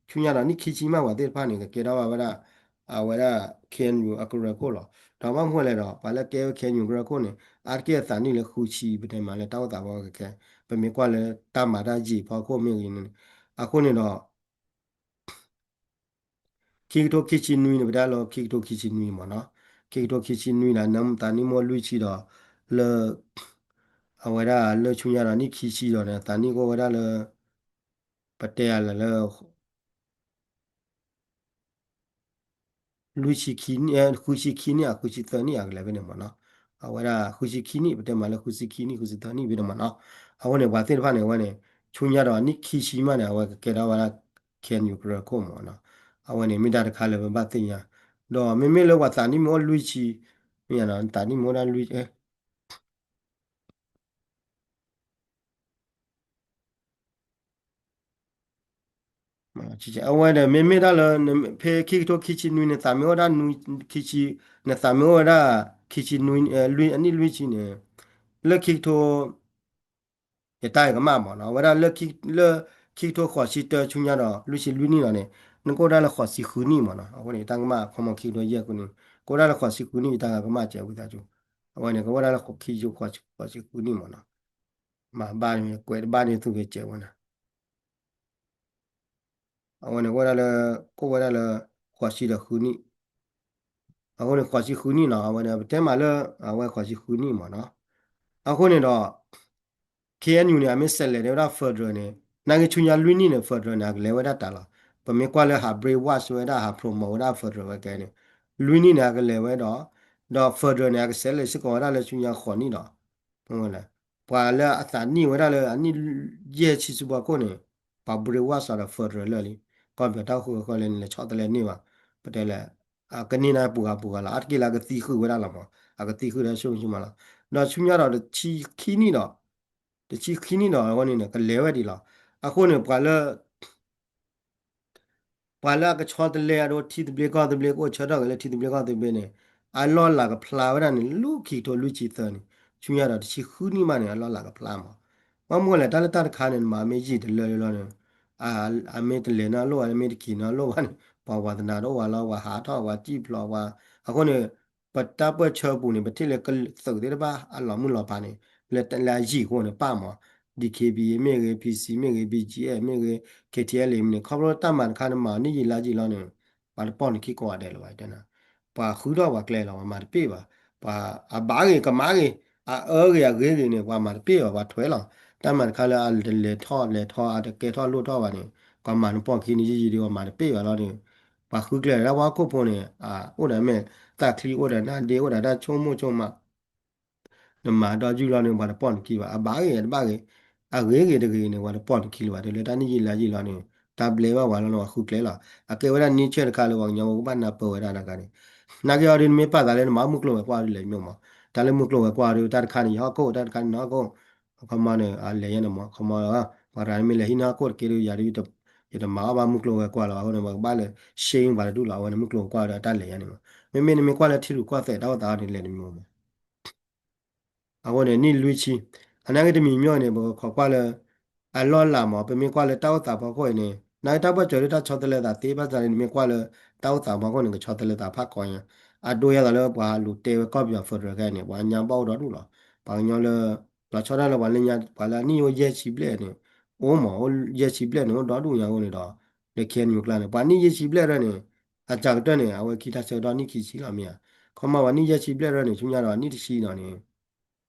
ဆူညါဒီးနံၣ်ခံဆံမး ပှၤသ့ၣ်တဖၣ်န့ၣ် ကကဲထီၣ်ဘၣ်ဝဲဒၣ် အဝဲဒၣ် K N U အကရၢခိၣ်လီၤ. ဒီးဘၣ်မနုၤလဲၣ်ဒီး ပှၤလၢကဲဝဲ K N U ကရၢခိၣ်န့ၣ် အါတက့ၢ်အသးနံၣ်လၢဃုဆံ ပတဲမးလၢတၢ်အိၣ်သးဘၣ်ကကဲ ပမ့ၢ်ကွၢ်လၢတၢ်မၤတၢ်ယံာ်ဖီခိၣ်မ့ၢ်ဂ့ၤန့ၣ် အဃိန့ၣ်ဒီး ခံကထိခံဆံနွံန့ၣ် ပတဲလၢခံကထိခံဆံနွံမ့ၢ်နီၤ, ခံကထိခံဆံနွံဒီး နသးနံၣ်မ့ၢ်လွံၢ်ဆံဒီး လၢ အဝဲဒၣ်လၢဆူညါဒီးနံၣ်ခံဆံဒီးန့ၣ် သးနံၣ်ကအိၣ်ဝဲဒၣ်လၢ ပတဲယၤလၢ လွံၢ်ဆံခံနံၣ် ဃုဆံခံနံၣ် ဃုဆံသၢနံၣ်အကလဲၤဖဲန့ၣ်မ့ၢ်နီၤ, အဝဲဒၣ်ဃုဆံခံနံၣ် ပတဲမးလၢဃုဆံခံနံၣ် ဃုဆံသၢနံၣ်ဖဲန့ၣ်မ့ၢ်နီၤ, အဃိန့ၣ် ပှၤသ့ၣ်တဖၣ်န့ၣ် အဝဲန့ၣ် ဆူညါဒီးနံၣ်ခံဆံမးန့ၣ် အဝဲကကဲထီၣ်ဝဲဒၣ် K N U ကရၢခိၣ်မ့ၢ်နီၤ, အဝဲန့ၣ်မ့ၢ်တၢ်တခါလၢပဘၣ်သ့ၣ်ညါ, ဒီးမ့မ့ၢ်လၢပှၤသးနံၣ်မ့ၢ်အိၣ်လွံၢ်ဆံ, မ့ၢ်နီၤ သးနံၣ်မ့ၢ်အိၣ်ဒၣ်လွံၢ် အဝဲဒီး မ့မ့ၢ်တၢ်လၢ ဖဲခံကထိခံဆံနွံန့ၣ် သးမ့ၢ်အိၣ်ဒၣ်နွံ ခံဆံ, နသးမ့ၢ်အိၣ်ဝဲဒၣ် ခံဆံနွံ အနံၣ်လွံၢ်ဆံန့ၣ် လၢခံကထိ ယတၢ်အံၤကမၣ်မ့ၢ်နီၤ, အဝဲဒၣ်လၢ လၢခံကထိဃိးဆံတၢဆူညါဒီး လွံၢ်ဆံလွံၢ်နံၣ်လီၤန့ၣ် နကအိၣ်ဒၣ်လၢဃိးဆံဃုနံၣ်မ့ၢ်နီၤ, အဃိန့ၣ် ယတၢ်ကမၣ် ခီမီခံကထိယဲၢ်ဃုနံၣ် ကအိၣ်ဒၣ်လၢဃိးဆံဃုနံၣ် ယတၢ်ကမၣ်စဲးဝံသးစူၤ, အဝဲန့ၣ် ကအိၣ်ဒၣ်လၢခံကထိဃိးဆံဃုနံၣ်မ့ၢ်နီၤ, မၤဘၣ်န့ၣ် ကွဲးတဘၣ်န့ၣ်သူက့ၤစဲးဝဲန့ၣ် အဝဲန့ၣ် ကအိၣ်ဝဲဒၣ်လၢ ကအိၣ်ဝဲဒၣ်လၢ ဃိးဆံဒီးဃုနံၣ်, အဃိန့ၣ် ဃိးဆံဃုနံၣ်နီၤ, အဝဲန့ၣ် ပတဲမးလၢ အဝဲဃိးဆံဃုနံၣ်မ့ၢ်နီၤ, အဃိန့ၣ်ဒီး K N U န့ၣ် အမ့ၢ်ဆဲးလဲၤန့ၢ်ဝဲဒၣ် federal န့ၣ် နာ်က့ဆူညါလွံၢ်နံၣ်န့ၣ် federal န့ၣ် အကလဲၤဝဲဒၣ်တၢ်လီၤ, ပမ့ၢ်ကွၢ်လၢဟး brainwash ဝဲဒၣ် ဟး promote ဝဲဒၣ် federal ဝဲကဲန့ၣ် လွံၢ်နံၣ်န့ၣ် အကလဲၤဝဲဒီး ဒီး federal န့ၣ် အကဆဲးလဲၤစ့ၢ်ကီးဝဲဒၣ်လၢဆူညါဃိးနံၣ်ဒီး ပှၤလၢအသးနံၣ်ဝဲဒၣ်လၢအနံၣ်ယဲၢ်ဆံဆူဖီခိၣ်န့ၣ် ပှၤ brainwash ဒီး federal လၢာ်လံ, ကီၢ်ပယီၤတၢ်အိၣ်ဃူဃီလဲန့ၣ် လဲၤဆီတလဲန့ၢ်ဘၣ်, ပတဲလဲၣ်, ကန့ၢ်နၤပူၤဂၤပူၤဂၤလီၤ, အါတက့ၢ်လၢအကသံဃုာ်ဝဲဒၣ်လီၤမး, အကသံဃုာ်ဒီးဆိကမိၣ်ဆိကမးလီၤ, ဒီးဆူညါဒီးတဆံခံနံၣ်ဒီး တဆံခံနံၣ်ဒီးအဝဲန့ၣ်န့ၣ် ကလဲၤဝဲဒံးလီၤ, အဃိန့ၣ် ပှၤလၢ ပှၤလၢအကဆီတလဲအဒိ ထံသဘျ့ကီၢ်သဘျ့ ကအိၣ်ဆၢထၢၣ်က့ၤလၢထံသဘျ့ကီၢ်သဘျ့န့ၣ် အလီၢ်လၤကဖျါဝဲဒၣ်န့ၣ် လၢခံကထိလွံၢ်ဆံသၢန့ၣ် ဆူညါဒီးတဆံဃုနံၣ်မးန့ၣ် အလီၢ်လၤကဖျါမး. ဘၣ်မနုၤလဲၣ် တၢ်လၢတၢ်တခါန့ၣ် နမၤမ့ၢ်ယံာ်တလၢလၢလီၤန့ၣ် အမ့ၢ်တလဲၤနီတလီၢ်ဘၣ် မ့ၢ်တခံးနီတလီၢ်ဘၣ်န့ၣ် ပှၤဝါသနာတအိၣ်ဝဲလီၤ ပှၤဟးထီၣ် ပှၤစံၣ်ဖျိး ပှၤ အဃိန့ၣ် ပတၢ်ပၢၢ်ဆၢပူၤန့ၣ် ပထံၣ်လၢကသုးသ့ၣ်တဖၣ်အလီၤမုၢ်လီၤဖးန့ၣ် လၢလၢအယံာ်အဃိန့ၣ် ပၣ်မး DKBA မ့ၢ်ဂ့ၤ PC မ့ၢ်ဂ့ၤ BGF မ့ၢ်ဂ့ၤ KTLA မ့ၢ်န့ၣ် ခီဖျိတၢ်မၤတခါန့ၣ် မၤနံၣ်ယံာ်လါယံာ်လီၤန့ၣ် ပှၤတပိာ်နခံကိးဂၤဒဲးလၢၤဘၣ်တဲနၤ ပှၤဃုထီၣ်ပှၤကျဲလီၤ ပှၤမၤတပ့ၢ်ဘၣ် ပှၤအဘၣ်ဂ့ၤကမၣ်ဂ့ၤ အအၢဂ့ၤအဂ့ၤဂ့ၤန့ၣ် ပှၤမၤတပ့ၢ်ဘၣ် ပှၤထွဲလီၤ တၢ်မၤတခါလၢအတလဲၤထီၣ်လဲၤထီၣ် အတကဲထီၣ်လိၣ်ထီၣ်ဘၣ်န့ၣ် ပှၤမၤနပိာ်ခံနံၣ်ယံာ်ယံာ်ဒီး ပှၤမၤတပ့ၢ်ဘၣ်လီၤန့ၣ် ပှၤဃုကျဲလီၤဒၣ်ပှၤဟီၣ်ခိၣ်ဖိန့ၣ် အိၣ်ဒီးမ့ၢ်သးချံ အိၣ်ဒီးနါဒ့ အိၣ်ဒီးတၢ်ဆိကမိၣ်ဆိကမး နမၤဒီးယုၢ်လီၤန့ၣ် ပှၤတပိာ်နခံဘၣ် အဘၣ်ဂ့ၤတဘၣ်ဂ့ၤ အဂ့ၤဂ့ၤတဂ့ၤန့ၣ် ပှၤတပိာ်နခံလၢၤဘၣ် တုၤလၢတၢ်နံၣ်ယံာ်လါယံာ်လီၤန့ၣ် တၢ်ဘျဲဘၣ်ပှၤလီၤန့ၣ် ပှၤဃုကျဲလီၤ အကဲဝဲဒၣ် nature တခါလၢပှၤကညီဖိကဘၣ်နၢ်ပၢၢ်ဝဲဒၣ်တခါန့ၣ် နာ်က့အီၤဒုး နမ့ၢ်ပာ်သးလၢနမၤမုၢ်ကျိၤဝဲၤကွာ်ဒ်လဲၣ်မ့ၢ်မး တၢ်လၢမုၢ်ကျိၤဝဲၤကွာ်ဒုး တၢ်တခါန့ၣ် ယဟီၣ်ခိၣ် တၢ်တခါန့ၣ်နဟီၣ်ခိၣ် ခီမီန့ၣ် အလဲၤယဲန့ၣ်မး ခီမီ ပှၤတဂၤမ့ၢ်လဲၤဟံးနဟီၣ်ခိၣ်တက့ၢ်ဒုး ယၤဒုး ယတမၤအီၣ်ဘၣ်မုၢ်ကျိၤဝဲၤကွာ်လၢၤဘၣ်အဃိန့ၣ် ပကဘၣ်လဲၤ shame ပှၤတဒူၣ်လီၤ အဝဲန့ၣ်မုၢ်ကျိၤဝဲၤကွာ်ဒီးတၢ်လဲၤယဲန့ၣ်မး မ့မ့ၢ်နမ့ၢ်ကွၢ်လၢထံရူၢ်ကီၢ်သဲးတၢ်အိၣ်သးအီၤန့ၣ် လဲၤတမံၤမး အဃိန့ၣ် နံၣ်လွံၢ်ဆံ အနာ်က့တမံၤမ့ၢ်န့ၣ် ပကခိးကွၢ်လၢ အလီၢ်လၤမး ပမ့ၢ်ကွၢ်လၢတၢ်အိၣ်သးဖီခိၣ်အံၤန့ၣ် နာ်က့တၢ်ပၢၢ်စၢၤဒ်တၢ်ဆီတလဲသးသ့ ဘၣ်ဆၣ်န့ၣ် နမ့ၢ်ကွၢ်လၢတၢ်အိၣ်သးဖီခိၣ်န့ၣ် ကဆီတလဲသးဖးကီညါ အဒိယဲသိးလၢပှၤလူၤတဲဝဲကီၢ်ပယီၤ federal ခဲအံၤန့ၣ် ပှၤကညီဘၣ်အိၣ်ဒီဒူၣ်လီၤ ပှၤကညီလၢ လီၤဆီဒၣ်လၢပှၤလၢညါ ပှၤလၢအနံၣ်အိၣ်ယဲၢ်ဆံဘျဲၣ်န့ၣ် အိၣ်မး အိၣ်ယဲၢ်ဆံဘျဲၣ်န့ၣ် အိၣ်ဒီဒူၣ်ညါအဃိန့ၣ်ဒီး လၢ K N U ကျါန့ၣ် ပှၤနံၣ်ယဲၢ်ဆံဘျဲၣ်ရၢန့ၣ် အစှၤကတၢၢ်န့ၣ် အဝဲခံတၢ်ဆၢကတီၢ်နံၣ်ခံဆံလီၤမ့ၢ်ဧါ ခီမီပှၤနံၣ်ယဲၢ်ဆံဘျဲၣ်ရၢန့ၣ် ဆူညါဒီးနံၣ်တဆံဒီးန့ၣ်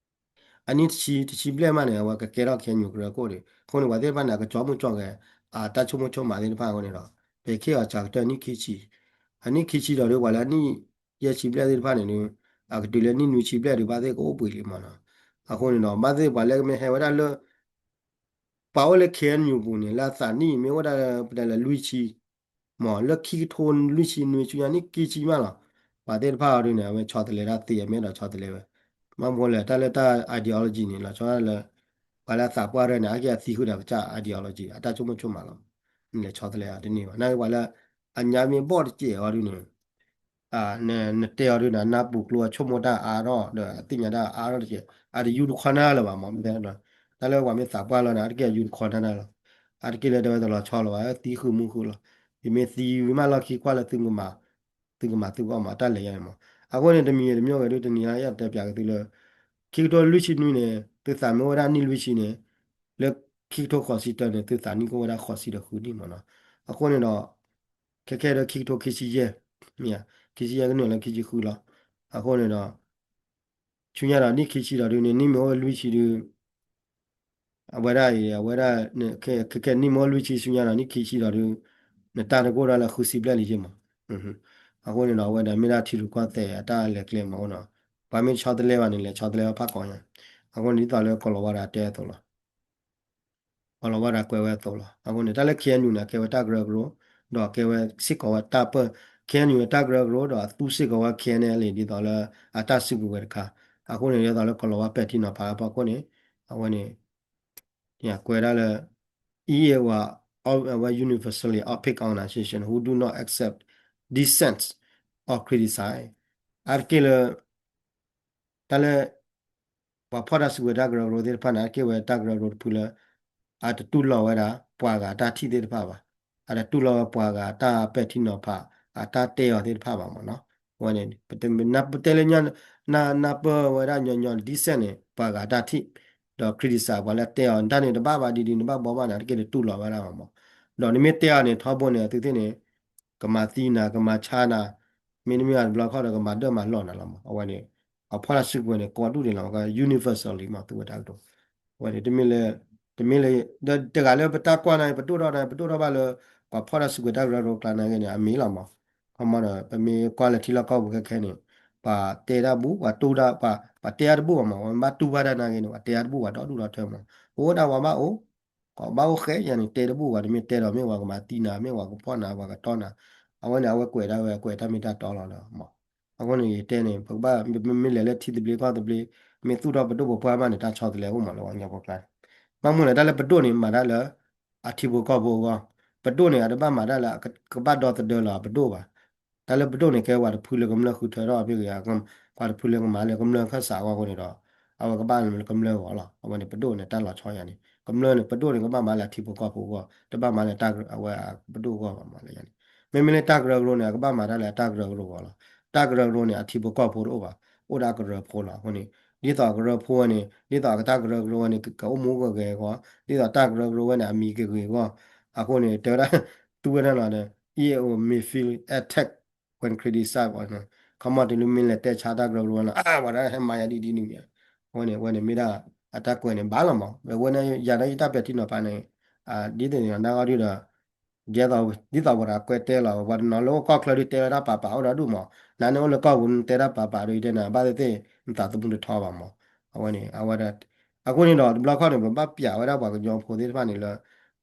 အနံၣ်တဆံ တဆံဘျဲၣ်မးန့ၣ် အဝဲကကဲထီၣ် K N U ကရၢခိၣ်န့ၣ် အဃိန့ၣ် ပှၤသ့ၣ်တဖၣ်န့ၣ် အကကၠီမုၢ်ကၠီဂဲၤ အတၢ်ဆိကမိၣ်ဆိကမးသ့ၣ်တဖၣ်အဃိန့ၣ်ဒီး ပကဟ့ၣ်အီၤစှၤကတၢၢ်နံၣ်ခံဆံ အနံၣ်ခံဆံဒီးဒုး ပှၤလၢအနံၣ်ယဲၢ်ဆံဘျဲၣ်သ့ၣ်တဖၣ်န့ၣ်ဒုး အကတုၤလၢနံၣ်နွံဆံဘျဲၣ်ဒုး ဘၣ်သ့ၣ်ကအိၣ်ဘှံးလံမးနီၤ အဃိန့ၣ်ဒီး ဘၣ်သ့ၣ်ပှၤလၢကမ့ၢ်ဟဲဝဲဒၣ်လၢ ပှၤအိၣ်လၢ K N U ပူၤန့ၣ် လၢအသးနံၣ်မ့ၢ်အိၣ်ဝဲဒၣ်လၢ ပတဲလၢလွံၢ်ဆံ မ့ၢ်လၢခံကထိလွံၢ်ဆံနွံဆူညါနံၣ်ခံဆံမးလီၤ. ပှၤသ့ၣ်တဖၣ်အီၤဒုးန့ၣ် အဝဲဆီတလဲဒၣ်သ့ အမ့ၢ်ဒီးဆီတလဲဝဲ ဘၣ်မနုၤလဲၣ် တၢ်လၢတၢ် ideology န့ၣ် လီၤဆီဒၣ်လၢ ပှၤလၢအသးပှၢ်ရၢန့ၣ် အကဲအသံဃုာ်ဒီးကစၢ် ideology အတၢ်ဆိကမိၣ်ဆိကမးလီၤ. နလဲၤဆီတလဲအီၤတန့ၢ်ဘၣ် နာ်က့ပှၤလၢ အညါမ့ၢ်ဘီၣ်တစဲးအီၤဒုးန့ၣ် နတဲအီၤဒုးန့ၣ် အနၢ်ပူၤကျိအဆိကမိၣ်တၢ်အါထီၣ် ဒီးအသ့ၣ်ညါတၢ်အါထီၣ်တစဲး အတယူတခီနၢ်လၢၤဘၣ်မး မ့ၢ်တဲ တၢ်လၢပှၤမ့ၢ်သးပှၢ်လီၤန့ၣ် အတက့ၢ်အယူတခီနၢ်နၢ်လီၤ. အတက့ၢ်လၢတဲဝဲတလီၤဆီလၢၤဘၣ် သံဃုာ်မူဃုာ်လီၤ. ယမ့ၢ်သံဝံၤမးလီၢ်ခံကွၢ်လၢသုက သုကမၤသုကအီၣ်မး တၢ်လဲၤယါန့ၣ်မး. အဃိန့ၣ် တမံၤတမံၤဂ့ၤဒုး တနံၤအံၤတဲပၠးက့ၤသုလၢ ခံကထိလွံၢ်ဆံနွံန့ၣ် သုသးမ့ၢ်အိၣ်ဝဲဒၣ်နံၣ်လွံၢ်ဆံန့ၣ် လၢခံကထိဃိးဆံတၢန့ၣ် သုသးနံၣ်ကအိၣ်ဝဲဒၣ်ဃိးဆံဒီးဃုနံၣ်မးနီၤ. အဃိန့ၣ်ဒီး ခဲခဲဒီးခံကထိခံဆံယဲၢ် မ့ၢ်ဧါ ခံဆံယဲၢ်ကနုာ်လၢခံဆံဃုလီၤ. အဃိန့ၣ်ဒီး ဆူညါဒီးနံၣ်ခံဆံဒီးဒုးန့ၣ် နံၣ်မ့ၢ်အိၣ်လွံၢ်ဆံဒုး အဝဲဒၣ်အံၤ အဝဲဒၣ် ခဲခဲနံၣ်မ့ၢ်အိၣ်လွံၢ်ဆံဆူညါဒီးနံၣ်ခံဆံဒီးဒုး နတၢ်တကအိၣ်ဒၣ်လၢဃုဆံဘျဲၣ်လံယ့ၢ်မး. အဃိန့ၣ်ဒီး အဝဲဒၣ်မ့ၢ်ဒၣ်ထံရူၢ်ကီၢ်သဲးအတၢ်လဲၤကျဲမးအဃိန့ၣ် ပှၤမ့ၢ်ဆီတလဲဘၣ်န့ၣ် လဲၤဆီတလဲဝဲဖးကီညါ. အဃိန့ၣ် ဒ်သိးလၢကီၤလၤဝါဒၣ်တဲအသိးလီၤ. ကီၤလၤဝါဒၣ်ကွဲးဝဲအသိးလီၤ. အဃိန့ၣ် တၢ်လၢ K N U န့ၣ် အကဲဝဲတၢ်ကရၢကရိ ဒီးအကဲဝဲစ့ၢ်ကီးဝဲတၢ်ပၢၢ် K N U န့ၣ် တၢ်ကရၢကရိ ဒီးအသူစ့ၢ်ကီးဝဲ K N L A ဒ်သိးလၢအတၢ်စုကဝဲၤတခါ. အဃိန့ၣ် ဒ်သိးလၢကီၤလၤဝါပဲာ်ထံနီၤဖးအဖီခိၣ်န့ၣ် အဝဲန့ၣ် ကွဲးဒၣ်လၢ အဝဲ universally opaque organization who do not accept dissent or criticize အါတက့ၢ်လၢ တၢ်လၢ ပှၤဖီၣ်တၢ်စုကဝဲၤတၢ်ကရၢကရိသ့ၣ်တဖၣ်န့ၣ် အါတက့ၢ်ဝဲတၢ်ကရၢကရိတဖုလၢ အတတူၢ်လိာ်ဝဲဒၣ် ပှၤဂၤတၢ်ထံၣ်သ့ၣ်တဖၣ်ဘၣ်, အတတူၢ်လိာ်ဝဲပှၤဂၤတၢ်ပဲာ်ထံနီၤဖး အတၢ်တဲအီၤသ့ၣ်တဖၣ်ဘၣ်မးနီၤ. အဝဲန့ၣ် ပတဲလၢညါ နၢ်ပၢၢ်ဝဲဒၣ်ညီညီ dissent န့ၣ် ပှၤဂၤတၢ်ထံၣ်, ဒီး criticize ပှၤလၢတဲအီၤ နတၢ်န့ၣ်တဘၣ်ဘၣ်ဒ်ဒ် နဘၣ်ဘီဘၣ်န့ၣ် အါတက့ၢ်တတူၢ်လိာ်ဝဲဒၣ်ဘၣ်မး. ဒီးနမ့ၢ်တဲအီၤန့ၣ် ထီဘိန့ၣ် အသုသ့ၣ်န့ၣ် ကမၤသံနၤ ကမၤဆါနၤ, မ့တမ့ၢ်ဘၣ်တဘျီခီဒီး ကမၤဒၢၣ်မၤလီၢ်နၤလီၤမး. အဝဲန့ၣ် အဖီၣ်တၢ်စုကဝဲၤန့ၣ် ကိးဒူၣ်န့ၣ်လီၤ, universally မး သုဝဲတၢ်ကတိၤ. အဝဲန့ၣ် တမ့ၢ်လၢ တမ့ၢ်လၢ တဂၤလၢပတၢ်ကွၢ်န့ၣ် ပဒိၣ်ထီၣ်န့ၣ် ပဒိၣ်ထီၣ်ဘၣ်လၢ ပှၤဖီၣ်တၢ်စုကဝဲၤတၢ်ကရၢကရိကျါန့ၣ်ဂ့ၤန့ၣ် အမ့ၢ်လီၤမး. ခီမးဒီး ပမ့ၢ်ကွၢ်လၢထံလီၢ်ကီၢ်ပူၤခဲခဲန့ၣ် ပှၤတဲတၢ်တဘူၣ် ပှၤတူၢ်တၢ် ပှၤ ပှၤတဲတၢ်တဘူၣ်ဘၣ်မး, ပှၤမ့ၢ်ဘၣ်တူၢ်ဘၣ်တၢ်န့ၣ်ဂ့ၤန့ၣ် ပှၤတဲတၢ်တဘူၣ် ပှၤဒီဒူၣ်ဒီထၢမး. အိၣ်ဒၣ်ပှၤဘၣ်အိၣ် ကီးဘၣ်အိၣ်ဃဲယၤန့ၣ် တဲတဘူၣ် ပှၤတမ့ၢ်တဲဒီး မ့ၢ်ပှၤကမၤသံနၤ မ့ၢ်ပှၤကဖီၣ်နၤ ပှၤကတီနၤ. အဝဲန့ၣ် အဝဲကွဲးဒၣ်ဝဲ ကွဲးတၢ်မ့ၢ်တၢ်တီလီၤဒီးမး. အဃိန့ၣ် ယတဲန့ၣ် ပကဘၣ် မ့မ့ၢ်လဲၤလၢထံသဘျ့ကီၢ်သဘျ့ မ့ၢ်သူၣ်ထီၣ်ပဒိၣ်ပပှၢ်မးန့ၣ် တၢ်ဆီတလဲအိၣ်မးလၢပှၤကညီဖိကျါန့ၣ်. ဘၣ်မနုၤလဲၣ် တၢ်လၢပဒိၣ်န့ၣ် မၤတၢ်လၢ အထံဖိကီၢ်ဖိအဂီၢ်, ပဒိၣ်န့ၣ် အတဘၣ်မၤတၢ်လၢ ကဘၣ်ဒီသဒၢလီၤပဒိၣ်ဘၣ်. တၢ်လၢပဒိၣ်န့ၣ် ကဲပှၤတဖုလၢကမျၢၢ်ဃုထၢထီၣ်ဖဲဂ့ၤ, ပှၤတဖုလၢကမၤလၢကမျၢၢ်ခၢၣ်စးအဂီၢ်အဃိန့ၣ်ဒီး အဝဲကဘၣ်လၢကမျၢၢ်အဂီၢ်လီၤ. အဝဲန့ၣ် ပဒိၣ်န့ၣ် တၢ်လီၤဆီယၤန့ၣ် ကမျၢၢ်န့ၣ် ပဒိၣ်န့ၣ် ကဘၣ်မၤလၢအထံဖိကီၢ်ဖိအဂီၢ်, တဘၣ်မၤလၢတၢ်အဝဲပဒိၣ်အဂီၢ်ဘၣ်မးလၢယၤန့ၣ်. မ့မ့ၢ်လၢတၢ်ကရၢကရိန့ၣ် အကဘၣ်မၤတၢ်လၢအတၢ်ကရၢကရိအဂီၢ်လီၤ. တၢ်ကရၢကရိန့ၣ် အထံဖိကီၢ်ဖိတအိၣ်ဘၣ်, အိၣ်ဒၣ်ကရၢဖိလီၤ. အဃိန့ၣ် ဒ်သိးအကရၢဖိဝဲန့ၣ် ဒ်သိးအကတၢ်ကရၢကရိဝဲန့ၣ် ကအိၣ်မူကဂဲၤအဂီၢ်, ဒ်သိးတၢ်ကရၢကရိဝဲန့ၣ် အမံၤကဂ့ၤအဂီၢ်, အဃိန့ၣ် တဲဝဲဒၣ် သူဝဲဒၣ်လီၤဒီး E A O may feel attacked when criticized ခီမီတုၤလၢမ့ၢ်လဲၤတဲဆါတၢ်ကရၢကရိဝဲလီၤ, အဝဲဒၣ်ဟဲမၤယၤဒ်ဒ်န့ၣ်မ့ၢ်, အဝဲန့ၣ် အဝဲန့ၣ်မ့ၢ်ဒၣ်အတၢ်ကွဲးန့ၣ်ဘၣ်လီၤမး, အဝဲန့ၣ်ယၤဒီးယတၢ်ပဲာ်ထံနီၤဖးန့ၣ် ဒ်သိးန့ၣ်ဒီး နၢ်ဂီၢ်ဒုဒီး ဒ်သိး ဒ်သိးပှၤတဂၤကွဲးတဲလီၤ, ပှၤတနီၤလၢအိၣ်ကီၢ်ချၢဒုတဲဝဲဒၣ်ပာ်ပာ်အိၣ်ဒီးဒူၣ်မး, နၤန့ၣ်အိၣ်လၢကီၢ်ပူၤနတဲဒၣ်ပာ်ပာ်ဒီး ယတဲနၤ ဘၣ်သ့ၣ်သ့ၣ် နသးသမူတထီဘၣ်မး, အဝဲန့ၣ် အဝဲဒၣ် အဃိန့ၣ်ဒီး တဘျီခီၣ်န့ၣ် ပဘၣ်ပျးဝဲဒၣ်ပှၤကညီဖိသ့ၣ်တဖၣ်န့ၣ်လၢ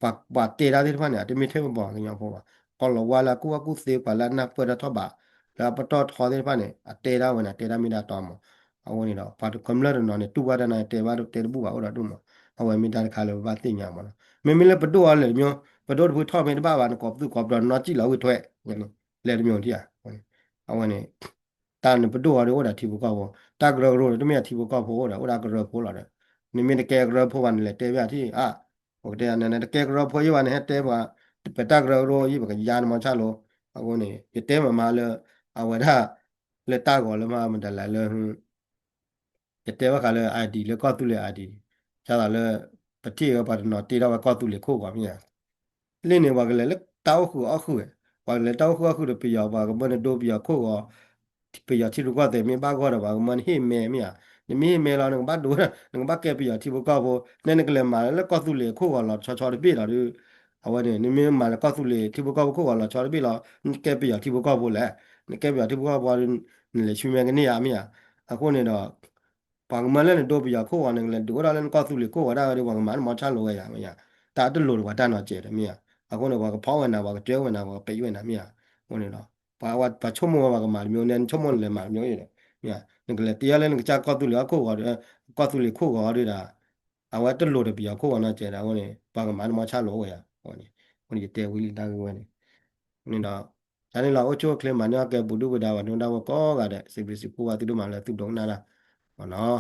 ပှၤ ပှၤတဲတၢ်သ့ၣ်တဖၣ်န့ၣ် အတမ့ၢ်ထဲပပှၤကညီဖိဘၣ်, ကီၢ်လီၤဝါလၢအကူၣ်ဘၣ်ကူၣ်သ့ ပှၤလၢအနၢ်ပၢၢ်တၢ်ထီၣ်ဘး လၢအပတီၢ်ထီသ့ၣ်တဖၣ်န့ၣ် အတဲဒၣ်ဝဲန့ၣ် အတဲဒၣ်မ့ၢ်ဒၣ်တီမး, အဃိန့ၣ်ဒီး ပှၤကမျၢၢ်တနီၤန့ၣ် တူၢ်ဘၣ်တၢ်န့ၣ် တဲဘၣ်တဲတဘူၣ်ဘၣ်အိၣ်ဒီးဒူၣ်မး, အဝဲမ့ၢ်တၢ်တခါလၢပဘၣ်သ့ၣ်ညါမးလီၤ. မ့မ့ၢ်လၢပဒိၣ်အီၤလဲၤတမံၤ, ပဒိၣ်တဖုထီၣ်မ့ၢ်တဘၣ်ဘၣ် နကိးပသူကိးပဒီး နီၢ်ကံၣ်လီၤဝံၤထွဲ လဲၤတမံၤထံၣ်ဧါ, အဝဲန့ၣ် တၢ်န့ၣ်ပဒိၣ်အီၤဒီးအိၣ်ဒီးထံဖိကီၢ်ဖိ, တၢ်ကရၢကရိန့ၣ် တမ့ၢ်အထံဖိကီၢ်ဖိအိၣ်ဒီး အိၣ်ဒီးကရၢဖိလီၤဒီး, နမ့ၢ်တကဲကရၢဖိဘၣ် နလဲၤတဲဘၣ်ထံၣ်ဧါ, ပကတဲန နတကဲကရၢဖိယံၤဘၣ် နဟဲတဲပှၤ ပတၢ်ကရၢကရိယံၤ ပကယါနမီၤဆၣ်လိၤ, အဃိန့ၣ် ယတဲမးမးလၢ အဝဲဒၣ် လၢတၢ်ဂီၤလၢမၤမတၤလဲၣ်လၢ ယတဲဘၣ်ဃးလၢ ID လၢကီၢ်သူလ့ၤ ID, ဒ်သိးလၢ ပထံၣ်ဝဲပှၤတနီၤတ့ထီၣ်ဝဲကီၢ်သူလ့ၤခိၣ်ဂီၤမ့ၢ်ဧါ, လၢန့ၣ် ပှၤကလဲၤလၢတၢ်အိၣ်ဃုာ်အီၣ်ဃုာ်ဝဲ, ပှၤကလဲၤတၢ်အိၣ်ဃုာ်အီၣ်ဃုာ်ဒီးပယီၤ ပှၤကမၢနဒိပယီၤခိၣ်ဂီၤ, ပယီၤထံရူၢ်ကီၢ်သဲးမ့ၢ်ဘၣ်ဂီၢ်ဒီး ပှၤကမၢနဟ့ၣ်မဲမ့ၢ်ဧါ, နမ့ၢ်ဟ့ၣ်မဲလီၤ နကဘၣ်ဒိ နကဘၣ်ကဲပယီၤထံဖိကီၢ်ဖိ, နဲနကလဲၤမၤလၢကီၢ်သူလ့ၤခိၣ်ဂီၤလီၤဆီဆီတဘ့ၣ်လီၤဒုး, အဝဲန့ၣ် နမ့ၢ်မၤလၢကီၢ်သူလ့ၤထံဖိကီၢ်ဖိခိၣ်ဂီၤလီၤဆီတဘ့ၣ်လီၤ နကဲပယီၤထံဖိကီၢ်ဖိလဲၣ်, နကဲပယီၤထံဖိကီၢ်ဖိဒီး နလဲၤဆူမဲာ်ကန့ၢ်ဧါမ့ၢ်ဧါ, အဃိန့ၣ်ဒီး ပှၤကမၢလၢနဒိပယီၤခိၣ်ဂီၤန့ၣ် ကလဲၤဒုးအိၣ်ဒီးလၢနကီၢ်သူလ့ၤခိၣ်ဂီၤဒၣ်ဝဲဒီး ပှၤကမၤနမီၤဆၣ်လိၤဝဲယၤမ့ၢ်ဧါ, တၢ်တလိၤဒီးပှၤတၢ်နီၤစဲးဒီးမ့ၢ်ဧါ, အဃိန့ၣ် ပှၤကဖီၣ်ဝဲနၤ ပှၤကစၢၢ်ဝဲနၤ ပှၤကပဲးဝဲနၤမ့ၢ်ဧါ, အဃိန့ၣ်ဒီး ပှၤဆိကမိၣ်ဝဲပှၤကမၤတမံၤန့ၣ် နဆိကမိၣ်နလဲၤမၤတမံၤဒီး မ့ၢ်ဧါ, နကလဲၤတ့အီၤလၢနကစၢ်ကီၢ်သူလ့ၤအခိၣ်ဂီၤဒီး ကီၢ်သူလ့ၤခိၣ်ဂီၤဒီးဒၣ် အဝဲတလိၤဒီးပယီၤခိၣ်ဂီၤနီၤစဲးဒီး အဃိန့ၣ် ပှၤကမၤနမီၤဆၣ်လိၤအိၣ်ဝဲယၤ, အဃိန့ၣ် ယတဲဝံၤလံတၢ်ဂ့ၢ်ဝဲန့ၣ်, န့ၣ်ဒီး တၢ်န့ၣ်လီၤ အိၣ်ဆူၣ်အိၣ်ချ့မၤန့ၢ်အီၣ်ကဲပူၤဒုၣ်ပဒါပှၤဒိၣ်တၢ်ဖိကိးဂၤဒဲး စံးဘျုးစံးဖှိၣ်ဘၣ်သုဒိၣ်မးလၢသုဒိကနၣ်တၢ်, မ့ၢ်နီၤ